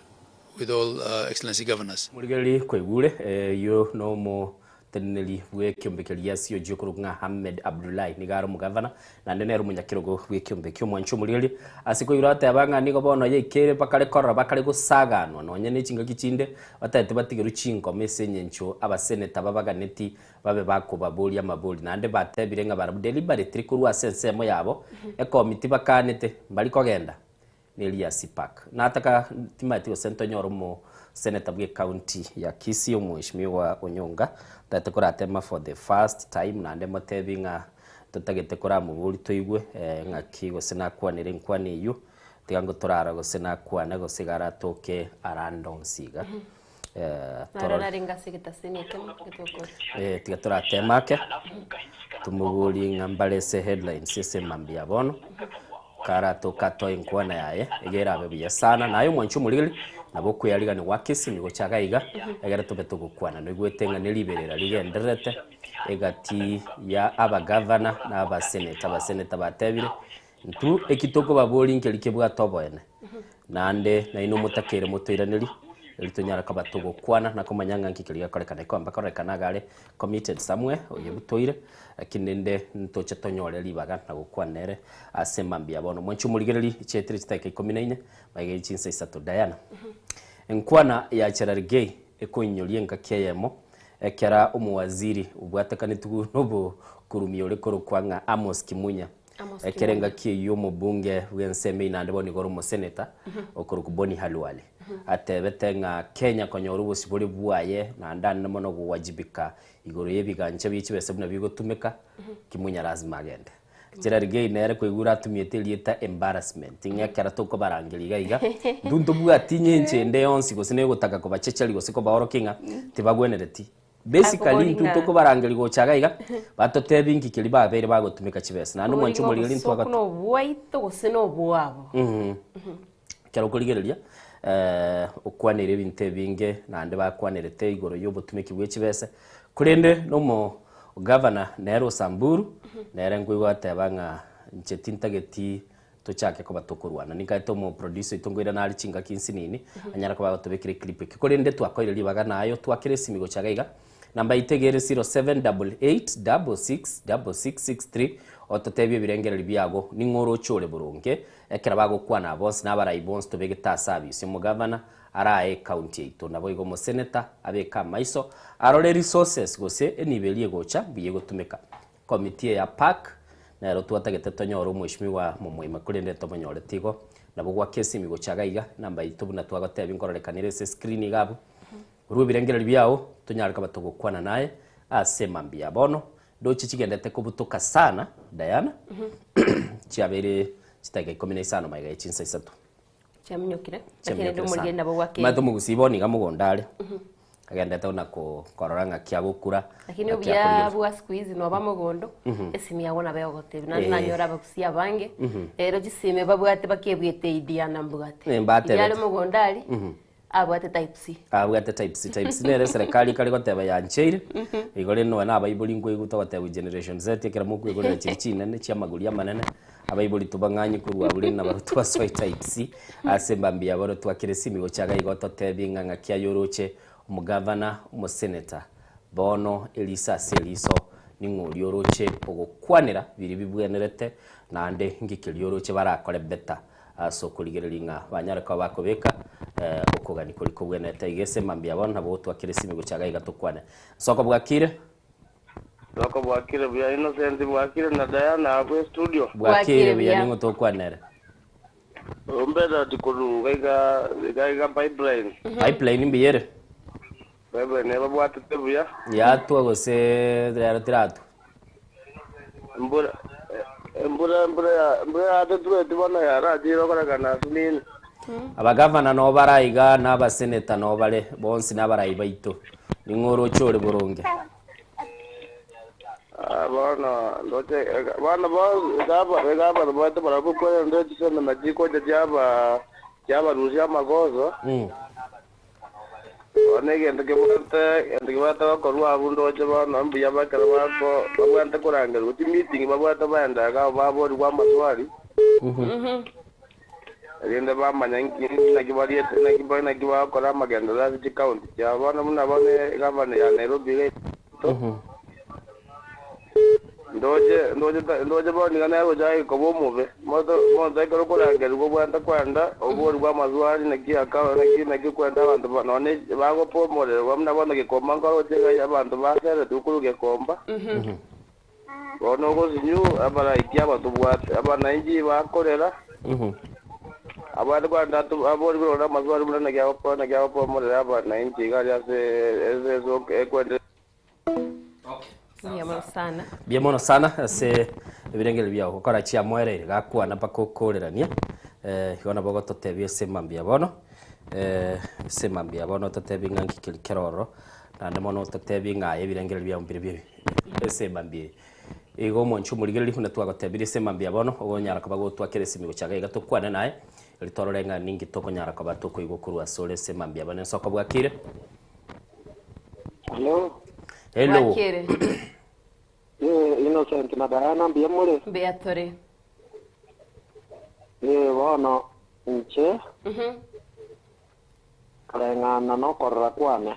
with all uh, Excellency Governors. Morigereria kwaigure eh, yo no moteneneri bw'ekiombe keria COG okorokwa ng'a Ahmed Abdullahi nigo are omogavana naende nere omonyakerogo bw'ekiombe ekio omwanchi omorigereria ase koigure ateba ng'a nigo bono yaikeire bakare korora bakare gosaganwa nonye ne chingaki chinde batagete batigerwe chinkoma ase engencho abaseneta babaganeti babe bakobaboria amabori naende batebire ng'a barabwo deliberately korwa ase ensemo yabo ekomiti bakanete mbari kogenda Neria Sipak. Nataka timanyeti gose ntonyore omo senator bwe county ya Kisii omweshimiwa Onyonga ntagete koratema for the first time naende motebi ng'a totagete koramobori toigwe eh, ng'aki gose nakwanere enkwana eywo tiga ngotorara gose nakwane gose iga aratoke arande onsi iga eh, Naro torore. narenge ase egetaseni ekemo getokora. Eh, tiga torateme ake tomoborie ng'a mbare ase headlines ase emambia ya bono karatoka atoe enkwana yaye iga erabe buya sana naye omwanchi omorigereria nabo okweyarigania gwake esimi gocha iga iga egere tobe togokwana noigwete ng'a neriberera rigendererete egati ya abagavana na abaseneta abaseneta batebire Intwe eki tokobaboria nkeri kebwate oboene, naende nainwe motakeire motoiranerie, erio tonyare koba togokwana na komanya ng'a nki keria gekorekana. Ekomba kororekana iga are committed somewhere, oyebutoire, lakini rende ntoche tonyore ribaga na gokwana nere ase mambia bono. Mwanche omorigererie, chiaetire chidakika ikomi na inye, magega ye chinsa isato. Diana, enkwana ya Cherargei ekoinyoria engaki eyemo ekera omowaziri obwatakanetwe nobokurumia ore korokwa ng'a Amos Kimunya Amos Ekero Kimunya. engaki eyio omobunge bw'ensemo eyio naende bono igoro omoseneta okorokwa Boni Khalwale atebete ng'a Kenya konyora obosibore bwaye naende anene mono gowajibika igoro y'ebigancha bie chibesa buna bigotumeka, Kimunya lazima agende. Cherargei nere koigure atumiete erieta embarrassment ng'a ekero tokobarangeria iga iga, intwe ntobwati nyenche ende yonsi gose negotaka kobachecheria gose kobaorokia ng'a tibagwenereti. Basically Akobori intwe ng'a- tokobarangeria gocha iga iga, batotebie inki keria babeire bagotumeka chibesa. Naende Akobori omwancho ng'a omorigereria intwe obosoku agat- na obwaito gose na obwabo. Mhm. Ekero okorigereria eh, okwanire ebinto ebinge naende bakwanerete igoro ya obotumeki bwe chibesa, korende na omo governor nere o Samburu, nere nkoigwa ateba ng'a inche tintageti Tochake koba tokorwana. Ninkaete omoproducer oito nkoirana are chingaki nsinini, anyare koba agotobekera eclip eke. Korende twakoire ribaga naye otwakere esimi gocha iga iga, Namba yaito iga ere 0788666663 ototebie ebirengererio biago ning'o oroche ore boronge ekero bagokwana aba bonsi na abarai bonsi tobegete ase abisi omogavana arae ecounty yaito naboigo omoseneta abeke amaiso arore resources gose enibo eria egocha mbuya egotumeka. Committee ya park nero twatagete tonyore omweshimiwa momoima korende ntomonyoreti igo nabo gwaka esimi gocha iga iga namba yaito buna twagotebia nkororekanere ase escreen iga abwo. Korwa ebirengererio biao tonyare koba togokwana naye ase emambia ya bono. Ndoche chigendete kobutoka sana Diana, chiabeire chidakika ikomi na isano magega ye chinsa isato. Chiaminyokire, lakini Chiaminyokire rende omorigeri sana. nabo gwakire. Omanyete omogusii bono iga mogondo are, agendete buna ko- korora ng'aki agokura, Lakini ng'aki obuya akorigereria. bwa siku hizi noba mogondo, esimi yago nabo egogotebia. Naende nanyora abagusii abange, rero chisimi babwate bakebuete idiana mbwate. Eh, mbatebete. Riria are mogondo aria, Abwate type C. Abwate type C. Type C nere eserekari ekare goteba yancheire, igo rende nonya na abaibori nkoigwa togotebwa generation Z ekero mokoigorera chiria chinene chia amagori amanene, abaibori tobang'anye korwa abwo rende nabarobwo tobasoe type C, ase embambi ya bono twakire esimi gocha iga igo totebie ng'a ng'aki aye oroche omogavana, omosenator, bono eriso ase eriso ning'o oria oroche ogokwanera biria bibwenerete naende nki keria oroche barakore better. Ase okorigereria ng'a banyare koba bakobeka okogania koria kobwenerete iga ase mambia bono nabo gotwakera esimi gocha iga iga tokwane. Soko bwakire? Soko bwakire buya Innocent bwakire na Diana abwo estudio. Bwakire buya ning'o tokwanere? Ombedati korwa iga iga iga pipeline. Pipeline mbuya ere? Pipeline ebabwatete buya. Yatwa gose rero tiratwa? Embura embura embura ya embura yatetweti bono yarachire okorekana ase nini. Abagavana noo bare aiga na abaseneta noo bare, bonsi nabarai baito. Ning'o oroche ore boronge? Ah, bono ndoche bono bo gava gavana baete barabwo kwerende chisemi chikocha chiaba chiabarusia amagoso. Bono egento kebwate egento kebwate gokorwa abwo ndoche bono mbuya ekero bako babwate korangerigwa chimeeting babwate baende iga abwo baborigwe amaswali, erinde bamanya nki naki bariete naki ba naki bagokora amagenderero ase chicounty chiabo. Bono buna bono egavana ya Nairobi iga ito, Ndoche, ndoche ta, ndoche bono iga negocha aye koba omobe. Monto, monto ekero okorangerigwa obwate kwenda, oborigwe amaswali naki aka, naki, naki kwenda abanto ba, nonye bagopomorerwa buna bono gekomba nkoroche iga abanto baseretigwe korwa gekomba. Bono ogosinyu abaraiki aba tobwate, abanainchi bakorera, abwate kwenda ato, aborigwe nonye amaswali buna naki agopo, naki agopomorera abanainchi iga aria ase, ase, ase ekwende. Mbuya mono sana. Mbuya mono sana ase ebirengererio biao gokora chiamoereire gakwana mpaka okorerania eh, igo nabo ogototebia ase mambia bono eh, ase mambia bono ototebie ng'a nki keri kere ororo naende mono ototebie ng'a aye ebirengererio biao mbire bibi ase mambia eye. Igo omwanchi omorigereria buna twagotebirie ase mambia bono ogonyara koba gotwakera esimi gocha iga iga tokwane naye eri torore ng'a ninki tokonyara koba tokoigwa korwa asore ase mambia bono ensoko bwakire. Hello. Hello. Bwakire. Eh, Innocent na Diana mbuya more? Mbuya tore. Eh, bono inche Mhm. kareng'ana nokorora kwane.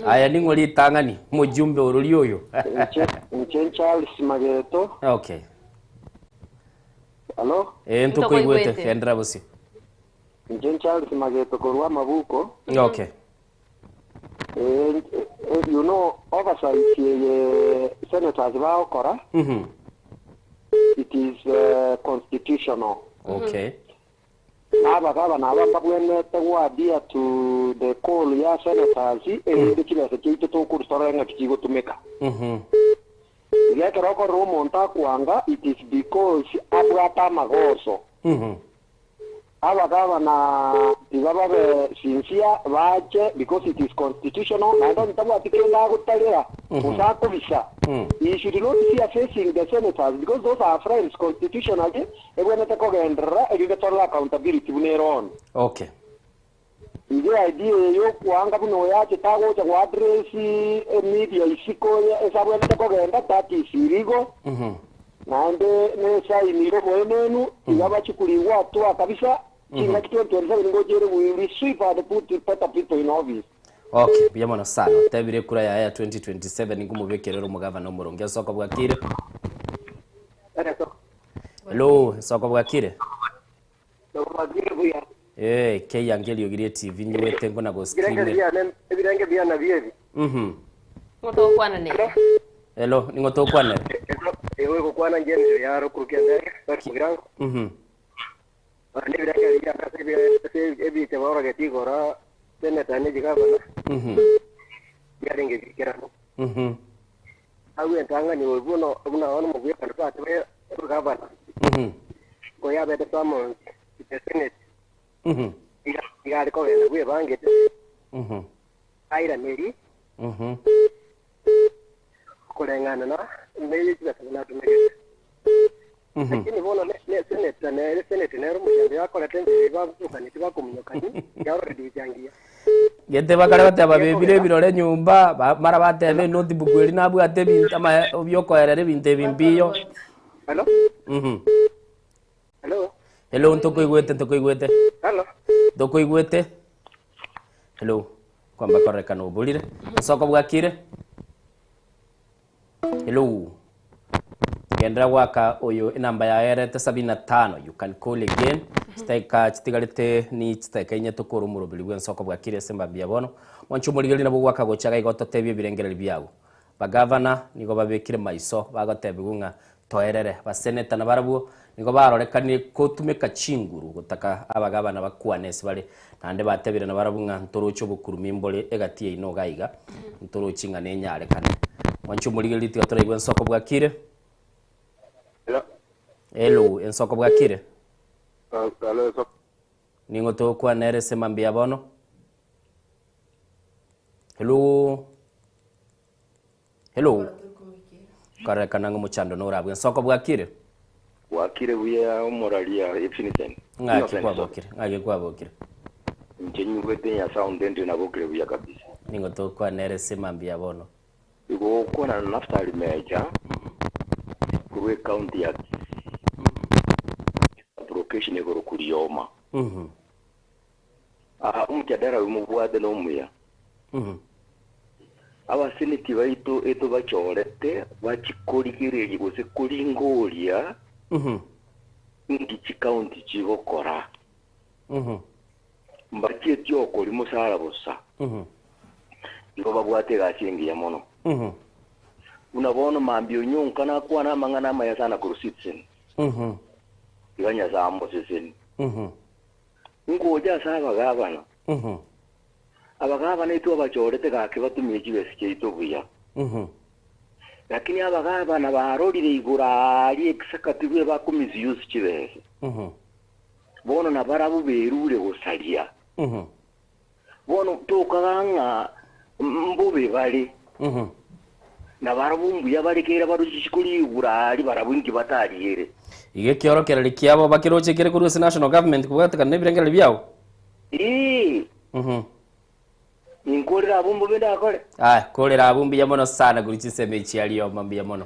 Aya ning'o ritang'ani mojumbe orori oyo? Inche inche Charles Mageto. Okay. Hello. Eh, ntokoigwete gendera bosio. Inche Charles Mageto korwa Amabuko. Okay. Eh, eh, you know oversight eye senators bagokora it is eh, constitutional. Okay. Nabagabana aba mbabwenerete go adhere to the call ya senators erinde chibesa chiaito tokoruta torore ng'aki chigotumeka. Iga ekero okorora omonto akwanga it is because abwate amagoso. Abagabana tiga babe sincere bache because it is constitutional naende onye tabwati kende agotarera gose akobisa he should not fear facing the senators because those are friends constitutionally ebwenerete kogenderera erinde torore accountability buna ere on. Okay. Igo idea eye yokwanga buna oyo achete agocha go address emedia isiko ase abwenerete kogenda that is illegal. Naende nesign y'oboenenu, iga bachie korigwa hatua kabisa, chingaki 2027 ngocha ere we will sweep and put better people in office. Okay, mbuya mono sana. Otebire ekura yaye ya 2027 nkomobekerere omogavana omoronge. Ensoko bwakire? Hello, ensoko bwakire? Eh, keyange eriogi rie TV nyigwete nkona go Ebirenge screen. biane ebirenge biane biebi. Ng'o togokwana nere? Hello, ning'o togokwanera? Ewe gokwana ngenero yaro kurukia ndege bari mugirango. Ande ebirenge biane ase ase ebiche borogeti igoro seneta ne gavana biarenge bikerano. Agwo entang'ani oyo buna buna ono mobwekano batebe gavana. Koya abete summons the senate. Iga iga ari kogenda bwebangete airaneri koreng'ana na ne chibesa natumegete. Lakini bono ne ne seneta nere senate nere omochando yakorete enchera babukaneti bakomunyokani yaroredi bichangia. Gete bakare bateba bebire ebirore nyomba ba- mara bateba enotebook eri nabwate ebinto ama biokoerera ebinto ebi mbiyo. Hello? Hello? Hello, ntokoigwete ntokoigwete. Hello? Ntokoigwete. Hello. Kwamba korekana oborire. Nsoko bwakire. Hello. Gendera gwaka oyo enamba yaye erete 75 you can call again. Chitaika chitigarete ni chitaika inye tokora omoroberi bwa ensoko bwakire ase embambi bono. Mwanche omorigeri nabo gwaka gochaga igo totebie ebirengereri biago. Bagavana nigo babekire maiso bagotebiwa ng'a toerere. Baseneta nabarabwo nigo barorekanire kotumeka chinguru gotaka abagavana bakwane ase bare. Naende batebire nabarabwo ng'a ntoroche obokurumi mbore egati yaino iga iga ntoroche ng'a nenyarekane. Mwanche omorigeri tiga toraigwe ensoko bwakire. Hello. Hello, ensoko bwakire. Hello, so Ning'o togokwana ere ase mambia bono? Hello. Hello. Korekana ng'a omochando norabwe. Ensoko bwakire. Bwakire buya omoraria Innocent. Ng'aki Innocent, kwabokire. Ng'aki kwabokire. Inche nyigwete nya sound ndi nabokire buya kabisa. Ning'o togokwana ere ase mambia bono? Igo gokwana na Naftali Meja korwa ecounty ya application igoro kurioma. Ah, omujadala oyo mobwate nomuya. Abaseneti baitu eto bachorete bachikorigereria gose koringoria inki chikaunti chigokora. Mbachieti okori mosara bosa. Igo babwate egasi engiya mono. Buna bono mambia onyonka nakwana amang'ana amaya sana korwa Citizen. Iga Nyasaye amoseseni. Ngocha ase abagavana. Abagavana intwe abachorete gaki batumie chibesa chiaito buya. Lakini abagavana barorire igoro aria executive ebakomisuse chibesa. Bono nabarabwo berure gosaria. Bono tokaga ng'a mbobe bare. Nabarabwo mbuya barekere baruche korigura aria barabwo inki batariere. Iga ekiorokereri kiabo bakeroche kere korwa ase national government kobwatekana na ebirengereri biabo. Ee. Ninkorera abwo mbobe ndakore. Aya, korera abwo mbuya mono sana korwa chinsemo echi aria oma mbuya mono.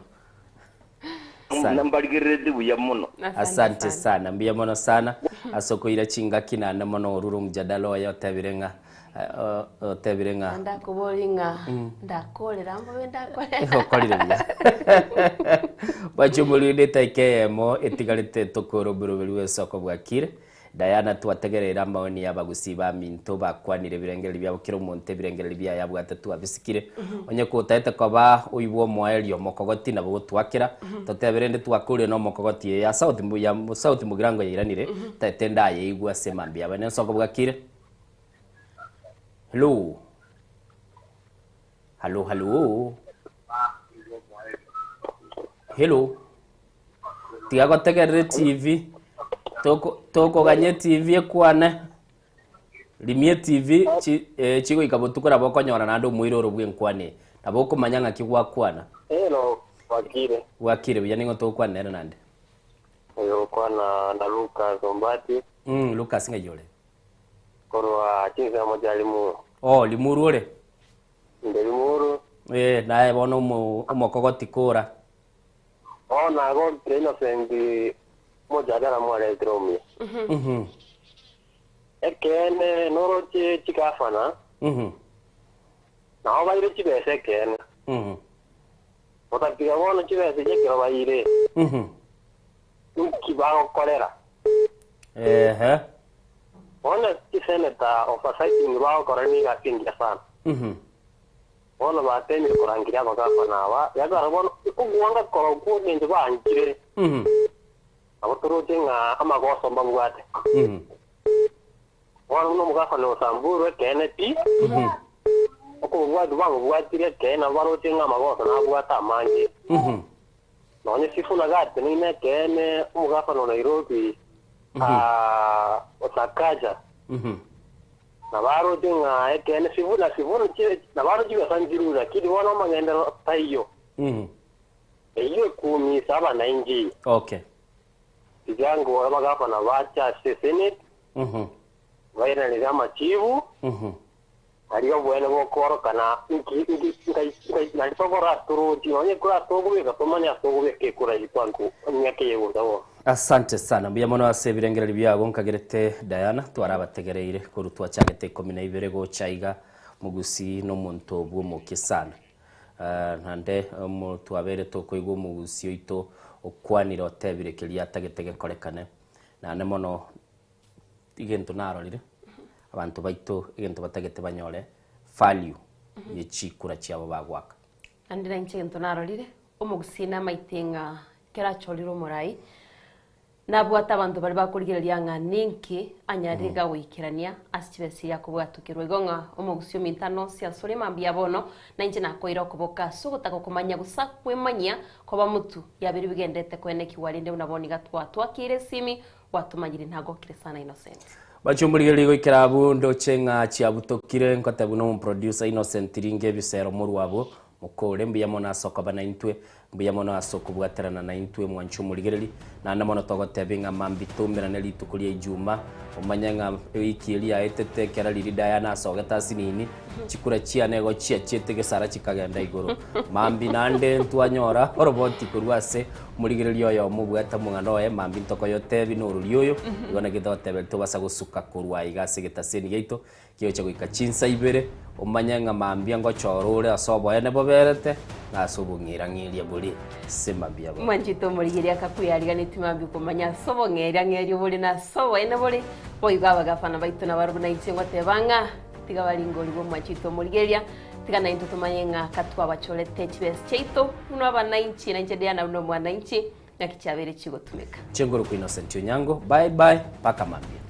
Sana. Mbarigererete buya mono. Asante sana mbuya mono sana ase okoira chingaki naende mono orure omjadala oyo otebire ng'a otebire ng'a Ndakobori ng'a ndakorera mbobe ndakore. okorire buya. Bwachi omorinde etaika eyemo etigarete tokore oboroberi bwa esoko bwakire. Diana twategereire amaoni ya abagusi baminto bakwanire ebirengereri biabo kera omonto ebirengereri biaye abwate twabisikire. Onye kotaete koba oibwe omoerio omokogoti nabo gotwakera totebe rende twakorire na omokogoti eye ya South ya South Mugirango yairanire taete ndayeigwa ase mambia aba nensoko bwakire. Hello. Hello, hello. Hello. Tiga gotegerera TV. Toko tokoganya TV ekwane. Rimie TV chi, eh, chigoika botuko nabo okonyora naende omoiro oro bwenkwane. Nabo okomanya ng'aki gwakwana. Hello, wakire. Bwakire buya ning'o togokwana nere naende. Oyo kwana na Lucas Ombati Lucas ng'ai ore? korwa chinsemo chia Limuru. Oh, Limuru ore? Inde Limuru. Eh, naye bono omo omokogoti kora. Oh, nago Innocent mojadala mwaretire omuya. Ekene noroche chigavana. Nabo baire chibesa ekeene. Gotatiga bono chibesa echi ekero baire, inki bagokorera? Ehe. Bono chiseneta oversighting bagokora nigo ase engiya sana. Bono batemire korangeria abagafana aba, ekiagera bono ogwanga korokwo egento baanchire, nabo toroche ng'a amagoso mbabwate. Bono buna omogafana o Samburu ekeene pi, okobobwati bamobwatire ekeene nabo baroche ng'a amagoso nabwate amange. Nonye Sifuna gateneine ekeene omogafana o Nairobi, Sakaja, Nabaroche ng'a ekeene Sifuna, Sifuna chi, nabaroche chibesa nchirure, lakini bono amagenderero taiyo. Eyio ekumisa abanainchi. Okay. Tiga ngore abagafana bache ase eseneti, bairanere amachibu, aria oboene bokoorokana inki, inki, nkai, nkai, nari tokora ase torochi, nonye ekura ase tokobeka, tomanye ase tokobeka ekura eyio twantu emiaka eye egocha bono. Asante sana. Mbuya mono ase ebirengererio biago nkagerete Diana, twarabategereire korwa twachagete ikomi na ibere gocha iga Mogusii nomonto bw'omokia sana. Naende twabeire tokoigwa omogusii oito okwanire otebire keria atagete gekorekane. Naende mono egento narorire, abanto baito egento batagete banyore value ye chikura chiabo bagoaka. Naende na inche egento narorire, omogusii namaete ng'a ekero achorire omorai, Nabwate abanto baria bakorigereria ng'a ninki anyarire iga goikerania ase chibesa chiria akobwatokerwa. Igo ng'a omogusii ominto anonsi asore mambia bono, na inche nakoire okoboka ase ogotaka komanya gose kwemanyia koba motu ya biria bigenderete koenekigwa rende buna bono iga twatwakeire esimi gwatomanyiri nagokire sana Innocent. Bachumurigereria goikera abwo ndoche ng'a chiabutokire nkotebwa na omoproducer Innocent ringe ebisero morwe abwo Mokore mbuya mono ase okoba naintwe, mbuya mono ase okobwaterana naintwe, mwanche omorigereria. Naende mono togotebia ng'a mambia toumerane rituko ria Ijuma, omanye ng'a ewiki eria yaetete ekero riria Diana asogete asinini, chikura chiane igo chiachiete gesara chikagenda igoro. Mambia naende ntwanyora oroboti korwa ase omorigereria oyomo obwate omong'ana oye, mambia ntokoyotebia norori oyo, igo naki togotebia tobasa gosuka korwa aiga ase egetaseni giaito, Kigocha goika chinsa ibere, omanye ng'a mambia ngochora ore ase oboene boberete, na ase obong'ira-ng'eria bore ase mambia bono. Mwanchete omorigereria akakweyariganetie mambia okomanya ase obong'eria-ng'eria bore na ase oboene bore. Boigo abagafana baito nabarabwo nainche ngoteba ng'a tiga baringorigwe omwanchete omorigereria, tiga naintwe tomanye ng'a katwabachorete chibesa chiaito buna abanainchi, nainche Diana buna omwanainchi, ng'aki chiabeire chigotumeka. Inche nkorokwa Innocent Onyango, bye bye mpaka mambia.